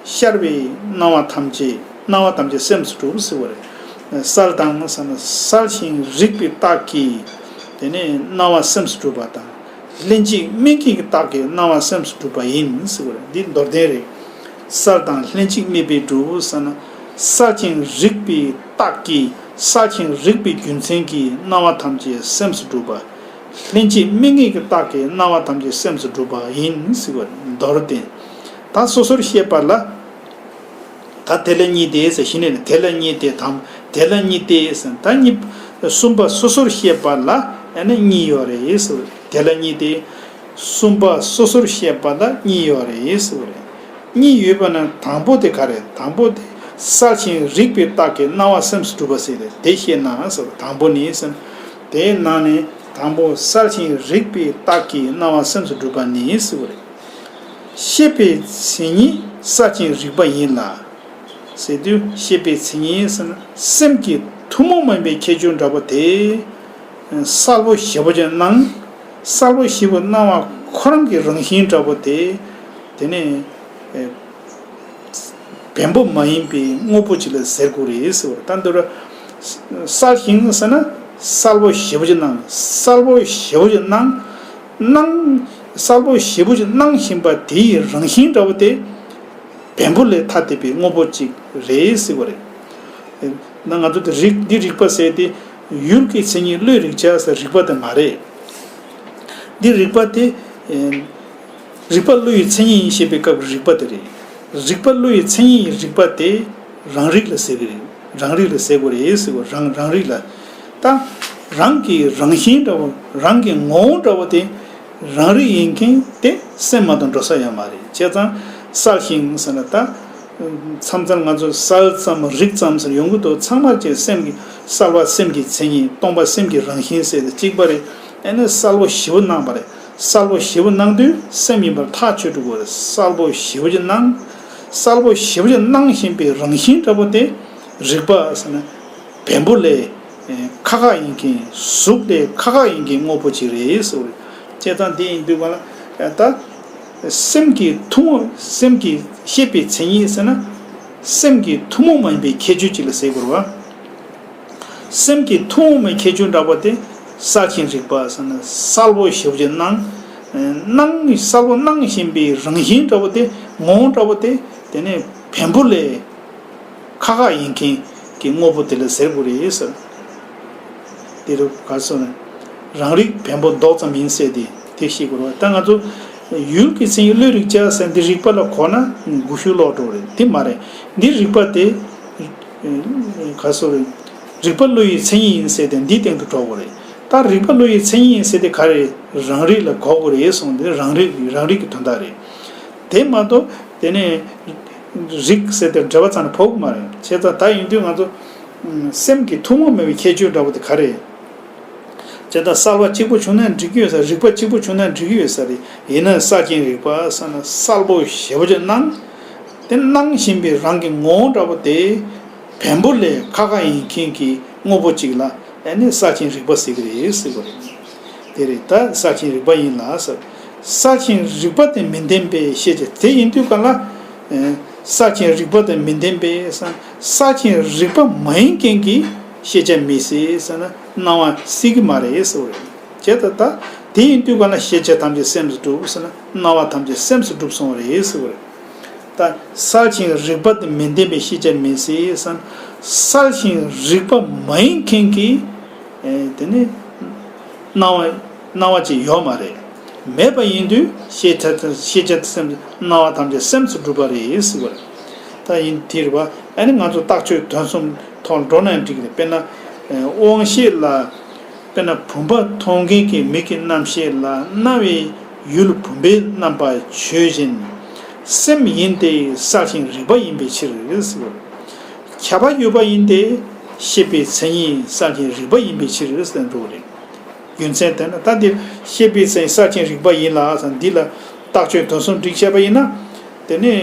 ཤར་བའི་སྣང་བ་ཐམས་ཅད་སྣང་བ་ཐམས་ཅད་སེམས་སུ་གྲུབ་ཟེར་བ་རེད། སེལ་དང་ཟེར་ན་སེལ་ཞིང་རིག་པའི་རྟགས་ཀྱིས། དེ་ནས་སྣང་བ་སེམས་སུ་གྲུབ་པ་དང་། ལྷན་ཅིག་དམིགས་ངེས་ཀྱི་རྟགས་ཀྱིས་སྣང་བ་སེམས་སུ་གྲུབ་པ་ཡིན་ཟེར་བ་རེད། འདི་མདོར་བསྟན་རེད། སེལ་དང་ལྷན་ཅིག་དམིགས་པས་གྲུབ་ཟེར་ན། སེལ་ཞིང་རིག་པའི་རྟགས་ཀྱིས། སེལ་ཞིང་རིག་པའི་རྒྱུ་མཚན་གྱིས་སྣང་བ་ཐམས་ཅད་སེམས་སུ་གྲུབ་པ། ལྷན་ཅིག་དམིགས་ངེས་ཀྱི་རྟགས་ཀྱིས་སྣང་བ་ཐམས་ཅད་སེམས་སུ་གྲུབ་པ་ཡིན་ཟེར་བ་མདོར་བསྟན། ད་སོ་སོར་བཤད་པ་ལ། ད་དེ་ལ་གཉིས་ཏེ་ཟེར་གཞི་ནས་དེ་ལ་གཉིས་ཏེ་དང་། དེ་ལ་གཉིས་ཏེ་ཟེར་ད་གཉིས། གསུམ་པ་སོ་སོར་བཤད་པ་ལ་ཡང་ན་གཉིས་ཡོད་རེད་ཟེར། དེ་ལ་གཉིས་ཏེ། གསུམ་པ་སོ་སོར་བཤད་པ་ལ་གཉིས་ཡོད་རེད་ཟེར་བ་རེད། གཉིས་ཡོད་པ་ན་དང་པོ་དེ་ག་རེ། དང་པོ་དེ་སེལ་ཞིང་རིག་པའི་རྟགས་ཀྱིས་སྣང་བ་སེམས་སུ་གྲུབ་པ་ཟེར་རེད། དེ་བཤད་ན་ཟེར་བ། དང་པོ་ནི་ཟེར། དེའི་ནང་ནས་དང་པོ་སེལ་ཞིང་རིག་པའི་རྟགས་ཀྱིས་སྣང་བ་སེམས་སུ་གྲུབ་པ་ནི་ཟེར་བ་རེད། ཤེས་པའི་མཚན་ཉིད་གསལ་ཞིང་རིག་པ་ཡིན་ལ། ཟེར་དུས་ཤེས་པའི་མཚན་ཉིད་ཟེར་ན་སེམས་ཀྱི་ཐུན་མོང་མ་ཡིན་པའི་ཁྱད་ཆོས་འདྲ་པོ་དེ། གསལ་པོ་ཞེ་པོ་ཅིག་སྣང་། གསལ་པོ་ཞེ་པོ་སྣང་བ་ཁོ་རང་གི་རང་བཞིན་འདྲ་པོ་དེ། དེ་ནས། བེམ་པོ་མ་ཡིན་པའི་དངོས་པོ་ཅིག་ལ་ཟེར་དགོས་རེད་ཟེར་བ་རེད། ད་འདི་ར། གསལ་ཞིང་ཟེར་ན་གསལ་པོ་ཞེ་པོ་ཅིག་སྣང་། གསལ་པོ་ཞེ་པོ་ཅིག་སྣང་། སྣང་། གསལ་པོ་ཞེ་པོ་ཅིག་སྣང་བཞིན་པ་དེ་ཡི་རང་བཞིན་འདྲ་པོ་དེ། བེམ་པོ་ལས་ཐ་དད་པའི་དངོས་པོ་གཅིག་རེད་ཟེར་བ་རེད། ན་ང་ཚོ་འདི་རིག་འདི་རིག་པ་ཟེར་ཏེ། ཡུལ་གྱི་མཚན་ཉིད་བློས་རིག་བྱ་ཟེར་རིག་པ་དེ་མ་རེད། འདི་རིག་པ་དེ། རིག་པ་བློ་ཡི་མཚན་ཉིད་ཡིན་ཞེས་པའི་སྐབས་རིག་པ་དེ་རེད། རིག་པ་བློ་ཡི་མཚན་ཉིད་ཡིན་རིག་པ་དེ་རང་རིག་ལ་ཟེར་གི་རེད། རང་རིག་ལ་ཟེར་དགོས་རེད་ཟེར་བ་རང་རང་རིག་ལ། ད་རང་གི་རང་བཞིན་འདྲ་བོ་རང་གི་ངོ་བོ་འདྲ་བོ་དེ། རང་རིག་ཡིན་མཁན་དེ་སེམས་མ་གཏོགས་འགྲོ་ས་ཡོད་མ་རེད། བྱས་ཙང་གསལ་ཞིང་ཟེར་ན་ད། མཚམས་མཚམས་ང་ཚོ་གསལ་ཙམ་རིག་ཙམ་ཟེར་ཡོང་གི་འདུག་ཚང་མ་ཅིག་སེམས་ཀྱི་གསལ་བ་སེམས་ཀྱི་མཚན་ཉིད། སྟོང་པ་སེམས་ཀྱི་རང་བཞིན་ཟེར་ཏེ་གཅིག་པ་རེད། ཨ་ནི་གསལ་པོ་ཞེ་པོ་སྣང་བ་རེད། གསལ་པོ་ཞེ་པོ་སྣང་དུས་སེམས་ཡིན་པར་ཐག་ཆོད་འགྲོ་དགོས་རེད། གསལ་པོ་ཞེ་པོ་ཅིག་སྣང་། གསལ་པོ་ཞེ་པོ་ཅིག་སྣང་བཞིན་པའི་རང་བཞིན་འདྲ་པོ་དེ་རིག་པ་ཟེར་ན། བེམ་པོ་ལས་ཁ་ཁ་ཡིན་མཁན། གཟུགས་ལས་ཁ་ཁ་ཡིན་མཁན་དངོས་པོ་གཅིག་རེད་ཟེར་བ་རེད། བྱས་ཙང་དེ་ཡིན་དུས་གང་ལ་ད། སེམས་ཀྱི་ཐུན་མོང་སེམས་ཀྱི་ཤེས་པའི་མཚན་ཉིད་ཟེར་ན། སེམས་ཀྱི་ཐུན་མོང་མ་ཡིན་པའི་ཁྱད་ཆོས་གཅིག་ལ་ཟེར་དགོས་རེད་བ། སེམས་ཀྱི་ཐུན་མོང་མའི་ཁྱད་ཆོས་འདྲ་པོ་དེ་གསལ་ཞིང་རིག་པ་ཟེར་ན་གསལ་པོ་ཞེ་པོ་ཅིག་སྣང་། སྣང་གསལ་པོ་སྣང་བཞིན་པའི་རང་བཞིན་འདྲ་པོ་དེ་ངོ་བོ་འདྲ་པོ་དེ་དེ་ནས་བེམ་པོ་ལས། ཁ་ཁ་ཡིན་མཁན་གྱི་དངོས་པོ་དེ་ལ་ཟེར་དགོས་རེད་ཟེར། དེ་རུ་ག་སོ་ནས་རང་རིག་བེམ་པོ་མདོག་ཙམ་ཡིན་ཟེར་ཏེ་དེ་ཤེས་དགོས་རེད་བ། ད་ང་ཚོ་ཡུལ་གྱི་མཚན་ཉིད་བློས་རིག་བྱ་ཟེར་འདི་རིག་པ་ལ་གོ་ན་འགུག་ཤུགས་ལོག་འགྲོ་རེད། དེ་མ་རེད། འདི་རིག་པ་དེ་ག་སོ་རེད། རིག་པ་བློ་ཡི་མཚན་ཉིད་ཡིན་ཟེར་ཏེ་འདིའི་སྟེང་དུ་འགྲོ་དགོས་རེད། ད་རིག་པ་བློ་ཡི་མཚན་ཉིད་ཡིན་ཟེར་ཏེ་ག་རེ་རང་རིག་ལ་གོ་དགོས་རེད་གསུངས་ཏེ་རང་རིག་རང་རིག་གི་དོན་དག་རེད། དེ་མ་གཏོགས་དེ་ནས་རིག་ཟེར་ཏེ་འགྲེལ་པ་ཚང་ནས་ཕོག་གི་མ་རེད། བྱས་ཙང་ད་ཡིན་དུས་ང་ཚོ་སེམས་ཀྱི་ཐུན་མོང་མ་ཡིན་པའི་ཁྱད་ཆོས་འདྲ་པོ་དེ་ག་རེད། བྱས་ཙང་གསལ་བ་གཅིག་པུ་བྱུང་ན་འགྲིག་གི་ཡོད་ས། རིག་པ་གཅིག་པུ་བྱུང་ན་འགྲིག་གི་ཡོད་ས་རེད། ཡིན་ན་གསལ་ཞིང་རིག་པ་ཟེར་ན་གསལ་པོ་ཞེ་པོ་ཅིག་སྣང་། དེ་སྣང་བཞིན་པའི་རང་གི་ངོ་བོ་འདྲ་པོ་དེ་བེམ་པོ་ལས་ཁ་ཁ་ཡིན་མཁན་གྱི་དངོས་པོ་གཅིག་ལ་ ཨ་ནི་གསལ་ཆེན་རིག་པ་ཟེར་གི་རེད་ཟེར་གི་རེད། དེ་རེད། ད་གསལ་ཆེན་རིག་པ་ཡིན་ལ་ཟེར། གསལ་ཆེན་རིག་པ་དེ་མི་ལྡན་པའི་ཤེས་བྱ་དེ་ཡིན་དུས་ག་ལ། ཨེ། གསལ་ཆེན་རིག་པ་དེ་མི་ལྡན་པའི་ས་གསལ་ཆེན་རིག་པ་མ་ཡིན་མཁན་གྱི་ཤེས་བྱ་མེད་ཟེར་ཟེར་ན་སྣང་བ་སྲིད་ཀྱི་མ་རེད་ཟེར་བ་རེད། བྱས་ཙང་ད་དེ་ཡིན་དུས་ག་ལ་ཤེས་བྱ་ཐམས་ཅད་སེམས་སུ་གྲུབ་ཟེར་ན་སྣང་བ་ཐམས་ཅད་སེམས་སུ་གྲུབ་སོང་བ་རེད་ཟེར་བ་རེད། ད་གསལ་ཆེན་རིག་པ་དེ་མི་ལྡན་པའི་ཤེས་བྱ་མེད་ཟེར་ཟེར་ན། གསལ་ཆེན་རིག་པ་མ་ཡིན་མཁན་གྱི། ཨེ། དེ་ནི་སྣང་བ་སྣང་བ་ཅིག་ཡོད་མ་རེད། མེད་པ་ཡིན་དུས་ཤེས་བྱ་ཤེས་བྱ་སེམས་སྣང་བ་ཐམས་ཅད་སེམས་སུ་གྲུབ་པ་རེད་ཟེར་བ་རེད། ད་ཡིན་དེ་རེད་པ། ཨ་ནི་ང་ཚོ་རྟགས་ཆོས་དོན་གསུམ་ཐོག་འགྲོ་ན་འགྲིག་གི་རེད། དཔེར་ན། ཨེ། དབང་ཤེས་ལ། དཔེར་ན་བུམ་པ་མཐོང་མཁན་གྱི་མིག་གི་རྣམ་ཤེས་ལ་སྣང་བའི་ཡུལ་བུམ་པའི་རྣམ་པ་ཆོས་ཅན། སེམས་ཡིན་ཏེ་གསལ་ཞིང་རིག་པ་ཡིན་པའི་ཕྱིར། ཁྱབ་པ་ཡོད་པ་ཡིན་ཏེ་ཤེས་པའི་མཚན་ཉིད་གསལ་ཞིང་རིག་པ་ཡིན་པའི་ཕྱིར་ཟེར་འགྲོ་གི་རེད། རྒྱུ་མཚན་དེ་ནི་ད་འདིར་ཤེས་པའི་མཚན་ཉིད་གསལ་ཞིང་རིག་པ་ཡིན་ལ་ཟེར། འདི་ལ་རྟགས་ཆོས་དོན་གསུམ་བསྒྲིགས་བྱས་པ་ཡིན་ན། དེ་ནི་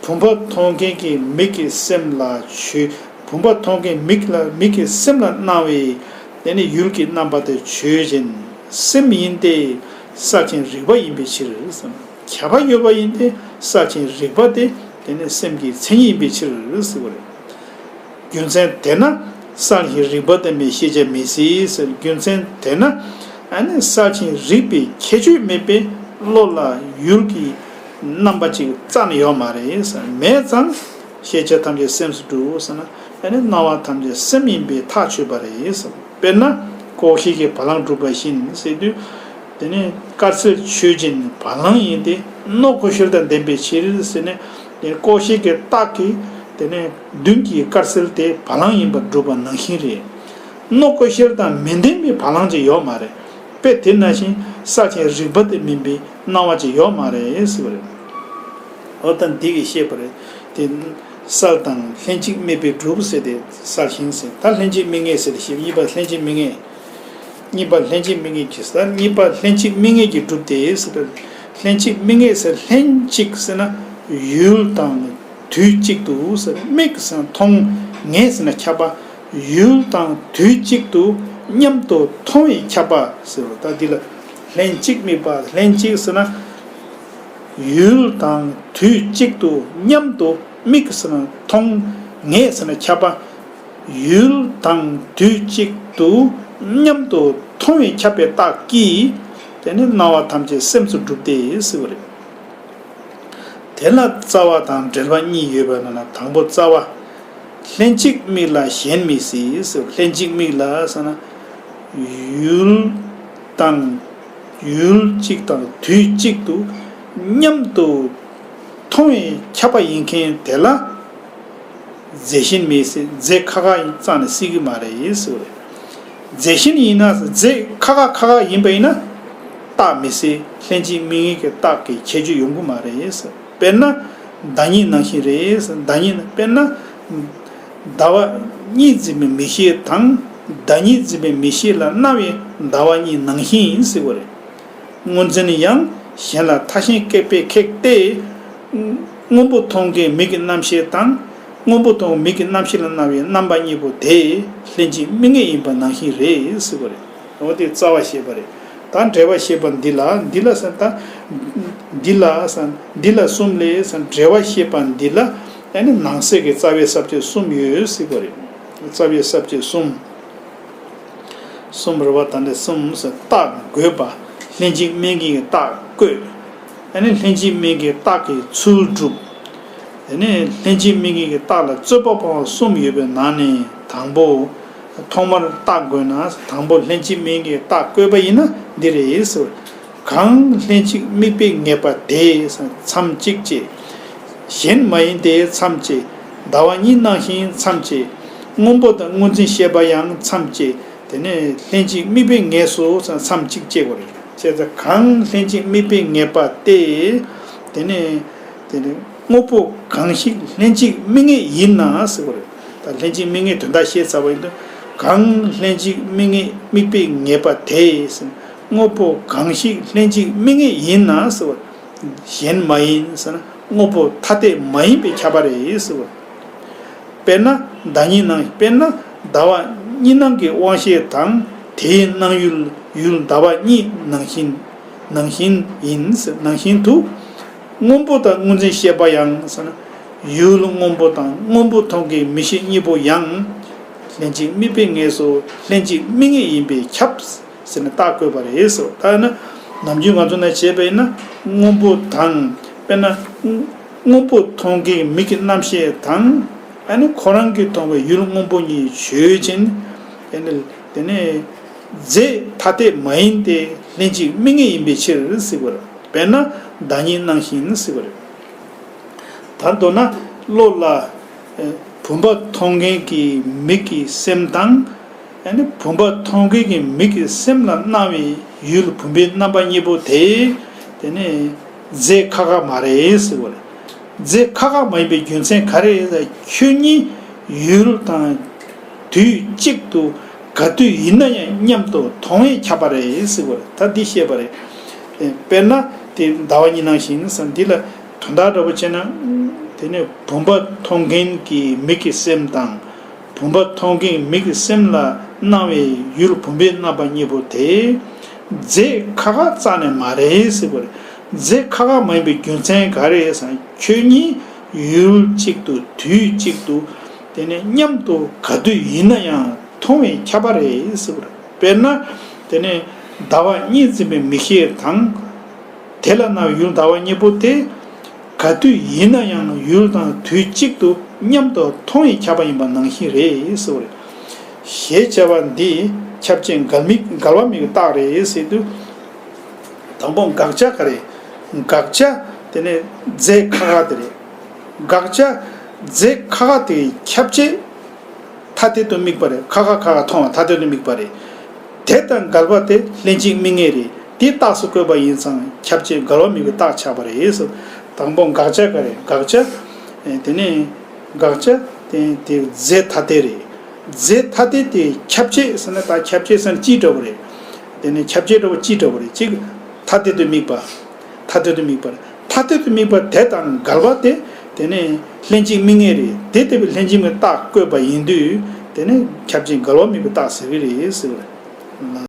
བུམ་པ་མཐོང་མཁན་གྱི་མིག་གི་སེམས་ལ་ཆོས། བུམ་པ་མཐོང་མཁན་མིག་ལ་མིག་གི་སེམས་ལ་སྣང་བའི་དེ་ནི་ཡུལ་གྱི་རྣམ་པ་དེ་ཆོས་ཅན། སེམས་ཡིན་ཏེ་གསལ་ཞིང་རིག་པ་ཡིན་པའི་ཕྱིར་ཟེར། ཁྱབ་པ་ཡོད་པ་ཡིན་ཏེ་གསལ་ཞིང་རིག་པ་དེ་དེ་ནི་སེམས་ཀྱི་མཚན་ཉིད་ཡིན་པའི་ཕྱིར་ཟེར་བ་རེད། རྒྱུ་མཚན་དེས་ན་གསལ་ཞིང་རིག་པ་ལྡན་པའི་ཤེས་བྱ་མེད་ཟེར། རྒྱུ་མཚན་དེས་ན་ཨ་ནི་གསལ་ཞིང་རིག་པའི་ཁྱད་ཆོས་མེད་པའི་བློ་ལ་ཡུལ་གྱི་རྣམ་པ་ཅིག་རྩ་ནས་ཡོད་མ་རེད། མེད་ཙང་ཤེས་བྱ་ཐམས་ཅད་སེམས་སུ་གྲུབ་ཟེར་ན། ཨ་ནི་སྣང་བ་ཐམས་ཅད་སེམས་ཡིན་པས་ཐག་ཆོད་པ་རེད། དཔེར་ན་ཀོ་ཤའི་གི་བ་ལང་གྲུབ་པ་བཞིན་ཟེར་དུས། དེ་ནི་དཀར་གསལ་ཆོས་ཅན་བ་ལང་ཡིན་ཏེ་སྣོད་ཀོ་ཤལ་དང་ལྡན་པའི་ཕྱིར་ཟེར་ནས། དེ་ཀོ་ཤའི་གི་རྟགས་ཀྱིས་དེ་ནི་མདུན་གྱི་དཀར་གསལ་དེ་བ་ལང་ཡིན་པར་སྒྲུབ་པ་ནང་བཞིན་རེད། སྣོད་ཀོ་ཤལ་དང་མི་ལྡན་པའི་བ་ལང་ཅིག་ཡོད་མ་རེད། དཔེ་དེ་ནང་བཞིན་གསལ་ཞིང་རིག་པ་དེ་མིན་པའི་སྣང་བ་ཅིག་ཡོད་མ་རེད་ཟེར་བ་རེད། འོ་ད་འདི་གིས་བཤད་པ་རེད། དེ་གསལ་དང་ལྷན་ཅིག་དམིགས་པས་གྲུབ་ཟེར་ཏེ་གསལ་ཞིང་ཟེར། ད་ལྷན་ཅིག་དམིགས་ངེས་ཟེར་ཏེ་བཤད། གཉིས་པ་ལྷན་ཅིག་དམིགས་ངེས། གཉིས་པ་ལྷན་ཅིག་དམིགས་ངེས་ཀྱི་ཟེར། གཉིས་པ་ལྷན་ཅིག་དམིགས་ངེས་ཀྱིས་གྲུབ་སྟེ་ཟེར། ལྷན་ཅིག་དམིགས་ངེས་ཟེར། ལྷན་ཅིག་ཟེར་ན་ཡུལ་དང་དུས་གཅིག་ཏུ་ཟེར། དམིགས་ཟེར་ན་མཐོང་། ངེས་ཟེར་ན་ཁྱབ་པ། ཡུལ་དང་དུས་གཅིག་ཏུ་མཉམ་དུ་མཐོང་བས་ཁྱབ་པ་ཟེར་བ། ད་འདི་ལ་ལྷན་ཅིག་དམིགས་པ། ལྷན་ཅིག་ཟེར་ན་ཡུལ་དང་དུས་གཅིག་ཏུ་མཉམ་དུ། དམིགས་ཟེར་ན་མཐོང་། ངེས་ཟེར་ན་ཁྱབ་པ། ཡུལ་དང་དུས་གཅིག་ཏུ་མཉམ་དུ་མཐོང་བས་ཁྱབ་པའི་རྟགས་ཀྱིས་དེ་ནི་སྣང་བ་ཐམས་ཅད་སེམས་སུ་གྲུབ་སྟེ་ཟེར་བ་རེད། དེ་ལ་རྩ་བ་དང་འབྲེལ་བ་གཉིས་ཡོད་པ་ན། དང་པོ་རྩ་བ། ལྷན་ཅིག་དམིགས་ལ་གཞན་མི་སྲིད་ཟེར། ལྷན་ཅིག་དམིགས་ལ་ཟེར་ན་ཡུལ་དང་ཡུལ་གཅིག་དང་དུས་གཅིག་ཏུ་མཉམ་དུ་མཐོང་བས་ཁྱབ་པ་ཡིན་མཁན་དེ་ལ། རྫས་གཞན་མི་སྲིད། རྫས་ཁ་ཁ་ཡིན་ཙང་ནས་སྲིད་ཀྱི་མ་རེད་ཟེར་བ་རེད། རྫས་གཞན་ཡིན་ན་རྫས་ཁ་ཁ་ཁ་ཁ་ཡིན་པ་ཡིན་ན་རྟགས་མི་སྲིད། ལྷན་ཅིག་དམིགས་ངེས་ཀྱི་རྟགས་ཀྱི་ཁྱད་ཆོས་ཡོང་གི་མ་རེད་ཟེར། དཔེར་ན་ཟླ་གཉིས་ནང་བཞིན་རེད་ཟེར། ཟླ་གཉིས་དཔེར་ན་ཟླ་བ་གཉིས་འཛིན་པའི་མིག་ཤེས་དང་ཟླ་གཉིས་འཛིན་པའི་མིག་ཤེས་ལ་སྣང་བའི་ཟླ་བ་གཉིས་ནང་བཞིན་ཡིན་ཟེར་བ་རེད། སྔོ་འཛིན་ཡང་གཞན་ལ་ཐ་ཞན་སྐྱེད་པའི་ཁེགས་ཏེ། སྔོན་པོ་མཐོང་མཁན་མིག་གི་རྣམ་ཤེས་དང་། སྔོན་པོ་མཐོང་མིག་གི་རྣམ་ཤེས་ལ་སྣང་བའི་རྣམ་པ་གཉིས་པོ་དེ་ལྷན་ཅིག་དམིགས་ངེས་ཡིན་པ་ནང་བཞིན་རེད་ཟེར་བ་རེད། འོ་དེ་རྩ་བ་བཤད་པ་རེད། ད་འབྲེལ་བ་བཤད་པ་འདི་ལ་འདི་ལ་ཟེར། ད་འདི་ལ་ཟེར། འདི་ལ་གསུམ་ལས་ཟེར། འབྲེལ་བ་བཤད་པ་འདི་ལ་ཨ་ནི་ནང་གསེས་ཀྱི་རྩ་བའི་ས་བཅད་གསུམ་ཡོད་ཟེར་བ་རེད། རྩ་བའི་ས་བཅད་གསུམ། གསུམ་རེད་པ། ད་འདི་གསུམ་ཟེར། རྟགས་འགོད་པ། ལྷན་ཅིག་དམིགས་ངེས་ཀྱི་རྟགས་བཀོད། ཨ་ནི་ལྷན་ཅིག་དམིགས་ངེས་ཀྱི་རྟགས་ཀྱི་ཚུལ་སྒྲུབ། དེ་ནས་ལྷན་ཅིག་དམིགས་ངེས་ཀྱི་རྟགས་ལ་རྩོད་པ་སྤོང་བ་གསུམ་ཡོད་པའི་ནང་ནས་དང་པོ། ཐོག་མར་རྟགས་འགོད་ན། དང་པོ་ལྷན་ཅིག་དམིགས་ངེས་ཀྱི་རྟགས་བཀོད་པ་ཡིན་ན་འདི་རེད་ཟེར། གང་ལྷན་ཅིག་དམིགས་པས་ངེས་པ་དེ་མཚམས་གཅིག་བཅད། གཞན་མ་ཡིན་ཏེ་མཚམས་བཅད། ཟླ་བ་གཉིས་སྣང་ཞིང་མཚམས་བཅད། སྔོན་པོ་དང་སྔོ་འཛིན་ཤེས་པ་ཡང་མཚམས་བཅད། དེ་ནས་ལྷན་ཅིག་དམིགས་པས་ངེས་སོ་མཚམས་གཅིག་བཅད་དགོས་རེད། བྱས་ཙང་གང་ལྷན་ཅིག་དམིགས་པས་ངེས་པ་སྟེ། དེ་ནས་དེ་ནས་དངོས་པོ་གང་ཞིག་ལྷན་ཅིག་དམིགས་ངེས་ཡིན་ན་ཟེར་བ་རེད། ད་ལྷན་ཅིག་དམིགས་ངེས་དོན་དག་བཤད་ཚར་བ་ཡིན་དུས། གང་ལྷན་ཅིག་དམིགས་ངེས་དམིགས་པས་ངེས་པ་དེ། དངོས་པོ་གང་ཞིག་ལྷན་ཅིག་དམིགས་ངེས་ཡིན་ན་ཟེར་བ། གཞན་མ་ཡིན་ཟེར་ན་དངོས་པོ་ཐ་དད་མ་ཡིན་པས་ཁྱབ་པ་རེད་ཟེར་བ། དཔེར་ན་ཟླ་གཉིས་ནང་། དཔེར་ན་ཟླ་བ་ གཉིས་སྣང་གི་དབང་ཤེས་དང་དེའི་སྣང་ཡུལ་ཡུལ་ཟླ་བ་གཉིས་ནང་བཞིན་ནང་བཞིན་ཡིན་ནང་བཞིན་དུ། སྔོན་པོ་དང་སྔོ་འཛིན་ཤེས་པ་ཡང་ཟེར་ན། ཡུལ་སྔོན་པོ་དང་སྔོན་པོ་མཐོང་གི་མིག་ཤེས་གཉིས་པོ་ཡང་། ལྷན་ཅིག་དམིགས་པའི་ངོས་སུ་ལྷན་ཅིག་དམིགས་ངེས་ཡིན་པས་ཁྱབ། ཟེར་ནས་རྟགས་བཀོད་པ་རེད་ཟེར། ད་ནི་ནམ་རྒྱུན་ང་ཚོ་ནང་བྱས་པ་ཡིན་ན། སྔོན་པོ་དང་། དཔེར་ན། སྔོན་པོ་མཐོང་གི་མིག་གི་རྣམ་ཤེས་དང་། ཨ་ནི་ཁོ་རང་གིས་མཐོང་བའི་ཡུལ་སྔོན་པོ་གཉིས་ཆོས་ཅན། ཨ་ནི་དེ་ནི་རྫས་ཐ་དད་མ་ཡིན་ཏེ་ལྷན་ཅིག་དམིགས་ངེས་ཡིན་པའི་ཕྱིར་ཟེར་བ་རེད། དཔེར་ན་བདག་ཉིད་སྣང་བཞིན་ཟེར་བ་རེད། ད་མདོར་ན་བློ་ལ་ཨེ་བུམ་པ་མཐོང་མཁན་གྱི་མིག་གི་སེམས་དང་། ཨ་ནི་བུམ་པ་མཐོང་མཁན་གྱི་མིག་གི་སེམས་ལ་སྣང་བའི་ཡུལ་བུམ་པའི་རྣམ་པ་གཉིས་པོ་དེ། དེ་ནི་རྫས་ཁ་ཁ་མ་རེད་ཟེར་བ་རེད། རྫས་ཁ་ཁ་མ་ཡིན་པའི་རྒྱུ་མཚན་ག་རེ་རེད་ཟེར། ཁྱོད་ཉིད་ཡུལ་དང་དུས་གཅིག་ཏུ་ག་དུས་ཡིན་ན་ཡང་མཉམ་དུ་མཐོང་བས་ཁྱབ་པ་རེད་ཟེར་བ་རེད། ད་འདི་བཤད་པ་རེད། ཨེ་དཔེར་ན་དེ་ཟླ་བ་གཉིས་སྣང་བཞིན་ཟེར། འདི་ལ་དོན་དག་འདྲ་པོ་བྱས་ན། དེ་ནི་བུམ་པ་མཐོང་མཁན་གྱི་མིག་གི་སེམས་དང་། བུམ་པ་མཐོང་མཁན་མིག་གི་སེམས་ལ་སྣང་བའི་ཡུལ་བུམ་པའི་རྣམ་པ་གཉིས་པོ་དེ་རྫས་ཁ་ཁ་རྩ་ནས་མ་རེད་ཟེར་བ་རེད། རྫས་ཁ་ཁ་མ་ཡིན་པའི་རྒྱུ་མཚན་ག་རེ་ཟེར་ན། ཁྱོད་ཉིད་ཡུལ་གཅིག་ཏུ་དུས་གཅིག་ཏུ་དེ་ནས་མཉམ་དུ་ག་དུས་ཡིན་ན་ཡང་མཐོང་བས་ཁྱབ་པ་རེད་ཟེར་བ་རེད། དཔེར་ན་དེ་ནས་ཟླ་བ་གཉིས་འཛིན་པའི་མིག་ཤེས་དང་། དེ་ལ་སྣང་བའི་ཡུལ་ཟླ་བ་གཉིས་པོ་དེ། ག་དུས་ཡིན་ན་ཡང་ཡུལ་དང་དུས་གཅིག་ཏུ་མཉམ་དུ་མཐོང་བས་ཁྱབ་པ་ཡིན་པ་ནང་བཞིན་རེད་ཟེར་བ་རེད། ཞེས་བྱ་བ་འདི་ཁྱབ་བྱེད་འགལ་མིག་འགལ་བ་མིག་གི་རྟགས་རེད་ཟེར་དུས། དང་པོ་དགག་བྱ་ག་རེ། དགག་བྱ་དེ་ནི་རྫས་ཁ་ཁ་དེ་རེད། དགག་བྱ་རྫས་ཁ་ཁ་དེ་ཁྱབ་བྱེད་ཐ་དད་དུ་དམིགས་པ་རེད། ཁ་ཁ་ཁ་ཁ་མཐོང་བ་ཐ་དད་དུ་དམིགས་པ་རེད། དེ་དང་འགལ་བ་དེ་ལྷན་ཅིག་དམིགས་ངེས་རེད། དེ་རྟགས་སུ་བཀོད་པ་ཡིན་ཙང་ཁྱབ་བྱེད་འགལ་བ་མིག་གི་རྟགས་ཆགས་པ་རེད་ཟེར། དང་པོ་དགག་བྱ་ག་རེ། དགག་བྱ་ཨེ་དེ་ནི་དགག་བྱ་དེ་དེ་རྫས་ཐ་དད་རེད། རྫས་ཐ་དད་དེ་ཁྱབ་བྱེད་ཟེར་ན། ད་ཁྱབ་བྱེད་ཟེར་ན་སྤྱི་འདྲ་པོ་རེད། དེ་ནི་ཁྱབ་བྱེད་འདྲ་པོ་སྤྱི་འདྲ་པོ་རེད། གཅིག་ཐ་དད་དུ་དམིགས་པ། ཐ་དད་དུ་དམིགས་པ་རེད། ཐ་དད་དུ་དམིགས་པ་དེ་དང་འགལ་བ་དེ་དེ་ནི་ལྷན་ཅིག་དམིགས་ངེས་རེད། དེ་ལྟ་བུའི་ལྷན་ཅིག་དམིགས་རྟགས་བཀོད་པ་ཡིན་དུས་དེ་ནི་ཁྱབ་བྱེད་འགལ་བ་མིག་གི་རྟགས་ཟེར་གྱི་རེད་ཟེར་བ་རེད།